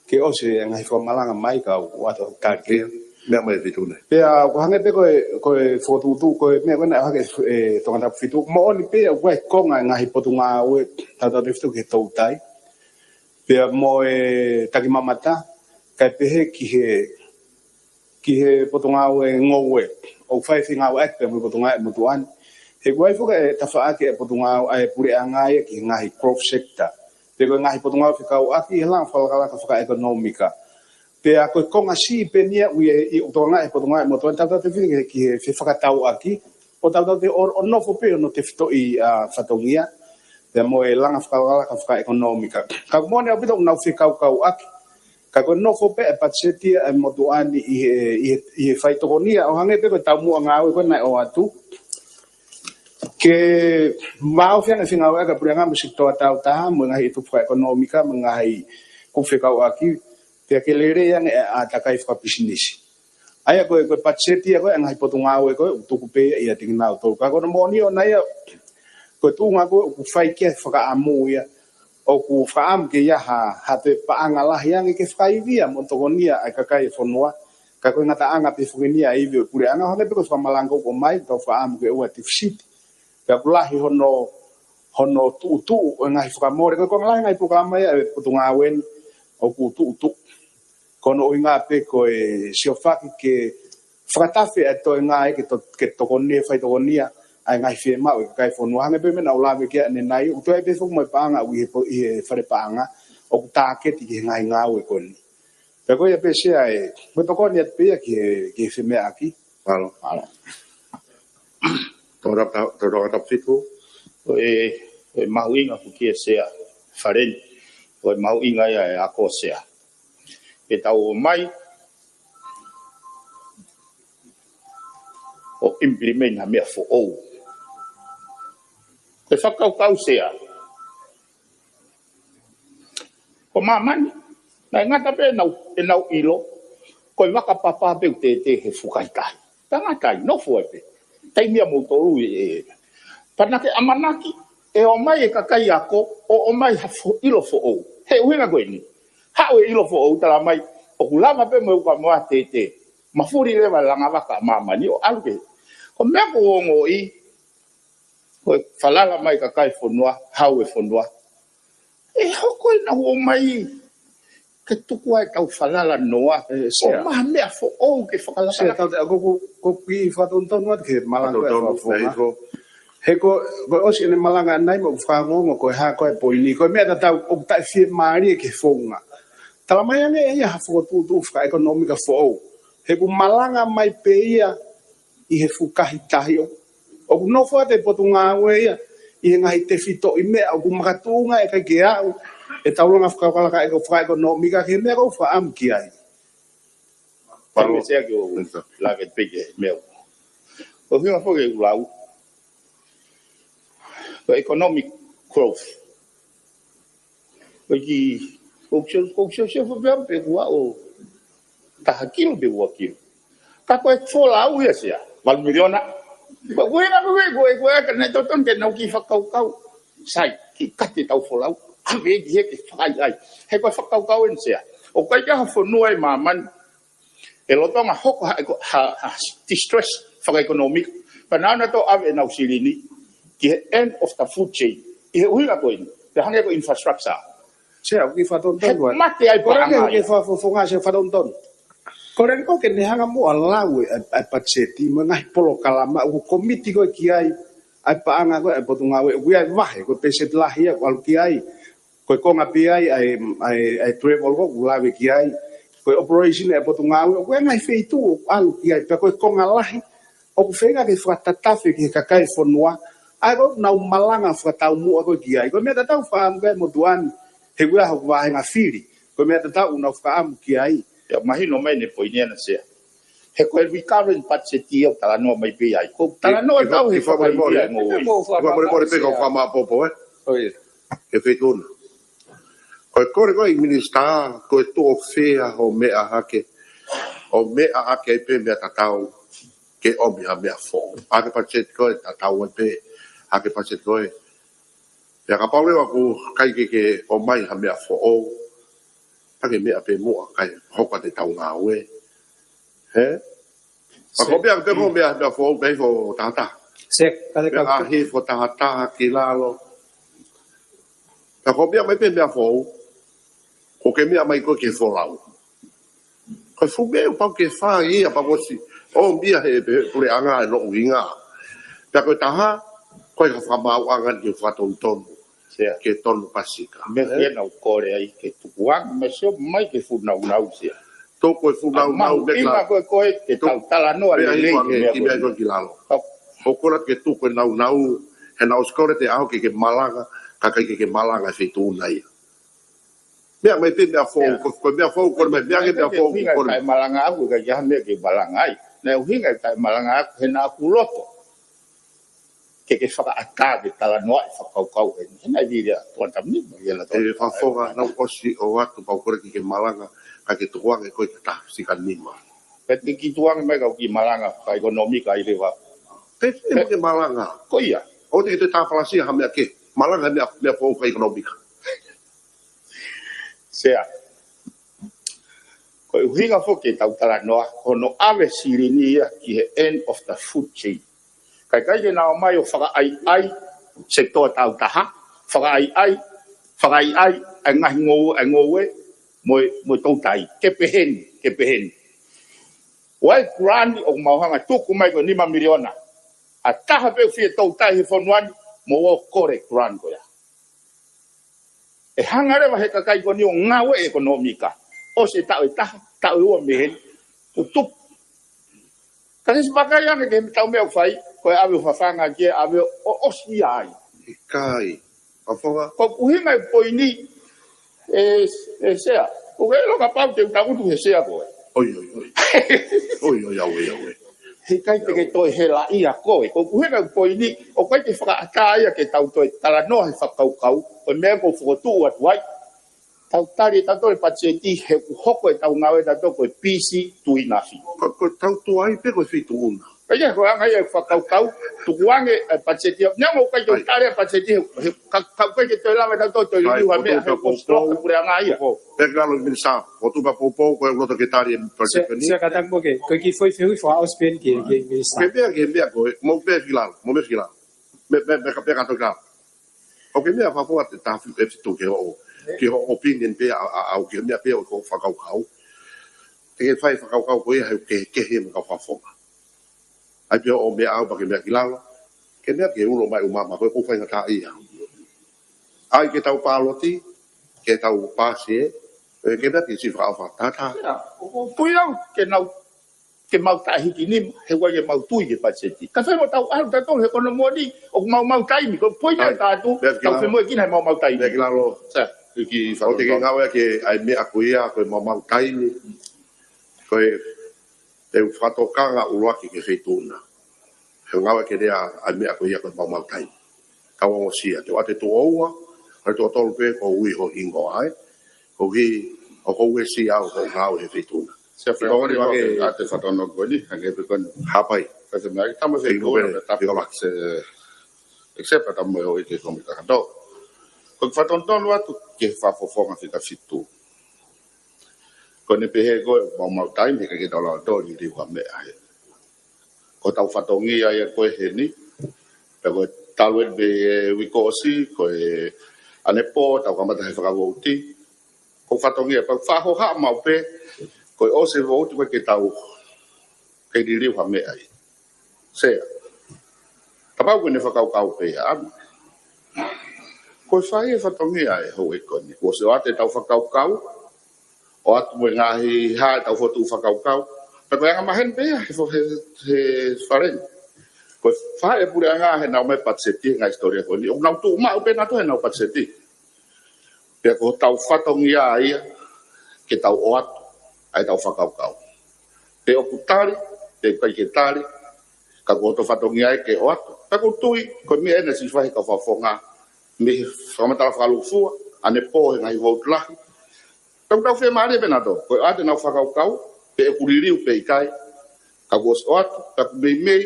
ke ʻosi e ngaahi fakamalanga mai ka u ʻoatu ʻeku tali ki ai. Meʻa mai Feituʻuna. Pea, ʻoku hangē pē ko e, ko e fokotuʻutuʻu, ko e meʻa ko ē naʻe ʻohake ʻe Tongatapu Fetuʻu. Moʻoni pē, ʻoku ʻi ai e konga e ngaahi potungāue, Tongatapu Fetuʻu ki he toutai. Pea mo e takimamata, kae pehē ki he ki he potungāue ngoue. ʻOku fai fengāueʻaki pea mo e potungāue motuʻa ni. He ʻoku ʻi ai foki e tafaʻaki e potungāue ʻa e puleʻanga ia ki he ngaahi growth sector. Pe ko e ngaahi potungāue fekauʻaki he langa fakalakalaka fakaʻekonōmika. Pea ko e konga siʻi pē eni ia ʻoku ʻi ai ʻi ʻoku tokanga e potungāue motuʻa ni tau tau te fili ki he fefakatauʻaki. ʻo tautau te ʻo, ʻo nofo pē ʻo nofo tefitoʻi ʻa fatongia, pea mo e langa fakalakalaka fakaʻekonōmika. Ka ko e moʻoni ʻaupito ʻoku nau fekaukauʻaki. Ka ko e nofo pē ʻa e patiseti ʻa e motuʻa ni ʻi he, ʻi he, ʻi he faitokonia ʻo hangē pē ko e taumuʻa ngāue ko ē naʻe ʻoatu. Ke maʻu feinga feinga ʻa e puleʻanga mo e sekitoa taautaha, mo e ngaahi ʻetuku fakaʻekonōmika, mo e ngaahi kupu fekauʻaki, pea ke lelei ange ʻa e ʻātakai fakapisinisi. ʻA ia ko e, ko e patiseti ia ko e ngaahi potungāue ko ē, ʻoku tuku pē ia ʻiate kinautolu. Ka ko hono moʻoni ʻona ia, ko e tuʻunga ko ē, ʻoku fai ki ai e fakaʻamu ia, ʻoku fakaʻamu ke ʻi ai ha, ha toe paʻanga lahi ange ke fakaivia mo tokonia ʻa e kakai e fonua, ka ko e ngataʻanga pē foki eni ia ʻa e ivi ʻo e puleʻanga, hangē pē ko e fakamalanga ʻoku ʻomai, tau fakaʻamu ke ʻoua ʻe tifisiti. Pea ʻoku lahi hono, hono tuʻutuʻu ʻo e ngaahi fakamole, ko e konga lahi e ngaahi polokalama ia ʻa e potungāue ni ʻoku tuʻutuʻu. Ko hono ʻuhinga pē ko e siofaki ke fakatafe ʻa e toenga ē ke to-, ke tokonia, faitokonia ʻa e ngaahi fiemaʻu ʻa e kakai e fonua. Hangē pē meʻa naʻa ku lave ki ai ʻanenai, ʻoku toe ʻi ai pē foki mo e paʻanga ʻoku ʻi he fale paʻanga, ʻoku tāketi ki he ngaahi ngāue ko eni. Pea ko ia pē Sea ē, mo e tokoni atu pē ia ki he, ki he femeʻaʻaki. Mālō. Mālō. Tō rata, tō rata fitu. Ko e, ko e mahuʻinga foki ē Sea, Fale ni. Ko e mahuʻinga ia e ako Sea. Ke tau ō mai ʻo implement ha meʻa foʻou. Ko e fakakaukau Sea, ko māmani, naʻe ngata pē ʻenau, ʻenau ʻilo, ko e vaka papa pē ʻoku tētē he fukahi tahi. Tangata ʻi nofo ai pē. Taimi ia moutolu ē, ē. Pea naʻa ke ʻamanaki, ʻe ō mai e kakai ako, ʻo ʻomai ha fo-, ʻilo foʻou. He ʻuhinga ko eni. Haʻu e ʻilo foʻou tala mai, ʻoku lava pē mo e ukamoa tētē. Mafuli leva e langa vaka ʻa māmani ʻo ʻalu ki he. Ko e meʻa ʻoku ou ongoʻi, ko e falala mai kakai e fonua, hau e fonua. ʻE hoko ʻenau ō mai ke tuku ai ʻetau falala noa. Ē, Sea. ʻO ʻomai ha meʻa foʻou ke fakalakalaka. Sea, tau te, ko, ko, ko e kiʻi fakatonutonu atu ki he malanga ko ē Fakafofonga. He ko, ko e ʻosi ʻene malanga ʻanenai mo fakaongoongo ko e hā ko ē e poini. Ko e meʻa tatau ʻoku taʻefiemālie ki he founga. Tala mai ange ʻe ia ha fokotuʻutuʻu fakaʻekonōmika foʻou. He ʻoku malanga mai pē ia ʻi he fukahi tahi ʻo, ʻoku nofo atu e potungāue ia ʻi he ngaahi tefitoʻi meʻa ʻoku makatuʻunga ʻe ʻikai ke aʻu ʻetau langa fakalakalaka ʻe ko fakaʻekonōmika ki he meʻa ʻoku fakaʻamu ki ai. Mālō. Tau meʻa Sea ke u lave pē ki he meʻa. Ko e ʻuhinga foki ʻeku lau, ko e economic growth. Ko e kiʻi, ko e kiʻi, ko e kiʻi, ko e kiʻi, ko e kiʻi, ko e kiʻi, taha kilo pe ua kilo. Ka ko e folau ia Sea, valu miliona. Ko e ʻuhinga ko e, ko e, ko e, ka naʻe totonu ke nau kiʻi fakakaukau. Sai, kiʻi kati ʻetau folau. ʻAve ki he ke fai ai. He ko e fakakaukau eni Sea. ʻOku ʻikai ke ʻi ai ha fonua ʻi māmani ʻe lolotonga hoko ha, ha, ha distress fakaʻekonōmika. Pea nau ō ʻo ʻave ʻenau silini ki he end of the food chain. ʻI he ʻuhinga ko eni. Pea hangē ko e infrastructure. Sea, ʻoku kiʻi fakatonutonu atu. He mate ai paʻanga ia. Ko e lea ke fakafofonga Sea fakatonutonu. Ko e lea ko ē ke ne hanga muʻa ʻo lau e, e, e patiseti, mo e ngaahi polokalama, ʻoku komiti ko ē ki ai, ʻa e paʻanga ko ē, ʻa e potungāue, ʻoku ʻi ai e vahe, ko e peseti lahi ia, ʻoku ʻalu ki ai, ko e konga pē ia ʻa e, ʻa e, ʻa e travel ko ē, ʻoku lave ki ai, ko e operation ʻa e potungāue, ʻoku ʻi ai e ngaahi feituʻu, ʻoku ʻalu ki ai, pea ko e konga lahi, ʻoku feinga ke fakatatafe ki he kakai e fonua, ʻa ia ko ē ʻoku nau malanga fakataumuʻa ko ē ki ai. Ko e meʻa tatau fakaʻamu ki ai e motuʻa ni, he ʻoku ʻi ai hoku vāhenga fili. Ko e meʻa tatau ʻoku nau fakaʻamu ki ai. Ia, mahino mai ʻene poini ʻana Sea. He ko e recurrent budget ia ʻoku talanoa mai pē ai. Ko e talanoa ʻe, ʻe tau he fakamolemole, fakaivia mo e. ʻE fakamolemole pē ka u fakamāpopo, ē? ʻOi. ʻE feituʻu na. Ko e kole ko ē ʻa e minisitā, ko e tuʻo fea hoʻo meʻa hake. Hoʻo meʻa hake ai pē meʻa tatau. Ke ʻomi ha meʻa foʻou. ʻA e patiseti ko ē tatau ai pē. ʻA e patiseti ko ē. Pea kapau leva ʻoku ʻikai ke, ke ʻomai ha meʻa foʻou. ʻA ke meʻa pē muʻa, kae hoko atu ʻetau ngāue. He? Pea ko e meʻa pē ko e meʻa, meʻa foʻou, meʻa foʻou tahataha. Sea, kale meʻa kau. Hifo tahataha ki lalo. Pea ko e meʻa mai pē meʻa foʻou. Ko e ke meʻa mai ko ē ki he folau. Ko e fuʻu meʻa ʻoku pau ke fai ia, pea kuo ʻosi ʻomai ia he, he puleʻanga ʻi hono ʻuhinga. Pea ko e taha, ko e ka fakamaauʻanga ni ke fakatonutonu. Sea. Ke tonu pasika. Meʻa ia naʻa ku kole ai ke tukuange, meʻa sio mai ke fuʻu naunau Sea. Tō ko e fuʻu naunau, meʻa mahuʻinga ko ē ko ē ke tau talanoa lelei ki he meʻa ko ē ki lalo. Au. ʻOku ʻikai ke tuku e naunau, he naʻe ʻosi kole ʻe he ʻaho ke ke malanga, ka ʻikai ke ke malanga he feituʻu na ia. Meʻa mai pē meʻa foʻou, ko, ko e meʻa foʻou, ko e meʻa, meʻa ke meʻa foʻou, ko e meʻa. Taʻe malanga ʻaku, ʻikai ke ha meʻa ke malanga ai. Naʻe ʻuhinga e taʻe malanga ʻaku, he naʻa ku loto ke ke fakaʻatā ke talanoa e fakakaukau eni. He naʻe vili a tuan tamni, ma ia la tuan. E fafonga, naʻa ku ʻosi ʻoatu pau kole ke ke malanga, ka ke tukuange koe ke taha sika nima. Pea te ke tukuange mai kau ki malanga, ka ʻekonōmika ai leva. Pe, pe, ke malanga. Ko ia. ʻOua te ke toe tāfalasia ha meʻa ke. Malanga meʻa, meʻa foʻou ka ʻekonōmika. Sea. Ko e ʻuhinga foki e tau talanoa, ko hono ʻave silini ia ki he end of the food chain. Ka ʻikai ke na ō mai ʻo fakaʻaiʻai sekitoa tautaha, fakaʻaiʻai, fakaʻaiʻai, ʻa e ngaahi ngoue, ʻa e ngoue, mo e, mo e toutai, ke pehē ni, ke pehē ni. ʻOku ʻi ai e grant ʻoku mau hanga tuku mai ko e nima miliona. ʻA taha pē ʻoku fie toutai he fonua ni, mou ō kole grant ko ia. ʻE hanga leva he kakai ko eni ʻo ngāue ʻekonōmika. ʻOsi e taʻu ʻe taha, taʻu ʻe ua mei heni, kuo tupu. Ka ke siʻi vakai ange ki he tau meʻa ʻoku fai, ko e ʻave ʻo fafanga ki he ʻave ʻo ʻosi ia ai. ʻIkai. Fafonga. Ko e ʻuhinga e poini, e, e Sea. Ko e ʻilo kapau te u tangutu he Sea ko ē. ʻOi, ʻoi, ʻoi. ʻOi, ʻoi, ʻauē, ʻauē. He ʻikai te ke toe hela ia ko ē. Ko e ʻuhinga e poini, ʻoku ʻikai ke fakaʻatā ia ke tau toe talanoa he fakakaukau, ko e meʻa ʻoku ou fokotuʻu atu ai. Tau tali e tautolu e patiseti, he ʻoku hoko e tau ngāue tautolu ko e pisi tuʻi nafi. Ko, ko tau tuai pē ko e feituʻu na. Ka ia, ko e anga ia e fakakaukau, tukuange e patiseti, neongo ʻoku ʻikai ke tali e patiseti, he, he, ka, ka ʻoku ʻikai ke toe lava tautolu toe liliu ha meʻa, he ʻoku ʻosi loka puleʻanga ia. Pea ki lalo Minisitā, ʻo tuʻu pē poupou, ko e loto ke tali e patiseti ni. Sea, Sea Kātaki mo ke, ko e kiʻi foʻi fehuʻi fakaʻosi pē eni ki, ki Minisitā. Ke meʻa, ke meʻa ko ē, mo pē ki lalo, mo pē ki lalo. Meʻa, meʻa, meʻa ka pē ka toka. ʻOku ke meʻa fafonga te tafi e fitu ke hoʻo, ke hoʻo opinion pē a, a, a, ke meʻa pē ʻo ko fakakaukau. Te ke fai fakakaukau ko ia he ke, ke he meʻa ka fafonga. ʻAi pē hoʻo meʻa au pea ke meʻa ki lalo. Ke meʻa ke ulo mai ʻumama ko e ko faingataʻaʻia. ʻAi ke tau pāloti, ke tau pasi ē, ē, ke meʻa ke siʻi fakaʻofa tata. Ia, ʻo, ʻo pui au, ke nau ke mau taʻe hiki nima, he ʻoku ʻikai ke mau tui ki he patiseti. Ka fai mo tau ʻalu tautolu he ko hono moʻoni, ʻoku mau mau taimi, ko e poini ʻa e tatu, tau femoʻuekina he mau mau taimi. Meʻa ki lalo. Sea, hiki ʻo te ke ngāue ke ʻai meʻa ko ia, ko e mau mau taimi. Ko e, te u fakatokanga ʻuluaki ki he feituʻu na. He ngāue ke lea ʻai meʻa ko ia ko e mau mau taimi. Kau ongosia, te u ʻoatu e tuʻo ua, ʻa e tuʻo tolu pē ko ui ho hingoa ē. Ko ki, ʻoku ou ʻesi au, ko e ngāue he feituʻu na. Sea, fai ʻo ni wake a te fatongia ko eni, hangē pē ko eni. Hapai. Ka te meʻa, tama feituʻu na, pē tapu, except ʻa tama ʻo ʻeke ko mi kakato. Ko e fatongia atu ke fakafofonga fika fitu. Ko eni pehē ko e mau mau taimi, he ʻikai ke tau lava ʻo liliu ha meʻa he. Ko hotau fatongia ia ko ē heni. Pea ko e talu eni pē he uike kuo ʻosi, ko e ʻanepō, tau kamata he fakavouti. Ko e fatongia, pea fakahohaʻa maʻu pē, ko e ʻosi e vouti ko ē ke tau, ke liliu ha meʻa ai. Sea. Kapau ko ʻene fakakaukau pē ia, ʻa. Ko e fai e fatongia e houʻeiki ko eni. Kuo ʻosi ʻoatu e tau fakakaukau, ʻoatu mo e ngaahi hā e tau fokotuʻu fakakaukau. Pea ko e anga maheni pē ia, he fo-, he, he fale ni. Ko e fai e puleʻanga he nau mai patiseti, ngaahi hisitōlia ko eni. ʻOku nau tuʻu maʻu pē nautolu he nau patiseti. Pea ko hotau fatongia ia, ke tau ʻoatu, ʻa e tau fakakaukau. Pe ʻoku tali, pe ʻikai ke tali, ka ko hoto fatongia ia ke ʻoatu. Pea ʻoku ou tui, ko e meʻa ena siʻi fai he kau fakafofonga, mei he fakamatala fakalūkufua, ʻanepō he ngaahi vouti lahi. Tau tau fiemālie pē nautolu, ko e ʻoatu ʻenau fakakaukau, pe ʻoku liliu pe ʻikai, ka kuo ʻosi ʻoatu, ka ʻoku meimei,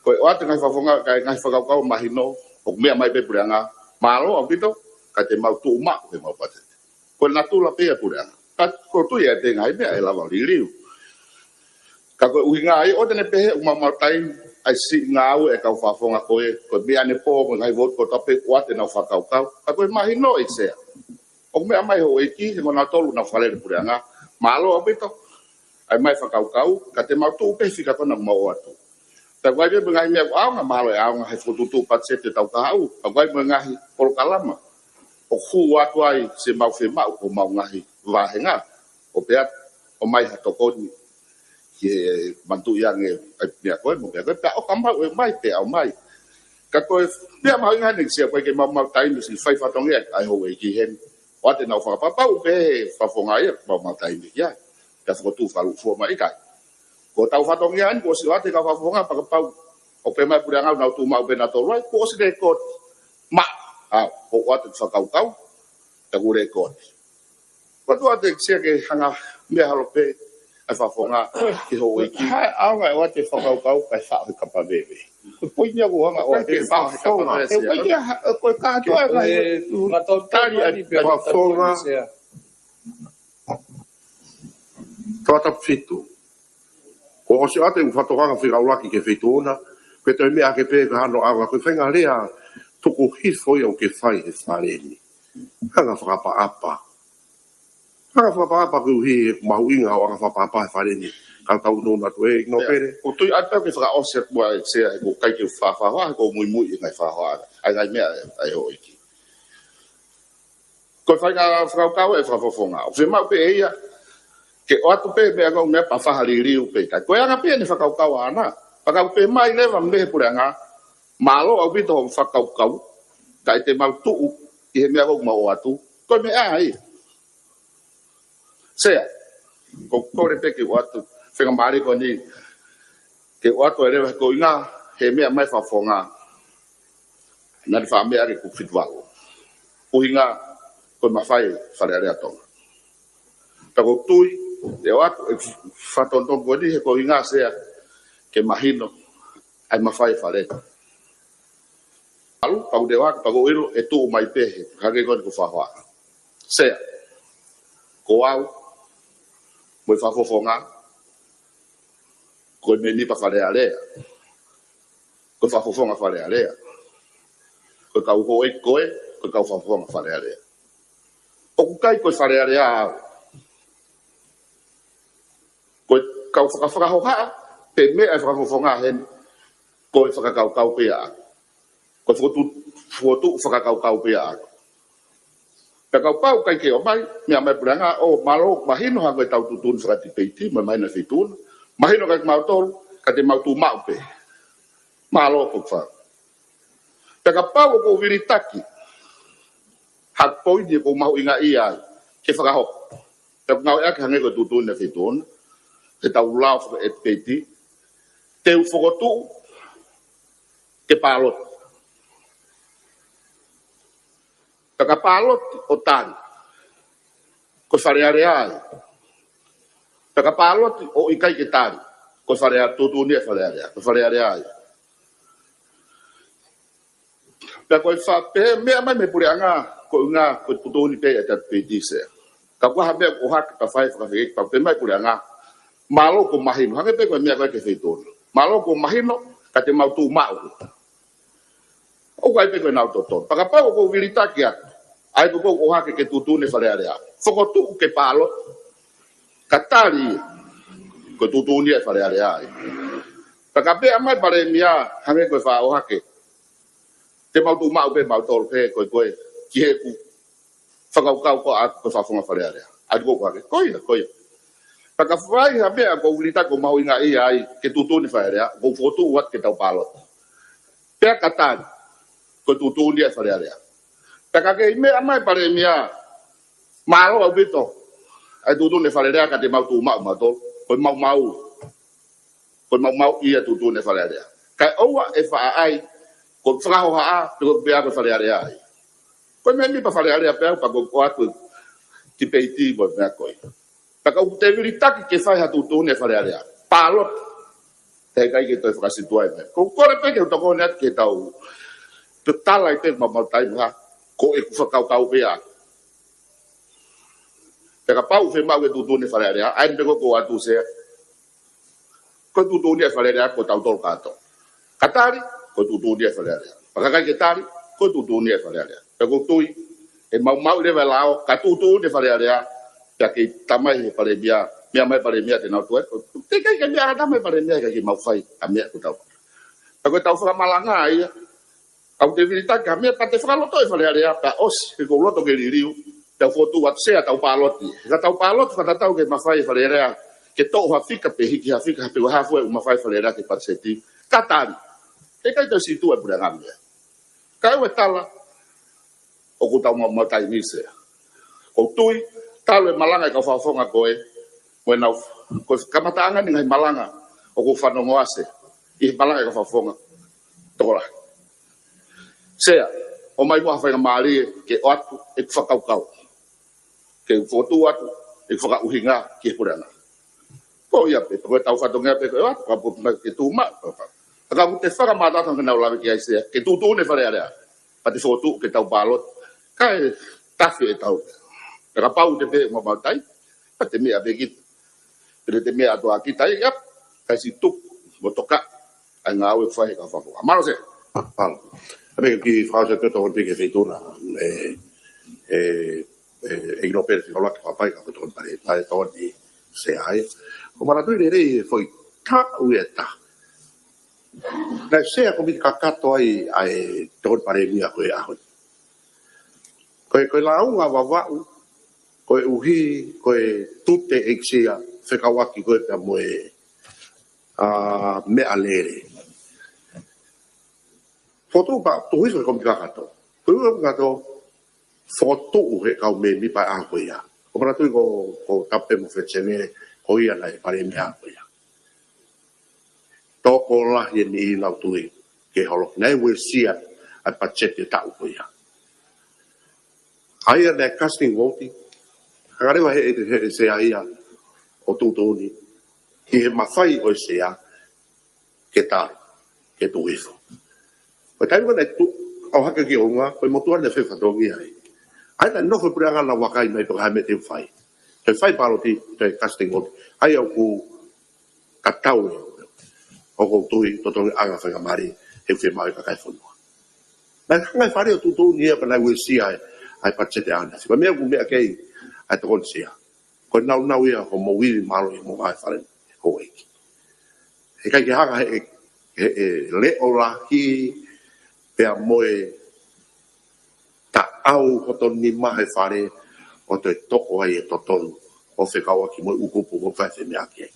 ko e ʻoatu e ngaahi fakafofonga, ka e ngaahi fakakaukau mahino, ʻoku meʻa mai pē puleʻanga, mālō ʻaupito, ka te mau tuʻu maʻu he mau patiseti. Ko e natula pē ia puleʻanga. Ka ʻoku ou tui ʻe ʻi ai e ngaahi meʻa ʻe lava liliu. Ka ko e ʻuhinga ia ʻoku te ne pehē ʻoku mau mau taimi, ʻai siʻi ngāue e kau fakafofonga ko ē, ko e meʻa ʻanepō, ko e ngaahi vouti ko e tape ʻoatu ʻenau fakakaukau. Ka ko e mahino ʻEiki Sea. ʻOku meʻa mai houʻeiki, he ko nautolu naʻa nau fakalele puleʻanga. Mālō ʻaupito. ʻAi mai fakakaukau, ka te mau tuʻu pē fika ko ena ʻoku mau ʻoatu. Pea ʻoku ʻi ai pē mo e ngaahi meʻa ʻoku ʻaonga, mālō e ʻaonga he fokotuʻutuʻu patiseti ʻo e tau kahaʻu. Pea ʻoku ʻi ai mo e ngaahi polokalama ʻoku hū atu ai siʻemau fiemaʻu, ko homau ngaahi vāhenga. ʻO pehē atu, ʻomai ha tokoni. ki he manatuʻi ange ʻa e meʻa ko ē mo e meʻa ko ē, pea ʻoka maʻu ʻe mai pea ʻomai. Ka ko e meʻa mahuʻinga ʻeni, Sea, ko e ke maumau taimi siʻi fai fatongia ʻa e houʻeiki heni. ʻOatu ʻenau fakapapau pē he fakafofonga ia, maumau taimi ia. Pea fokotuʻu fakalūkufua mai, ʻikai. Ko ʻetau fatongia ʻeni, kuo ʻosi ʻoatu ʻe he kau fakafofonga fakapapau. ʻOku pehē mai e puleʻanga ʻoku nau tuʻu maʻu pē nautolu ai, kuo ʻosi lēkooti. Maʻu, ʻa, ʻoku ʻoatu e fakakaukau, pea kuo lēkooti. Ko e tuʻu atu, Sea, ke hanga meʻa holo pē ʻa e fakafofonga ki he houʻeiki. Ko e hā e ʻaonga ʻo e ʻoatu e fakakaukau kae faʻo he kapa veve? Ko e poini ia ʻoku hanga ʻo ʻoatu e fakakaukau. He ʻikai ke ha-, ko e kātoa e ngaahi tali ʻa e fakafofonga. Toʻa tapu fitu. Kuo ʻosi ʻoatu e fakatokanga fika ʻuluaki ki he Feituʻuna, ko e toe meʻa hake pē ka hano ʻaonga, ko e faʻahinga lea tuku hifo ia ʻoku ke fai he Fale ni. Anga fakaʻapaʻapa. Anga fakaʻapaʻapa koeʻuhi he mahuʻinga ʻo e anga fakaʻapaʻapa he Fale ni. Ka tau nō na tu e, nō pere. ʻOku ou tui atu ke fakaʻosi atu muʻa, Sea, he ʻoku ʻikai ke u fakahoa, he ʻoku ou muimui ʻi he ngaahi fakahoa ʻa e ngaahi meʻa ʻa e houʻeiki. Ko e faʻahinga fakakaukau ʻa e fakafofonga. ʻOku fiemaʻu pē ʻe ia ke ʻoatu pē meʻa ko e meʻa pea fakaliliu pē. Ka ko e anga pē ʻene fakakaukau ʻaʻana. Pea ka ʻoku pehē mai leva mei he puleʻanga, mālō ʻaupito hoʻo fakakaukau, kae te mau tuʻu ʻi he meʻa ʻoku mau ʻoatu. Ko e meʻa ia. Sea, ʻoku ou kole pē ke ʻoatu faingamālie ko eni, ke ʻoatu ai leva he koeʻuhinga he meʻa mai e fakafofonga. Naʻa ne faʻa meʻa ke kupu fitu valu. ʻUhinga ko e mafai e Fale Alea ʻo Tonga. Pea ʻoku ou tui, ʻe ʻoatu e fakatonutonu ko eni he koeʻuhinga, Sea, ke mahino ʻa e mafai e Fale. Alu, pea ʻoku ou lea atu, pea ʻoku ou ʻilo ʻe tuʻu mai pē he hangē ko eni ko e fakahoa. Sea, ko au mo e fakafofonga, ko e mēmipa Fale Alea. Ko e fakafofonga Fale Alea. Ko e kau houʻeiki ko ē, ko e kau fakafofonga Fale Alea. ʻOku ʻikai ko e Fale Alea au. Ko e kau fakafakahohaʻa pē meʻa e fakafofonga heni, ko e fakakaukau pē ia. Ko e fokotuʻu, fokotuʻu fakakaukau pē ia. Pea kapau ʻoku ʻikai ke ʻomai, meʻa mai e puleʻanga, ʻo mālō, mahino hangē ko ʻetau tuʻutuʻuni fakatipeiti, mo e mahino e Feituʻuna. Mahino kiate kimautolu, ka te mau tuʻu maʻu pē. Mālō ko fa. Pea kapau ʻoku ou vilitaki ha poini ʻoku ou mahuʻingaʻia ai ke fakahoko. Pea ʻoku ngāueʻaki hangē ko e tuʻutuʻuni e Feituʻuna, heʻetau lao fakatipeiti, te u fokotuʻu ke pāloti. Pea ka pāloti ʻo tali, ko e Fale Alea ia. Pea ka pāloti ʻo ʻikai ke tali, ko e Fale Alea, tuʻutuʻuni e Fale Alea, ko e Fale Alea ia. Pea ko e fa-, pehē meʻa mai mei he puleʻanga, koeʻuhinga ko e tuʻutuʻuni pē ʻa e tipeiti, Sea. Ka ʻoku ʻi ai ha meʻa ʻoku ʻohake pea fai fakafekiki, pea pehē mai e puleʻanga, mālō kuo mahino, hangē pē ko e meʻa ko ē ki he Feituʻuna. Mālō kuo mahino, ka te mau tuʻu maʻu. ʻOku ʻi ai pē ko ʻenau totonu. Pea kapau ʻoku ou vilitaki atu, ʻa ia ʻoku ʻohake ke tuʻutuʻuni e Fale Alea, fokotuʻu ke pāloti, ka tali, ko e tuʻutuʻuni e Fale Alea ia. Pea ka pehē mai e Palēmia, hangē ko e fakaʻohake, te mau tuʻu maʻu pē mautolu pē, ko e, ko e, ki heʻeku fakakaukau ko ē ʻa e fakafofonga Fale Alea. ʻA ia ʻoku ʻohake, ko ia, ko ia. Pea ka fai ha meʻa ʻoku ou vilitaki ʻoku mahuʻingaʻia ai ke tuʻutuʻuni e Fale Alea, ʻoku ou fokotuʻu atu ke tau pāloti. Pea ka tali, ko e tuʻutuʻuni e Fale Alea. Pea ka kei meʻa mai e Palēmia, mālō ʻaupito ʻa e tuʻutuʻuni e Fale Alea ka te mau tuʻu maʻu mautolu, ko e maumau. Ko e maumau ia e tuʻutuʻuni e Fale Alea. Kae ʻoua ʻe faʻa ʻai ko e fakahohaʻa, pe ko e pehē ko e Fale Alea ia. Ko e mēmipa Fale Alea pē au pea ʻoku ʻoatu e tipeiti mo e meʻa ko ia. Pea ka ʻoku te vilitaki ke fai ha tuʻutuʻuni e Fale Alea, pāloti. He ʻikai ke toe fakasītuʻa e meʻa. ʻOku ou kole pē ke u tokoni atu ki heʻetau, te u tala ai pē maumau taimi ha, ko ʻeku fakakaukau pē ia. Pea kapau ʻoku fiemaʻu ke tuʻutuʻuni e Fale Alea, ʻa ia pē ʻoku ou ʻoatu, Sea. Ko e tuʻutuʻuni e Fale Alea ko tautolu kātoa. Ka tali, ko e tuʻutuʻuni e Fale Alea. Pea ka ʻikai ke tali, ko e tuʻutuʻuni e Fale Alea. Pea ʻoku ou tui, ʻe maumauʻi leva e lao, ka tuʻutuʻuni e Fale Alea, pea kei tā mai he Palēmia, meʻa mai e Palēmia te nau toe. Teʻeki ai ke meʻa ʻa tā mai e Palēmia, ʻikai ke mau fai ha meʻa ko tau. Pea ko ʻetau fakamalanga ia, ʻoku te vilitaki ha meʻa pea te fakalotoʻi e Fale Alea, pea ʻosi, he ʻoku ou loto ke liliu, te u fokotuʻu atu, Sea, tau pāloti. Ka tau pāloti, fakatatau ki he mafai e Fale Alea ke toʻo ha fika pe hiki ha fika pe ko e hā fua ʻoku mafai Fale Alea ke patiseti. Ka tali. ʻE ʻikai toe situʻa e puleʻanga ia. Ka ʻoku ou tala, ʻoku tau maumauʻi taimi Sea. ʻOku ou tui, talu e malanga ʻa e kau fakafofonga ko ē, mo ʻenau, ko e kamataʻanga eni e ngaahi malanga ʻoku fanongo ʻa Sea ʻi he malanga ʻa e kau fakafofonga tokolahi. Sea, ʻomai muʻa ha faingamālie ke ʻoatu ʻeku fakakaukau, ke fokotuʻu atu ʻeku fakaʻuhinga ki he puleʻanga. Ko ia pē, ko e tau fatongia pē ko e ʻoatu, ka ʻoku ʻikai ke tuʻu maʻu. Ka ʻoku te fakamātoato ke nau lave ki ai Sea, ke tuʻutuʻuni e Fale Alea, pea te fokotuʻu ke tau pāloti. Ka ʻe tafe ʻetau. Pea kapau te pehē ʻoku maumauʻi taimi, pea te meʻa pē kita. Pea te meʻa atu ʻa kita ia, kae siʻi tuku mo tokaʻi ʻa e ngāue ʻoku fai ʻe he kau fakafofonga. Mālō Sea. Mālō. ʻA ia ke fakaʻosi atu ʻa e tokoni pē ki he Feituʻu na, ʻe, ʻe, ʻe, ʻe ʻilo pē ʻe he fika laki kapai ka ko e tokoni pale, ʻa e tokoni Sea ai. ʻOku ou manatuʻi lelei e foʻi taʻu ʻe taha naʻe Sea Kōmiti Kakato ai ʻa e tokoni Palēmia ko e ʻaho ni. Ko e, ko e lāunga Vavaʻu, koeʻuhi ko e tute ʻekisia fekauʻaki ko ē pea mo e, ʻa, meʻalele. Fokotuʻu pea tuʻu hifo e Kōmiti Kakato. Tuʻu hifo e Kōmiti Kakato, fokotuʻu ʻe he kau mēmipa ʻa ko ia. ʻOku ou manatuʻi ko, ko Tape mo Fetsene, ko ia naʻe Palēmia ko ia. Tokolahi e niʻihi naʻa nau tui ke holoki, naʻe uesia ʻa e patiseti e taʻu ko ia. ʻA ia naʻe casting vote, hanga leva ʻe he, he, he Sea ia ʻo tuʻutuʻuni, ʻi he mafai ʻo e Sea ke tali, ke tuʻu hifo. Ko e taimi ko ē naʻe tuʻu ʻo hake ki ʻolunga, ko e motuʻa naʻe fai e fatongia ai. ʻA ia naʻe nofo e puleʻanga ʻo vakai mai pe ko e hā e meʻa te u fai. Toe fai pāloti, toe casting vote. ʻA ia ʻoku tatau ē, ʻoku ou tui, totonu ke ʻoange ha faingamālie, he ʻoku fiemaʻu ʻe he kakai e fonua. Naʻe hanga ʻe he Fale ʻo tuʻutuʻuni ia pea naʻe uesia ʻa e, ʻa e patiseti ʻaneafi. Ko e meʻa ʻoku meʻa ki ai ʻa e tokoni Sea. Ko e nāunau ia hoʻomou ivi mālohi mo e Fale, houʻeiki. He ʻikai ke hanga ʻe he, he, he leʻo lahi pea mo e taʻau hoto nima he Fale ʻo toe toʻo ai e totonu ʻo fekauʻaki mo e ʻū kupu ʻoku fai femeʻaʻaki ai.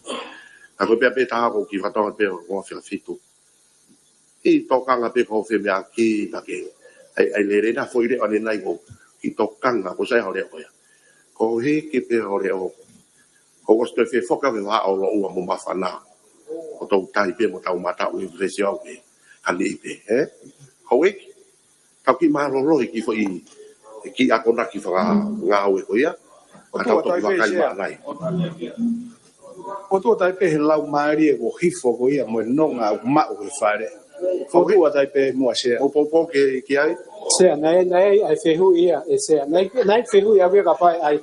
Ka ko e pea pē taha ʻoku ou kiʻi fakatokangaʻi pē ʻoku ou fika fitu. ʻI tokanga pē ko e femeʻaʻaki pea ke ʻai, ʻai lele na foʻi leʻo ʻanenai ʻoku ou kiʻi tokanga ko sai ho leʻo ko ia. Ko e hiki pē ho leʻo. Ko ʻosi toe fefoki au ke vahaʻa ʻo loʻua mo māfana. ʻO toutai pē mo taumata ʻo e fesi au pē. Ka niʻihi pē, ē? Houʻeiki, tau kiʻi mālōlō he kiʻi foʻi, he kiʻi akonaki fakangāue ko ia. Ka tau toki vakai maʻanai. ʻOku tuʻu atu ai pē he laumālie ʻoku hifo ko ia mo e nonga ʻoku maʻu he Fale. ʻOku tuʻu atu ai pē muʻa Sea. ʻOku poupou ki, ki ai. Sea, naʻe, naʻe ʻi ai e fehuʻi ia, ʻe Sea. Naʻe, naʻe fehuʻi au ia kapau ʻe ʻai.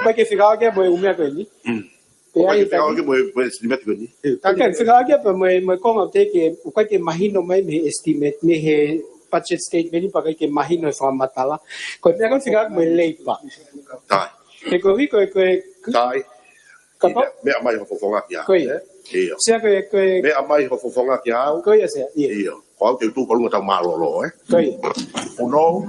ʻIkai ke fekauʻaki ia mo e ʻū meʻa ko eni. Mm. Pea ʻoku ʻikai ke fekauʻaki ia mo e, mo e estimate ko eni. ʻIkai ke fekauʻaki ia pea mo e, mo e konga teʻeki, ʻoku ʻikai ke mahino mai mei he estimate, mei he budget statement, pea ʻikai ke mahino e fakamatala. Ko e meʻa ko ē fekauʻaki mo e labour. Tai. He koeʻuhi ko e, ko e, tai. Kapau? Ina, meʻa mai ho fofonga kia au, ko ia, ē? ʻIo. Sea ko e, ko e, meʻa mai ho fofonga kia au. Ko ia Sea, ʻio. ʻIo. Ko au te u tuʻu ko ʻolunga tau mālōlō, ē? Ko ia. Punou.